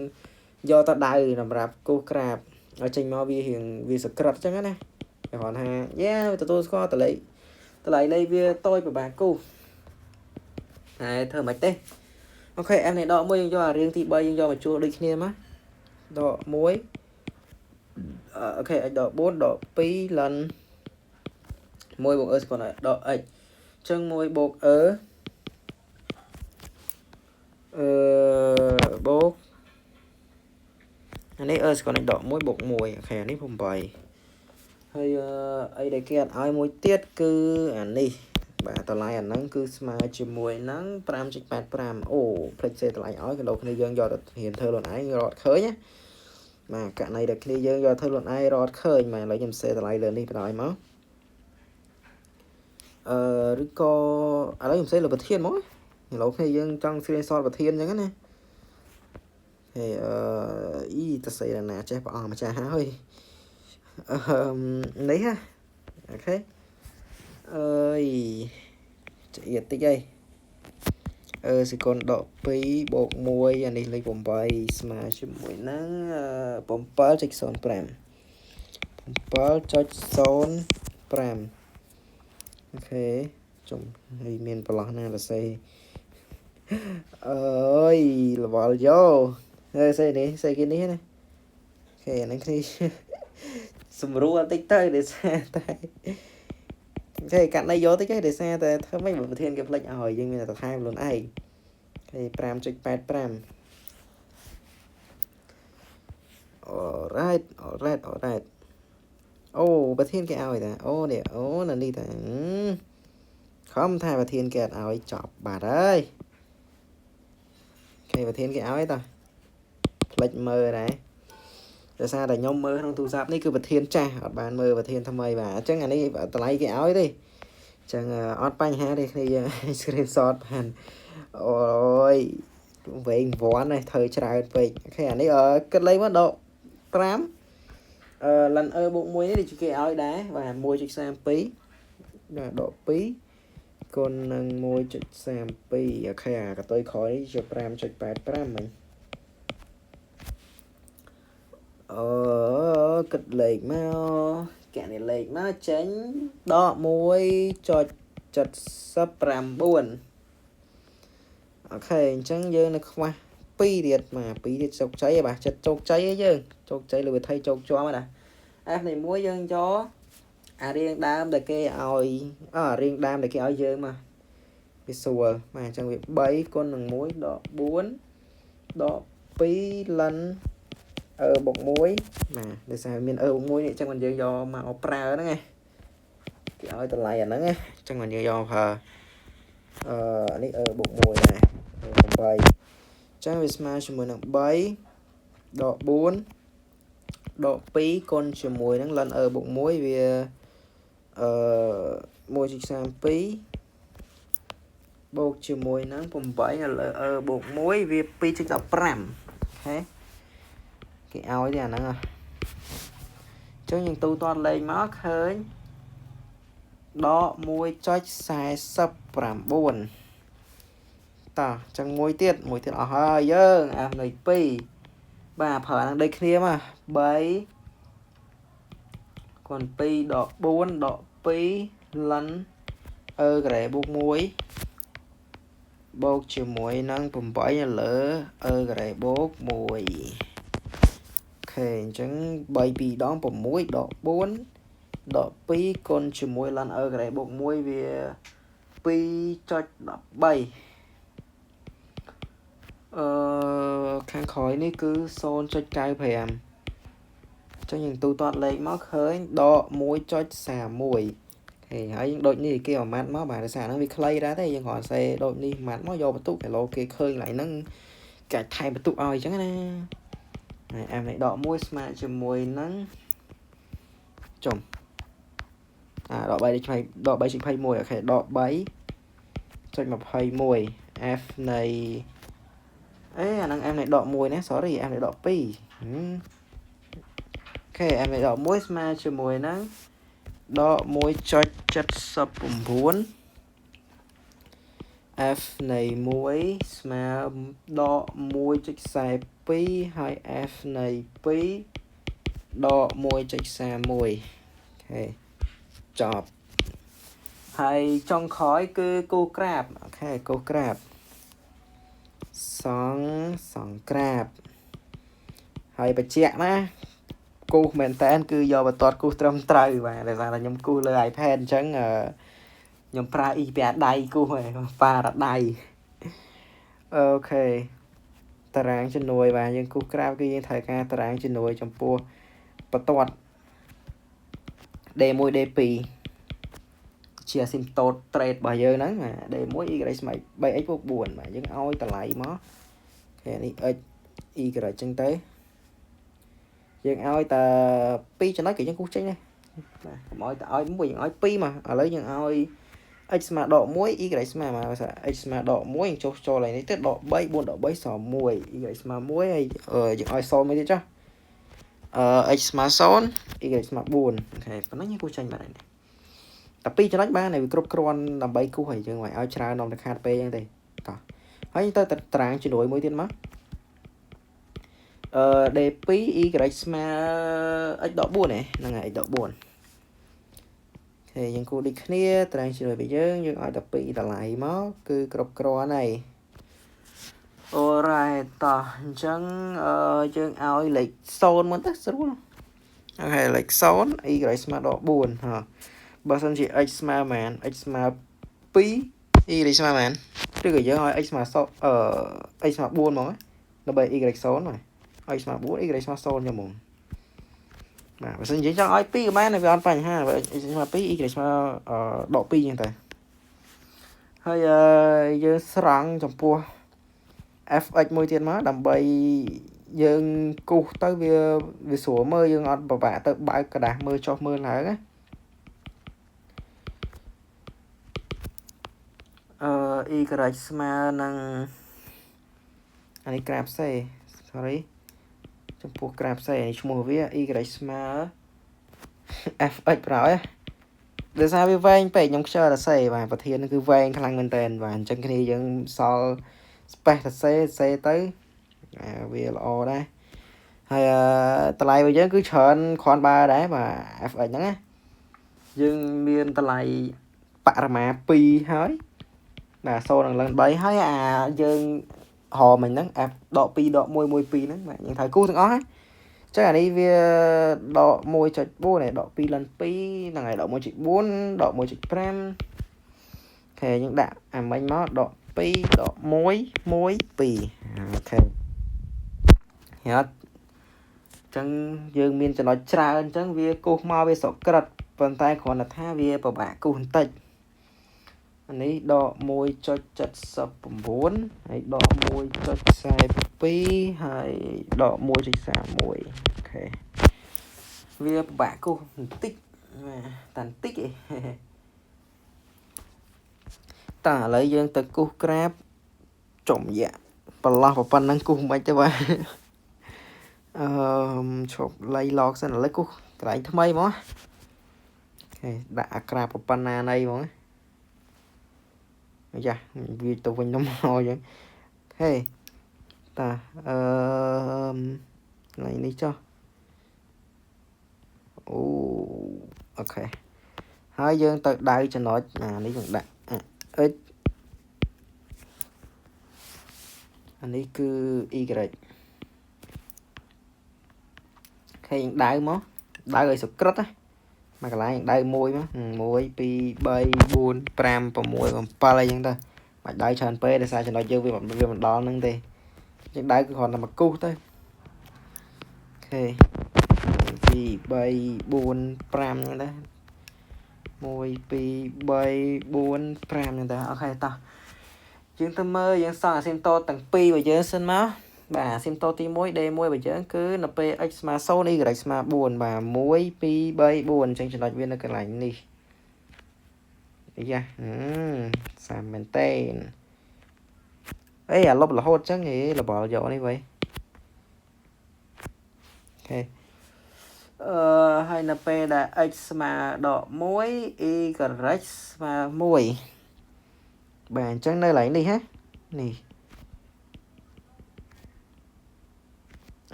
យកទៅដៅសម្រាប់គូសក្រាបឲ្យចេញមកវារៀងវាសក្រិតអញ្ចឹងណាគេគ្រាន់ថាយ៉ាទទួលស្គាល់តម្លៃតម្លៃលេខវាតូចពិបាកគូសតែធ្វើមិនទេ OK f នេះដក1យើងយកអារឿងទី3យើងយកមកជួលដូចគ្នាមកដក1 OK x ដក4ដក2 ln 1បូក e ស្គាល់ដក x អញ្ចឹង1បូក e អឺបូកអានេះ e ស្គាល់ដក1បូក1 OK អានេះ8ហើយអីដែលគេអត់ឲ្យមួយទៀតគឺអានេះបាទតម្លៃអាហ្នឹងគឺស្មើជាមួយនឹង5.85អូផ្លេចសេតម្លៃឲ្យកន្លោគ្នាយើងយកទៅរៀនធ្វើខ្លួនឯងរត់ឃើញណាបាទករណីដែលគ្នាយើងយកធ្វើខ្លួនឯងរត់ឃើញបាទឥឡូវខ្ញុំសេតម្លៃលើនេះបណ្ដោយមកអឺឬក៏ឥឡូវខ្ញុំសេលើប្រធានមកឥឡូវគ្នាយើងចង់ screenshot ប្រធានអញ្ចឹងណាហេអឺអ៊ីតសេណាចេះព្រះអង្គម្ចាស់ហើយអឺនេះហ៎ OK អើយចៀតតិចអីអឺសេគុណដក2បូក1អានេះលេខ8ស្មើជាមួយនឹង7.05 7.05 OK ចុំហើយមានប្រឡោះណាសរសេរអើយលវល់យោហើយសេនេះសេគេនេះណា OK អាហ្នឹងគ្នាសម្រួលតិចទៅដោយសារតែគេកាត់ន័យយកតិចឯងដោយសារតែធ្វើម៉េចបើប្រធានគេផ្លេចឲ្យយើងមានតែថែមខ្លួនឯងគេ5.85 alright alright alright អូប្រធានគេឲ្យតាអូនេះអូនៅនេះតាខំថាប្រធានគេអត់ឲ្យចប់បាត់ហើយគេប្រធានគេឲ្យតាផ្លេចមើលដែរដោយសារតែខ្ញុំមើលក្នុងទូរស័ព្ទនេះគឺប្រធានចាស់អត់បានមើលប្រធានថ្មីបាទអញ្ចឹងអានេះតម្លៃគេឲ្យទេអញ្ចឹងអត់បញ្ហាទេគ្នាយើង screenshot បានអូយវែងវាន់នេះធ្វើច្រើនពេក OK អានេះគិតលេខមកដក5អឺ ln e បូក1នេះដូចគេឲ្យដែរបាទ1.32បាទដក2គុណនឹង1.32 OK អាកតុយក្រោយនេះជា5.85មិញអឺគិតលេខមកកណនីលេខមកចេញដក1.79 OK អញ្ចឹងយើងនៅខ្វះ2ទៀតបាទ2ទៀតជោគជ័យបាទចិត្តជោគជ័យឯងយើងជោគជ័យលើវិធីជោគជាំណា F នៃ1យើងយកអារៀងដើមដែលគេឲ្យអារៀងដើមដែលគេឲ្យយើងមកវាស្រួលបាទអញ្ចឹងវា3គុណនឹង1ដក4ដក2 ln e បូក1បាទដោយសារមាន e បូក1នេះអញ្ចឹងមិនយើងយកមកប្រើហ្នឹងឯង គេឲ្យតម្លៃអាហ្នឹងណាអញ្ចឹងយើងយកប្រើអឺនេះ e បូក1ដែរ8អញ្ចឹងវាស្មើជាមួយនឹង3ដក4ដក2គុណជាមួយនឹង ln e បូក1វាអឺ1.32បូកជាមួយនឹង8នៅលើ e បូក1វា2.15 OK គេឲ្យទេអាហ្នឹងអញ្ចឹងយើងទូទាត់លេខមកឃើញដក1.49តោះចឹងមួយទៀតមួយទៀតអស់ហើយយើង f នៃ2បាទប្រើហ្នឹងដូចគ្នាមក3គុណ2ដក4ដក2 ln e ការ៉េបូក1បូកជាមួយនឹង8នៅលើ e ការ៉េបូក1 OK អញ្ចឹង3 2ដង6ដក4ដក2គុណជាមួយ ln e ការ៉េបូក1វា2.13អឺខាងក្រោយនេះគឺ0.95ចឹងយើងទូទាត់លេខមកឃើញដក1.31ហេហើយយើងដូចនេះគេមួយម៉ាត់មកបាទដោយសារហ្នឹងវាខ្លីដែរទេយើងគ្រាន់សេដូចនេះម៉ាត់មកយកបន្ទុកគីឡូគេឃើញកន្លែងហ្នឹងគេអាចថែមបន្ទុកឲ្យអញ្ចឹងណាហើយ m នៃដក1ស្មើជាមួយនឹងចំអាដក3ដក3.21 OK ដក3.21 f នៃអេអាហ្នឹង f នៃដក1ណា sorry f នៃដក2 OK f នៃដក1ស្មើជាមួយនឹងដក1.79 f នៃ1ស្មើដក1.42ហើយ f នៃ2ដក1.31 OK ចប់ហើយចុងក្រោយគឺគូក្រាប OK គូក្រាបសង់សង់ក្រាបហើយបញ្ជាក់ណាគូសមែនតើគឺយកបន្ទាត់គូសត្រឹមត្រូវបាទដោយសារតែខ្ញុំគូសលើ iPad អញ្ចឹងខ្ញុំប្រើអ៊ីពាដៃគូសហើយប៉ារដៃ OK តារាងជំនួយបាទយើងគូសក្រាបគឺយើងត្រូវការតារាងជំនួយចំពោះបន្ទាត់ D1 D2 ជា asymptote trait របស់យើងហ្នឹង D1 y ស្មើ 3x បូក4បាទយើងឲ្យតម្លៃមក OK នេះ x y អញ្ចឹងទៅយើងឲ្យតែ2ចំណុចក៏យើងគូសចេញដែរបាទកុំឲ្យតែឲ្យមួយយើងឲ្យ2មកឥឡូវយើងឲ្យ x ស្មើដក1 y ស្មើមក x ស្មើដក1យើងចុះចូលឡើងនេះទៅដក3 4ដក3សល់1 y ស្មើ1ហើយយើងឲ្យ0មួយទៀតចុះអឺ x ស្មើ0 y ស្មើ4 OK ប៉ុណ្ណឹងយើងគូសចេញបាត់ហើយតែ2ចំណុចបានហើយវាគ្រប់គ្រាន់ដើម្បីគូសហើយយើងឲ្យច្រើននាំទៅខាតពេកអញ្ចឹងទេតោះហើយទៅតារាងជំនួយមួយទៀតមកអឺ D2 y ស្មើ x ដក4ហ្នឹងហើយ x ដក4 OK យើងគូដូចគ្នាតារាងជំនួយរបស់យើងយើងឲ្យតែ2តម្លៃមកគឺគ្រប់គ្រាន់ហើយ alright តោះអញ្ចឹងអឺយើងឲ្យលេខ0មុនទៅស្រួល OK លេខ0 y ស្មើដក4ហ៎បើសិនជា x ស្មើប៉ុន្មាន x ស្មើ2 y ស្មើប៉ុន្មានឬក៏យើងឲ្យ x ស្មើ0អឺ x ស្មើ4ហ្មងដើម្បី y 0មក x ស្មើ4 y ស្មើ0ចឹងហ្មងបាទបើសិនជាចង់ឲ្យ2ក៏បានវាអត់បញ្ហាបើ x ស្មើ2 y ស្មើដក2ចឹងទៅហើយយើងស្រង់ចំពោះ fx មួយទៀតមកដើម្បីយើងគូសទៅវាវាស្រួលមើលយើងអត់ពិបាកទៅបើកក្រដាសមើលចុះមើលឡើងណាអឺ y ស្មើនឹងអានេះក្រាប C sorry ចំពោះក្រាប C នេះឈ្មោះវា y ស្មើ fx ប្រហើយដោយសារវាវែងពេកខ្ញុំខ្ជិលតែសេបាទប្រធានគឺវែងខ្លាំងមែនតើបាទអញ្ចឹងគ្នាយើងសល់ space តែសេសេទៅវាល្អដែរហើយតម្លៃរបស់យើងគឺច្រើនគ្រាន់បើដែរបាទ fx ហ្នឹងណាយើងមានតម្លៃបរិមា2ហើយបាទ0នឹងឡើង3ហើយអាយើងរមិញហ្នឹង f ដក2ដក1 1 2ហ្នឹងបាទយើងត្រូវគូសទាំងអស់ហ្នឹងចឹងអានេះវាដក1.4ហើយដក2 ln 2ហ្នឹងហើយដក1.4ដក1.5 OK យើងដាក់អាមិញមកដក2ដក1 1 2 OK ហត់ចឹងយើងមានចំណុចច្រើនអញ្ចឹងវាគូសមកវាសុក្រិត ប៉ុន្តែគ្រាន់តែថាវាពិបាកគូសបន្តិចអានេះដក1.79ហើយដក1.42ហើយដក1.31អូខេវាពិបាកគូសបន្តិចបាទតែបន្តិចឯងតើឥឡូវយើងទៅគូសក្រាបចំយ៉ាប្រឡោះប៉ុណ្ណឹងគូសមិនទេបាទអឺឈប់លៃឡកសិនឥឡូវគូសកន្លែងថ្មីហ្មងអូខេដាក់អាក្រាបប៉ុណ្ណាណីហ្មងយ៉ាវាទៅវិញទៅមកអញ្ចឹងអូខេតាអឺកន្លែងនេះចុះអូអូខេហើយយើងទៅដៅចំណុចអានេះយើងដាក់ x អានេះគឺ y ខេយើងដៅមកដៅឲ្យសុក្រិតណាមួយកន្លែងដៅមួយមក1 2 3 4 5 6 7អីចឹងទៅបាច់ដៅច្រើនពេកដោយសារចំណុចយើងវាមិនដល់ហ្នឹងទេយើងដៅគឺគ្រាន់តែមកគូសទៅអូខេ2 3 4 5ចឹងទៅ1 2 3 4 5ចឹងទៅអូខេតោះយើងទៅមើលយើងសង់អាស៊ីមតូតទាំងពីររបស់យើងសិនមកបាទអាស៊ីមតូតទី1 D1 របស់យើងគឺនៅពេល x ស្មើ0 y ស្មើ4បាទ1 2 3 4អញ្ចឹងចំណុចវានៅកន្លែងនេះយ៉ាសាមមែនតេនអេអាលុបរហូតអញ្ចឹងហេលបលយកនេះវ៉ៃអូខេអឺហើយនៅពេលដែល x ស្មើដក1 y ស្មើ1បាទអញ្ចឹងនៅកន្លែងនេះហ៎នេះ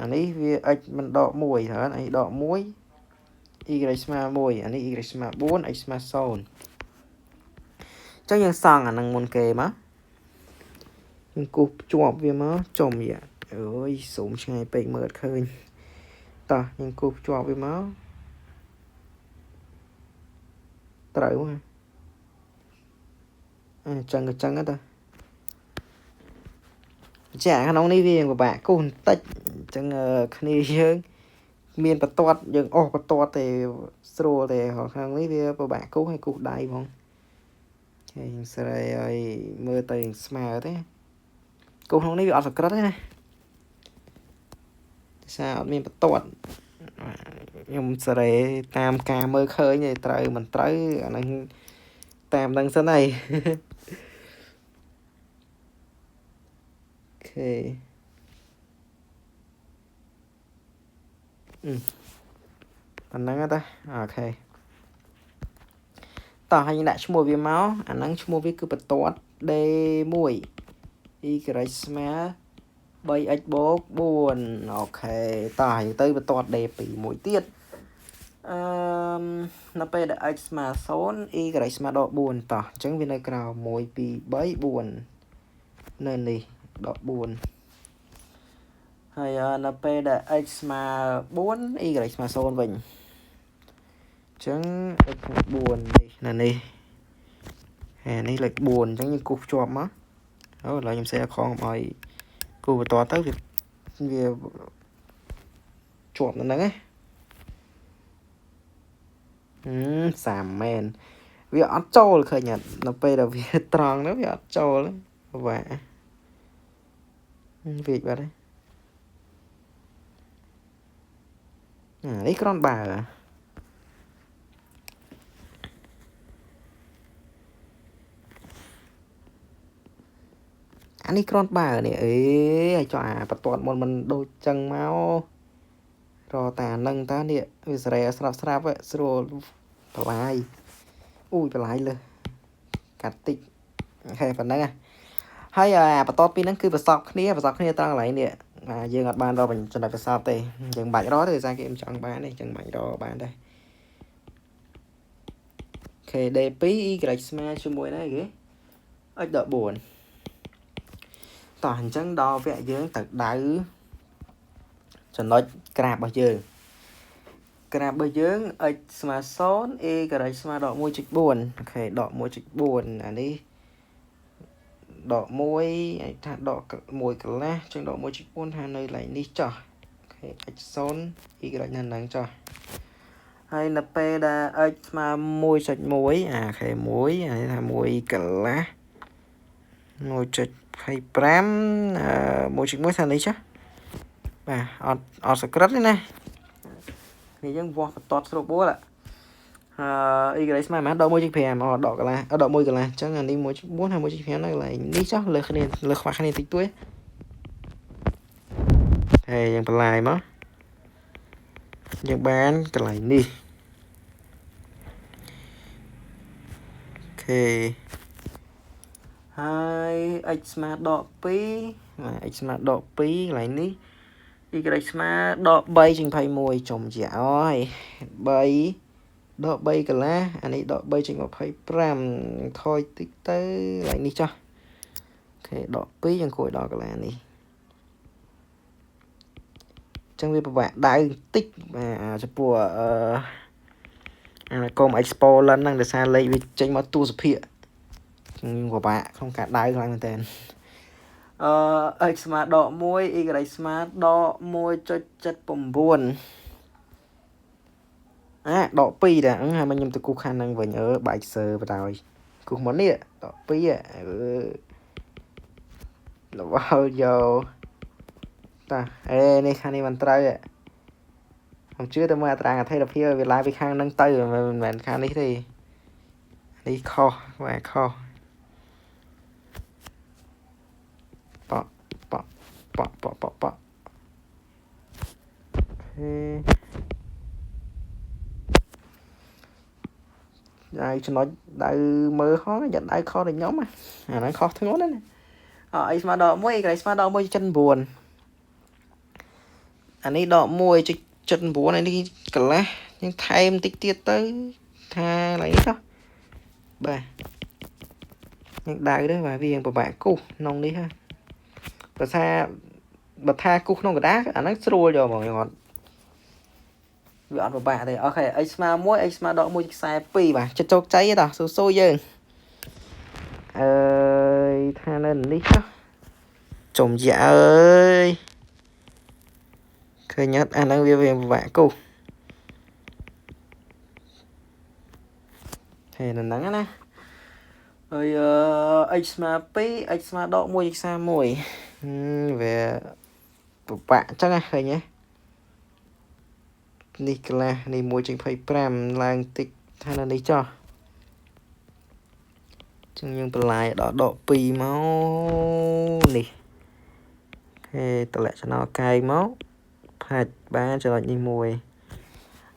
អានេះវា x មិនដក1ត្រូវអីដក1 y ស្មើ1អានេះ y ស្មើ4 x ស្មើ0អញ្ចឹងយើងសង់អានឹងមុនគេមកយើងគូសភ្ជាប់វាមកចំយ៉ាអើយសូមឆ្ងាយពេកមើលអត់ឃើញតោះយើងគូសភ្ជាប់វាមកត្រូវមកអញ្ចឹងអញ្ចឹងទៅចាក្នុងនេះវាពិបាកគូសបន្តិចអញ្ចឹងគ្នាយើងមានបន្ទាត់យើងអស់បន្ទាត់ទេស្រួលទេខាងនេះវាពិបាកគូសហើយគូសដៃផងហើយស្រីឲ្យមើលទៅស្មើទេគូសក្នុងនេះវាអត់សក្រិតទេណាសារអត់មានបន្ទាត់ខ្ញុំសេរីតាមការមើលឃើញទេត្រូវមិនត្រូវអាហ្នឹងតាមនឹងសិនហើយអូខេប៉ុណ្ណឹងតាអូខេតោះហើយដាក់ឈ្មោះវាមកអាហ្នឹងឈ្មោះវាគឺបន្ទាត់ D1 y ស្មើ 3x បូក4អូខេតោះយើងទៅបន្ទាត់ D2 មួយទៀតអឺនៅពេលដែល x ស្មើ0 y ស្មើដក4តោះអញ្ចឹងវានៅក្រៅ1 2 3 4នៅនេះដក4ហើយនៅពេលដែល x ស្មើ4 y ស្មើ0វិញអញ្ចឹង x ស្មើ4នេះនៅនេះហើយនេះលេខ4អញ្ចឹងយើងគូសភ្ជាប់មកអូឥឡូវខ្ញុំសេខងកុំឲ្យគូសបន្តទៅវាជាប់នៅហ្នឹងណាសាមែនវាអត់ចូលឃើញអត់នៅពេលដែលវាត្រង់ទៅវាអត់ចូលបាទវាបាត់ហើយអានេះគ្រាន់បើអានេះគ្រាន់បើនេះអេឲ្យចុះអាបន្ទាត់មុនមិនដូចចឹងមករតានឹងតានេះវាសេរីស្រាប់ស្រាប់ស្រួលបន្លាយអូយបន្លាយលើកាត់តិចអូខេប៉ុណ្ណឹងហើយអាបន្ទាត់ពីរហ្នឹងគឺប្រសពគ្នាត្រង់កន្លែងនេះបាទយើងអត់បានរកចំណុចប្រសពទេយើងបាច់រកទេដោយសារគេមិនចង់បានទេចឹងបាច់រកបានដែរអូខេ D2 y ស្មើជាមួយនឹងគេ x ដក4តោះអញ្ចឹងដល់វគ្គយើងទៅដៅចំណុចក្រាបរបស់យើងក្រាបរបស់យើង x ស្មើ0 y ស្មើដក1.4អូខេដក1.4អានេះដក1អាចថាដក1កន្លះចឹងដក1.4ថានៅកន្លែងនេះចុះអូខេ x 0 y នៅហ្នឹងចុះ ហើយនៅពេលដែល x ស្មើ1.1អាខេ1អានេះថា1កន្លះ1.25 1.1ថានេះចាបាទអត់អត់សក្រិតទេណានេះយើងវាស់បន្ទាត់ស្រួលបួលអឺ y ស្មើប៉ុន្មានដក1.5អូដកកន្លះដក1កន្លះអញ្ចឹងអានេះ1.4ហើយ1.5នៅកន្លែងនេះចុះលើគ្នាលើខ្វះគ្នាតិចតួចហើយយើងបន្លាយមកយើងបានកន្លែងនេះអូខេហើយ x ស្មើដក2បាទ x ស្មើដក2កន្លែងនេះ y ស្មើដក3.21ចំជាអើយ3ដក3កន្លះអានេះដក3.25ថយតិចទៅកន្លែងនេះចុះអូខេដក2យើងគួរដល់កន្លះនេះចឹងវាពិបាកដៅតិចបាទចំពោះអឺអាកុំ exponent ហ្នឹងដោយសារលេខវាចេញមកទសភាគពិបាកក្នុងការដៅខ្លាំងមែនតើអឺ x ស្មើដក1 y ស្មើដក1.79អាដក2ដែរហើយមកខ្ញុំទៅគូសខាងហ្នឹងវិញអឺបែកសើបដ ாய் គូសមកនេះដក2អឺលវល់យកតាអេនេះខាងនេះមិនត្រូវខ្ញុំជឿតែមើលអត្រាអធិរភាពវាឡើងពីខាងហ្នឹងទៅមិនមែនខាងនេះទេនេះខុសបាទខុសប៉ប៉ប៉ប៉ប៉ប៉ហេដៅចំណុចដៅមើលហងយ៉ាដៅខុសដល់ខ្ញុំអាហ្នឹងខុសធ្ងន់ណាស់អអីស្មើដក1 y ស្មើដក1.79អានេះដក1.79អានេះកន្លះយើងថែមតិចទៀតទៅថាឡើយនេះចុះបាទយើងដៅទៅបាទវាពិបាកគូសក្នុងនេះហ่ะបើថាបើថាគូសក្នុងកដាអាហ្នឹងស្រួលយកហ្មងយើងអត់វាអត់ពិបាកទេអូខេ x ស្មើ1 x ស្មើដក1.42បាទចិត្តជោគជ័យទេតោះស៊ូស៊ូយើងអើយថានៅនេះចុះចំយ៉ាអើយឃើញអត់អាហ្នឹងវាពិបាកគូសហេនៅហ្នឹងណាហើយ x ស្មើ2 x ស្មើដក1.41វាពិបាកអញ្ចឹងណាឃើញទេនេះកន្លះនេះ1.25ឡើងតិចថានៅនេះចុះចឹងយើងបន្លាយដល់ដក2មកនេះហេតម្លាក់ចំណោកែងមកផាច់បានចំណុចនេះមួយ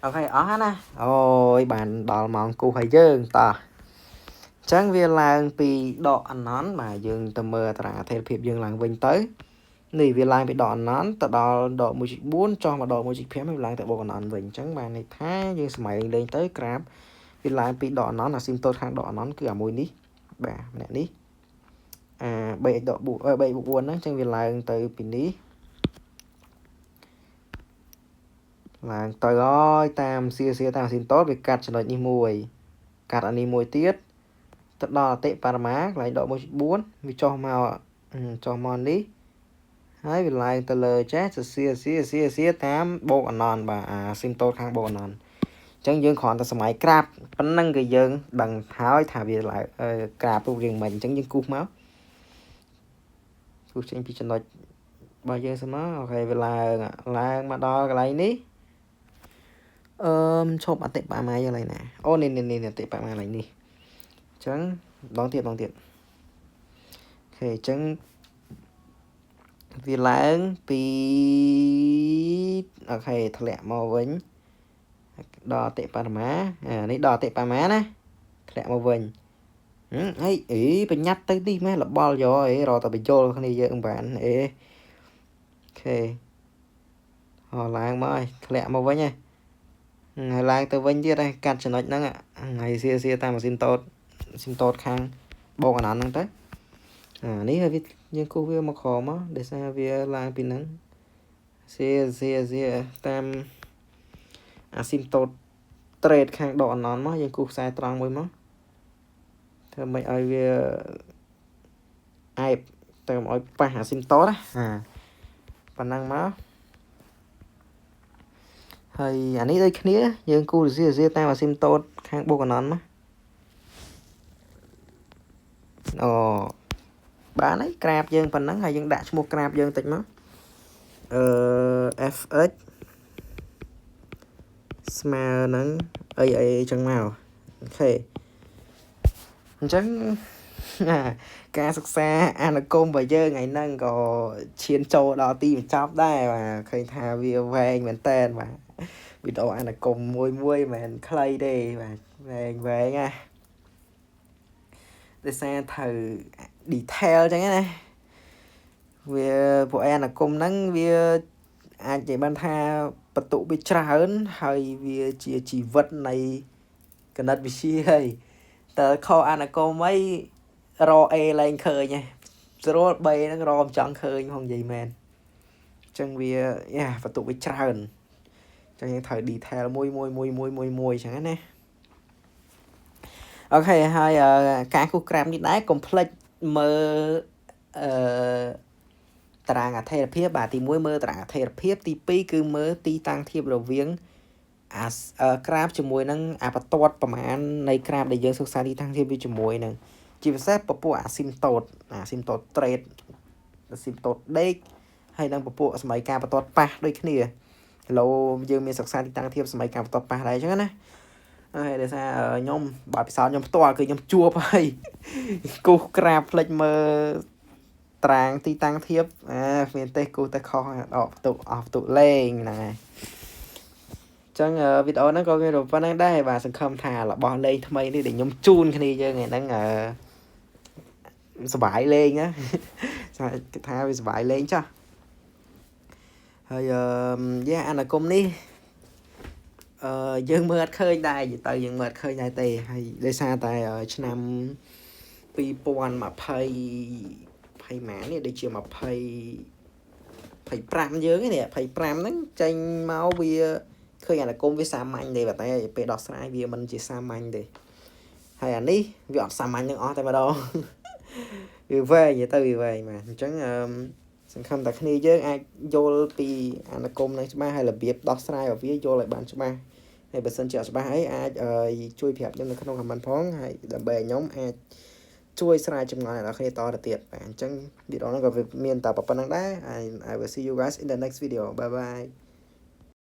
អូខេអស់ហើយណាអូយបានដល់ម៉ោងគូសហើយយើងតោះអញ្ចឹងវាឡើងពីដកអណន្តបាទយើងទៅមើលអត្រាអធិរភាពយើងឡើងវិញទៅនេះវាឡើងពីដកអណន្តទៅដល់ដក1.4ចុះមកដក1.5ហើយឡើងទៅបូកអណន្តវិញអញ្ចឹងបានន័យថាយើងសម័យលេងទៅក្រាបវាឡើងពីដកអណន្តអាស៊ីមតូតខាងដកអណន្តគឺអាមួយនេះបាទម្នាក់នេះអា 3x ដក4 3 4ហ្នឹងអញ្ចឹងវាឡើងទៅពីនេះឡើងទៅហើយតាមសៀសៀតាមស៊ីមតូតវាកាត់ចំណុចនេះមួយកាត់អានេះមួយទៀតទៅដល់អតិបរមាកន្លែងដក1.4វាចុះមកនេះហើយវាឡើងទៅលើចេះសសៀសៀសៀសៀតាមបូកអណន្តបាទអាស៊ីមតូតខាងបូកអណន្តអញ្ចឹងយើងគ្រាន់តែសម័យក្រាបប៉ុណ្ណឹងក៏យើងដឹងហើយថាវាឡើងក្រាបរូបរាងមិនអញ្ចឹងយើងគូសមកគូសចេញពីចំណុចរបស់យើងសិនមកអូខេវាឡើងមកដល់កន្លែងនេះអឺឈប់អតិបរមាយកន្លែងណាអូនេះនេះនេះអតិបរមាកន្លែងនេះអញ្ចឹងម្ដងទៀតម្ដងទៀតអូខេអញ្ចឹងវាឡើងពីអូខេធ្លាក់មកវិញដល់អតិបរមាអានេះដល់អតិបរមាណាធ្លាក់មកវិញហីអីបញ្ញាត់ទៅនេះម៉េះលបល់យកអីរកតែបញ្យល់គ្នាយើងបានអេអូខេហោឡើងមកហើយធ្លាក់មកវិញហើយឡើងទៅវិញទៀតហើយកាត់ចំណុចហ្នឹងហើយសៀសៀតាមម៉ាស៊ីនតូតស៊ីមតូតខាងបូកអាណហ្នឹងទៅអានេះហើយវាយើងគូសវាមកក្រោមមកដោយសារវាឡើងពីហ្នឹងសៀសៀសៀតាមអាស៊ីមតូតត្រេតខាងដកអាណនមកយើងគូសខ្សែត្រង់មួយមកធ្វើម៉េចឲ្យវាអែបតែកុំឲ្យប៉ះអាស៊ីមតូតណាអាប៉ុណ្ណឹងមក ហើយអានេះដូចគ្នាយើងគូរសៀសៀតាមអាស៊ីមតូតខាងបូកណនមកអូបានហើយក្រាបយើងប៉ុណ្ណឹងហើយយើងដាក់ឈ្មោះក្រាបយើងតិចមកអឺ fx ស្មើនឹងអីអីចឹងមក OK អញ្ចឹងការសិក្សាអនុគមរបស់យើងថ្ងៃហ្នឹងក៏ឈានចូលដល់ទីបញ្ចប់ដែរបាទឃើញថាវាវែងមែនតើបាទវីដេអូអនុគមមួយមួយមិនមែនខ្លីទេបាទវែងវែងណាដោយសារត្រូវ detail ចឹងណាវាពួកអនុគមហ្នឹងវាអាចនិយាយបានថាបន្ទុកវាច្រើនហើយវាជាជីវិតនៃគណិតវិទ្យាហើយតើខុសអនុគមអីរក A ឡើងឃើញហ៎ស្រួល B ហ្នឹងរកមិនចង់ឃើញផងនិយាយមែនអញ្ចឹងវាយ៉ាបន្ទុកវាច្រើនអញ្ចឹងយើងត្រូវ detail មួយមួយមួយមួយមួយមួយអញ្ចឹងណាOK ហើយការគូសក្រាបនេះដែរកុំភ្លេចមើលអឺតារាងអថេរភាពបាទទី1មើលតារាងអថេរភាពទី2គឺមើលទីតាំងធៀបរវាងអាក្រាបជាមួយនឹងអាបន្ទាត់ប្រមាណនៃក្រាបដែលយើងសិក្សាទីតាំងធៀបវាជាមួយនឹងជាពិសេសពពួកអាស៊ីមតូតអាស៊ីមតូតត្រេតអាស៊ីមតូតដេកហើយនិងពពួកសម័យការបន្ទាត់ប៉ះដូចគ្នាឡូយើងមានសិក្សាទីតាំងធៀបសម័យការបន្ទាត់ប៉ះដែរអញ្ចឹងណាហើយដោយសារខ្ញុំបើពិសោធន៍ខ្ញុំផ្ទាល់គឺខ្ញុំជួបហើយគូសក្រាបផ្លិចមើលតារាងទីតាំងធៀបអាគ្មានទេគូសតែខុសដកបន្ទុកអស់បន្ទុកលេងហ្នឹងហើយចឹងវីដេអូហ្នឹងក៏មានប៉ុណ្្នឹងដែរបាទសង្ឃឹមថារបស់លេងថ្មីនេះដែលខ្ញុំជូនគ្នាយើងថ្ងៃហ្នឹងអឺសប្បាយលេងណាគេថាវាសប្បាយលេងចាស់ហើយអឺយ៉ាអនុគមនេះអឺយើងមើលអត់ឃើញដែរនិយាយទៅយើងមើលអត់ឃើញដែរទេហើយដោយសារតែឆ្នាំ2020 20ម៉ានេះដូចជា20 25យើងនេះ25ហ្នឹងចេញមកវាឃើញអានុគមវាសាមញ្ញទេតែពេលដោះស្រាយវាមិនជាសាមញ្ញទេហើយអានេះវាអត់សាមញ្ញនឹងអស់តែម្ដងវាវែងទៅវាវែងបាទអញ្ចឹងអឺសង្ឃឹមតែគ្នាយើងអាចយល់ពីអនុគមនឹងច្បាស់ហើយរបៀបដោះស្រាយរបស់វាយល់ឲ្យបានច្បាស់ហើយបើសិនជាអត់ច្បាស់អីអាចជួយប្រាប់ខ្ញុំនៅក្នុង comment ផងហើយដើម្បីឲ្យខ្ញុំអាចជួយស្រាយចម្ងល់អ្នកនរគ្នាតទៅទៀតបាទអញ្ចឹងវីដេអូហ្នឹងក៏វាមានតែប៉ុណ្្នឹងដែរ។ I will see you guys in the next video. Bye bye.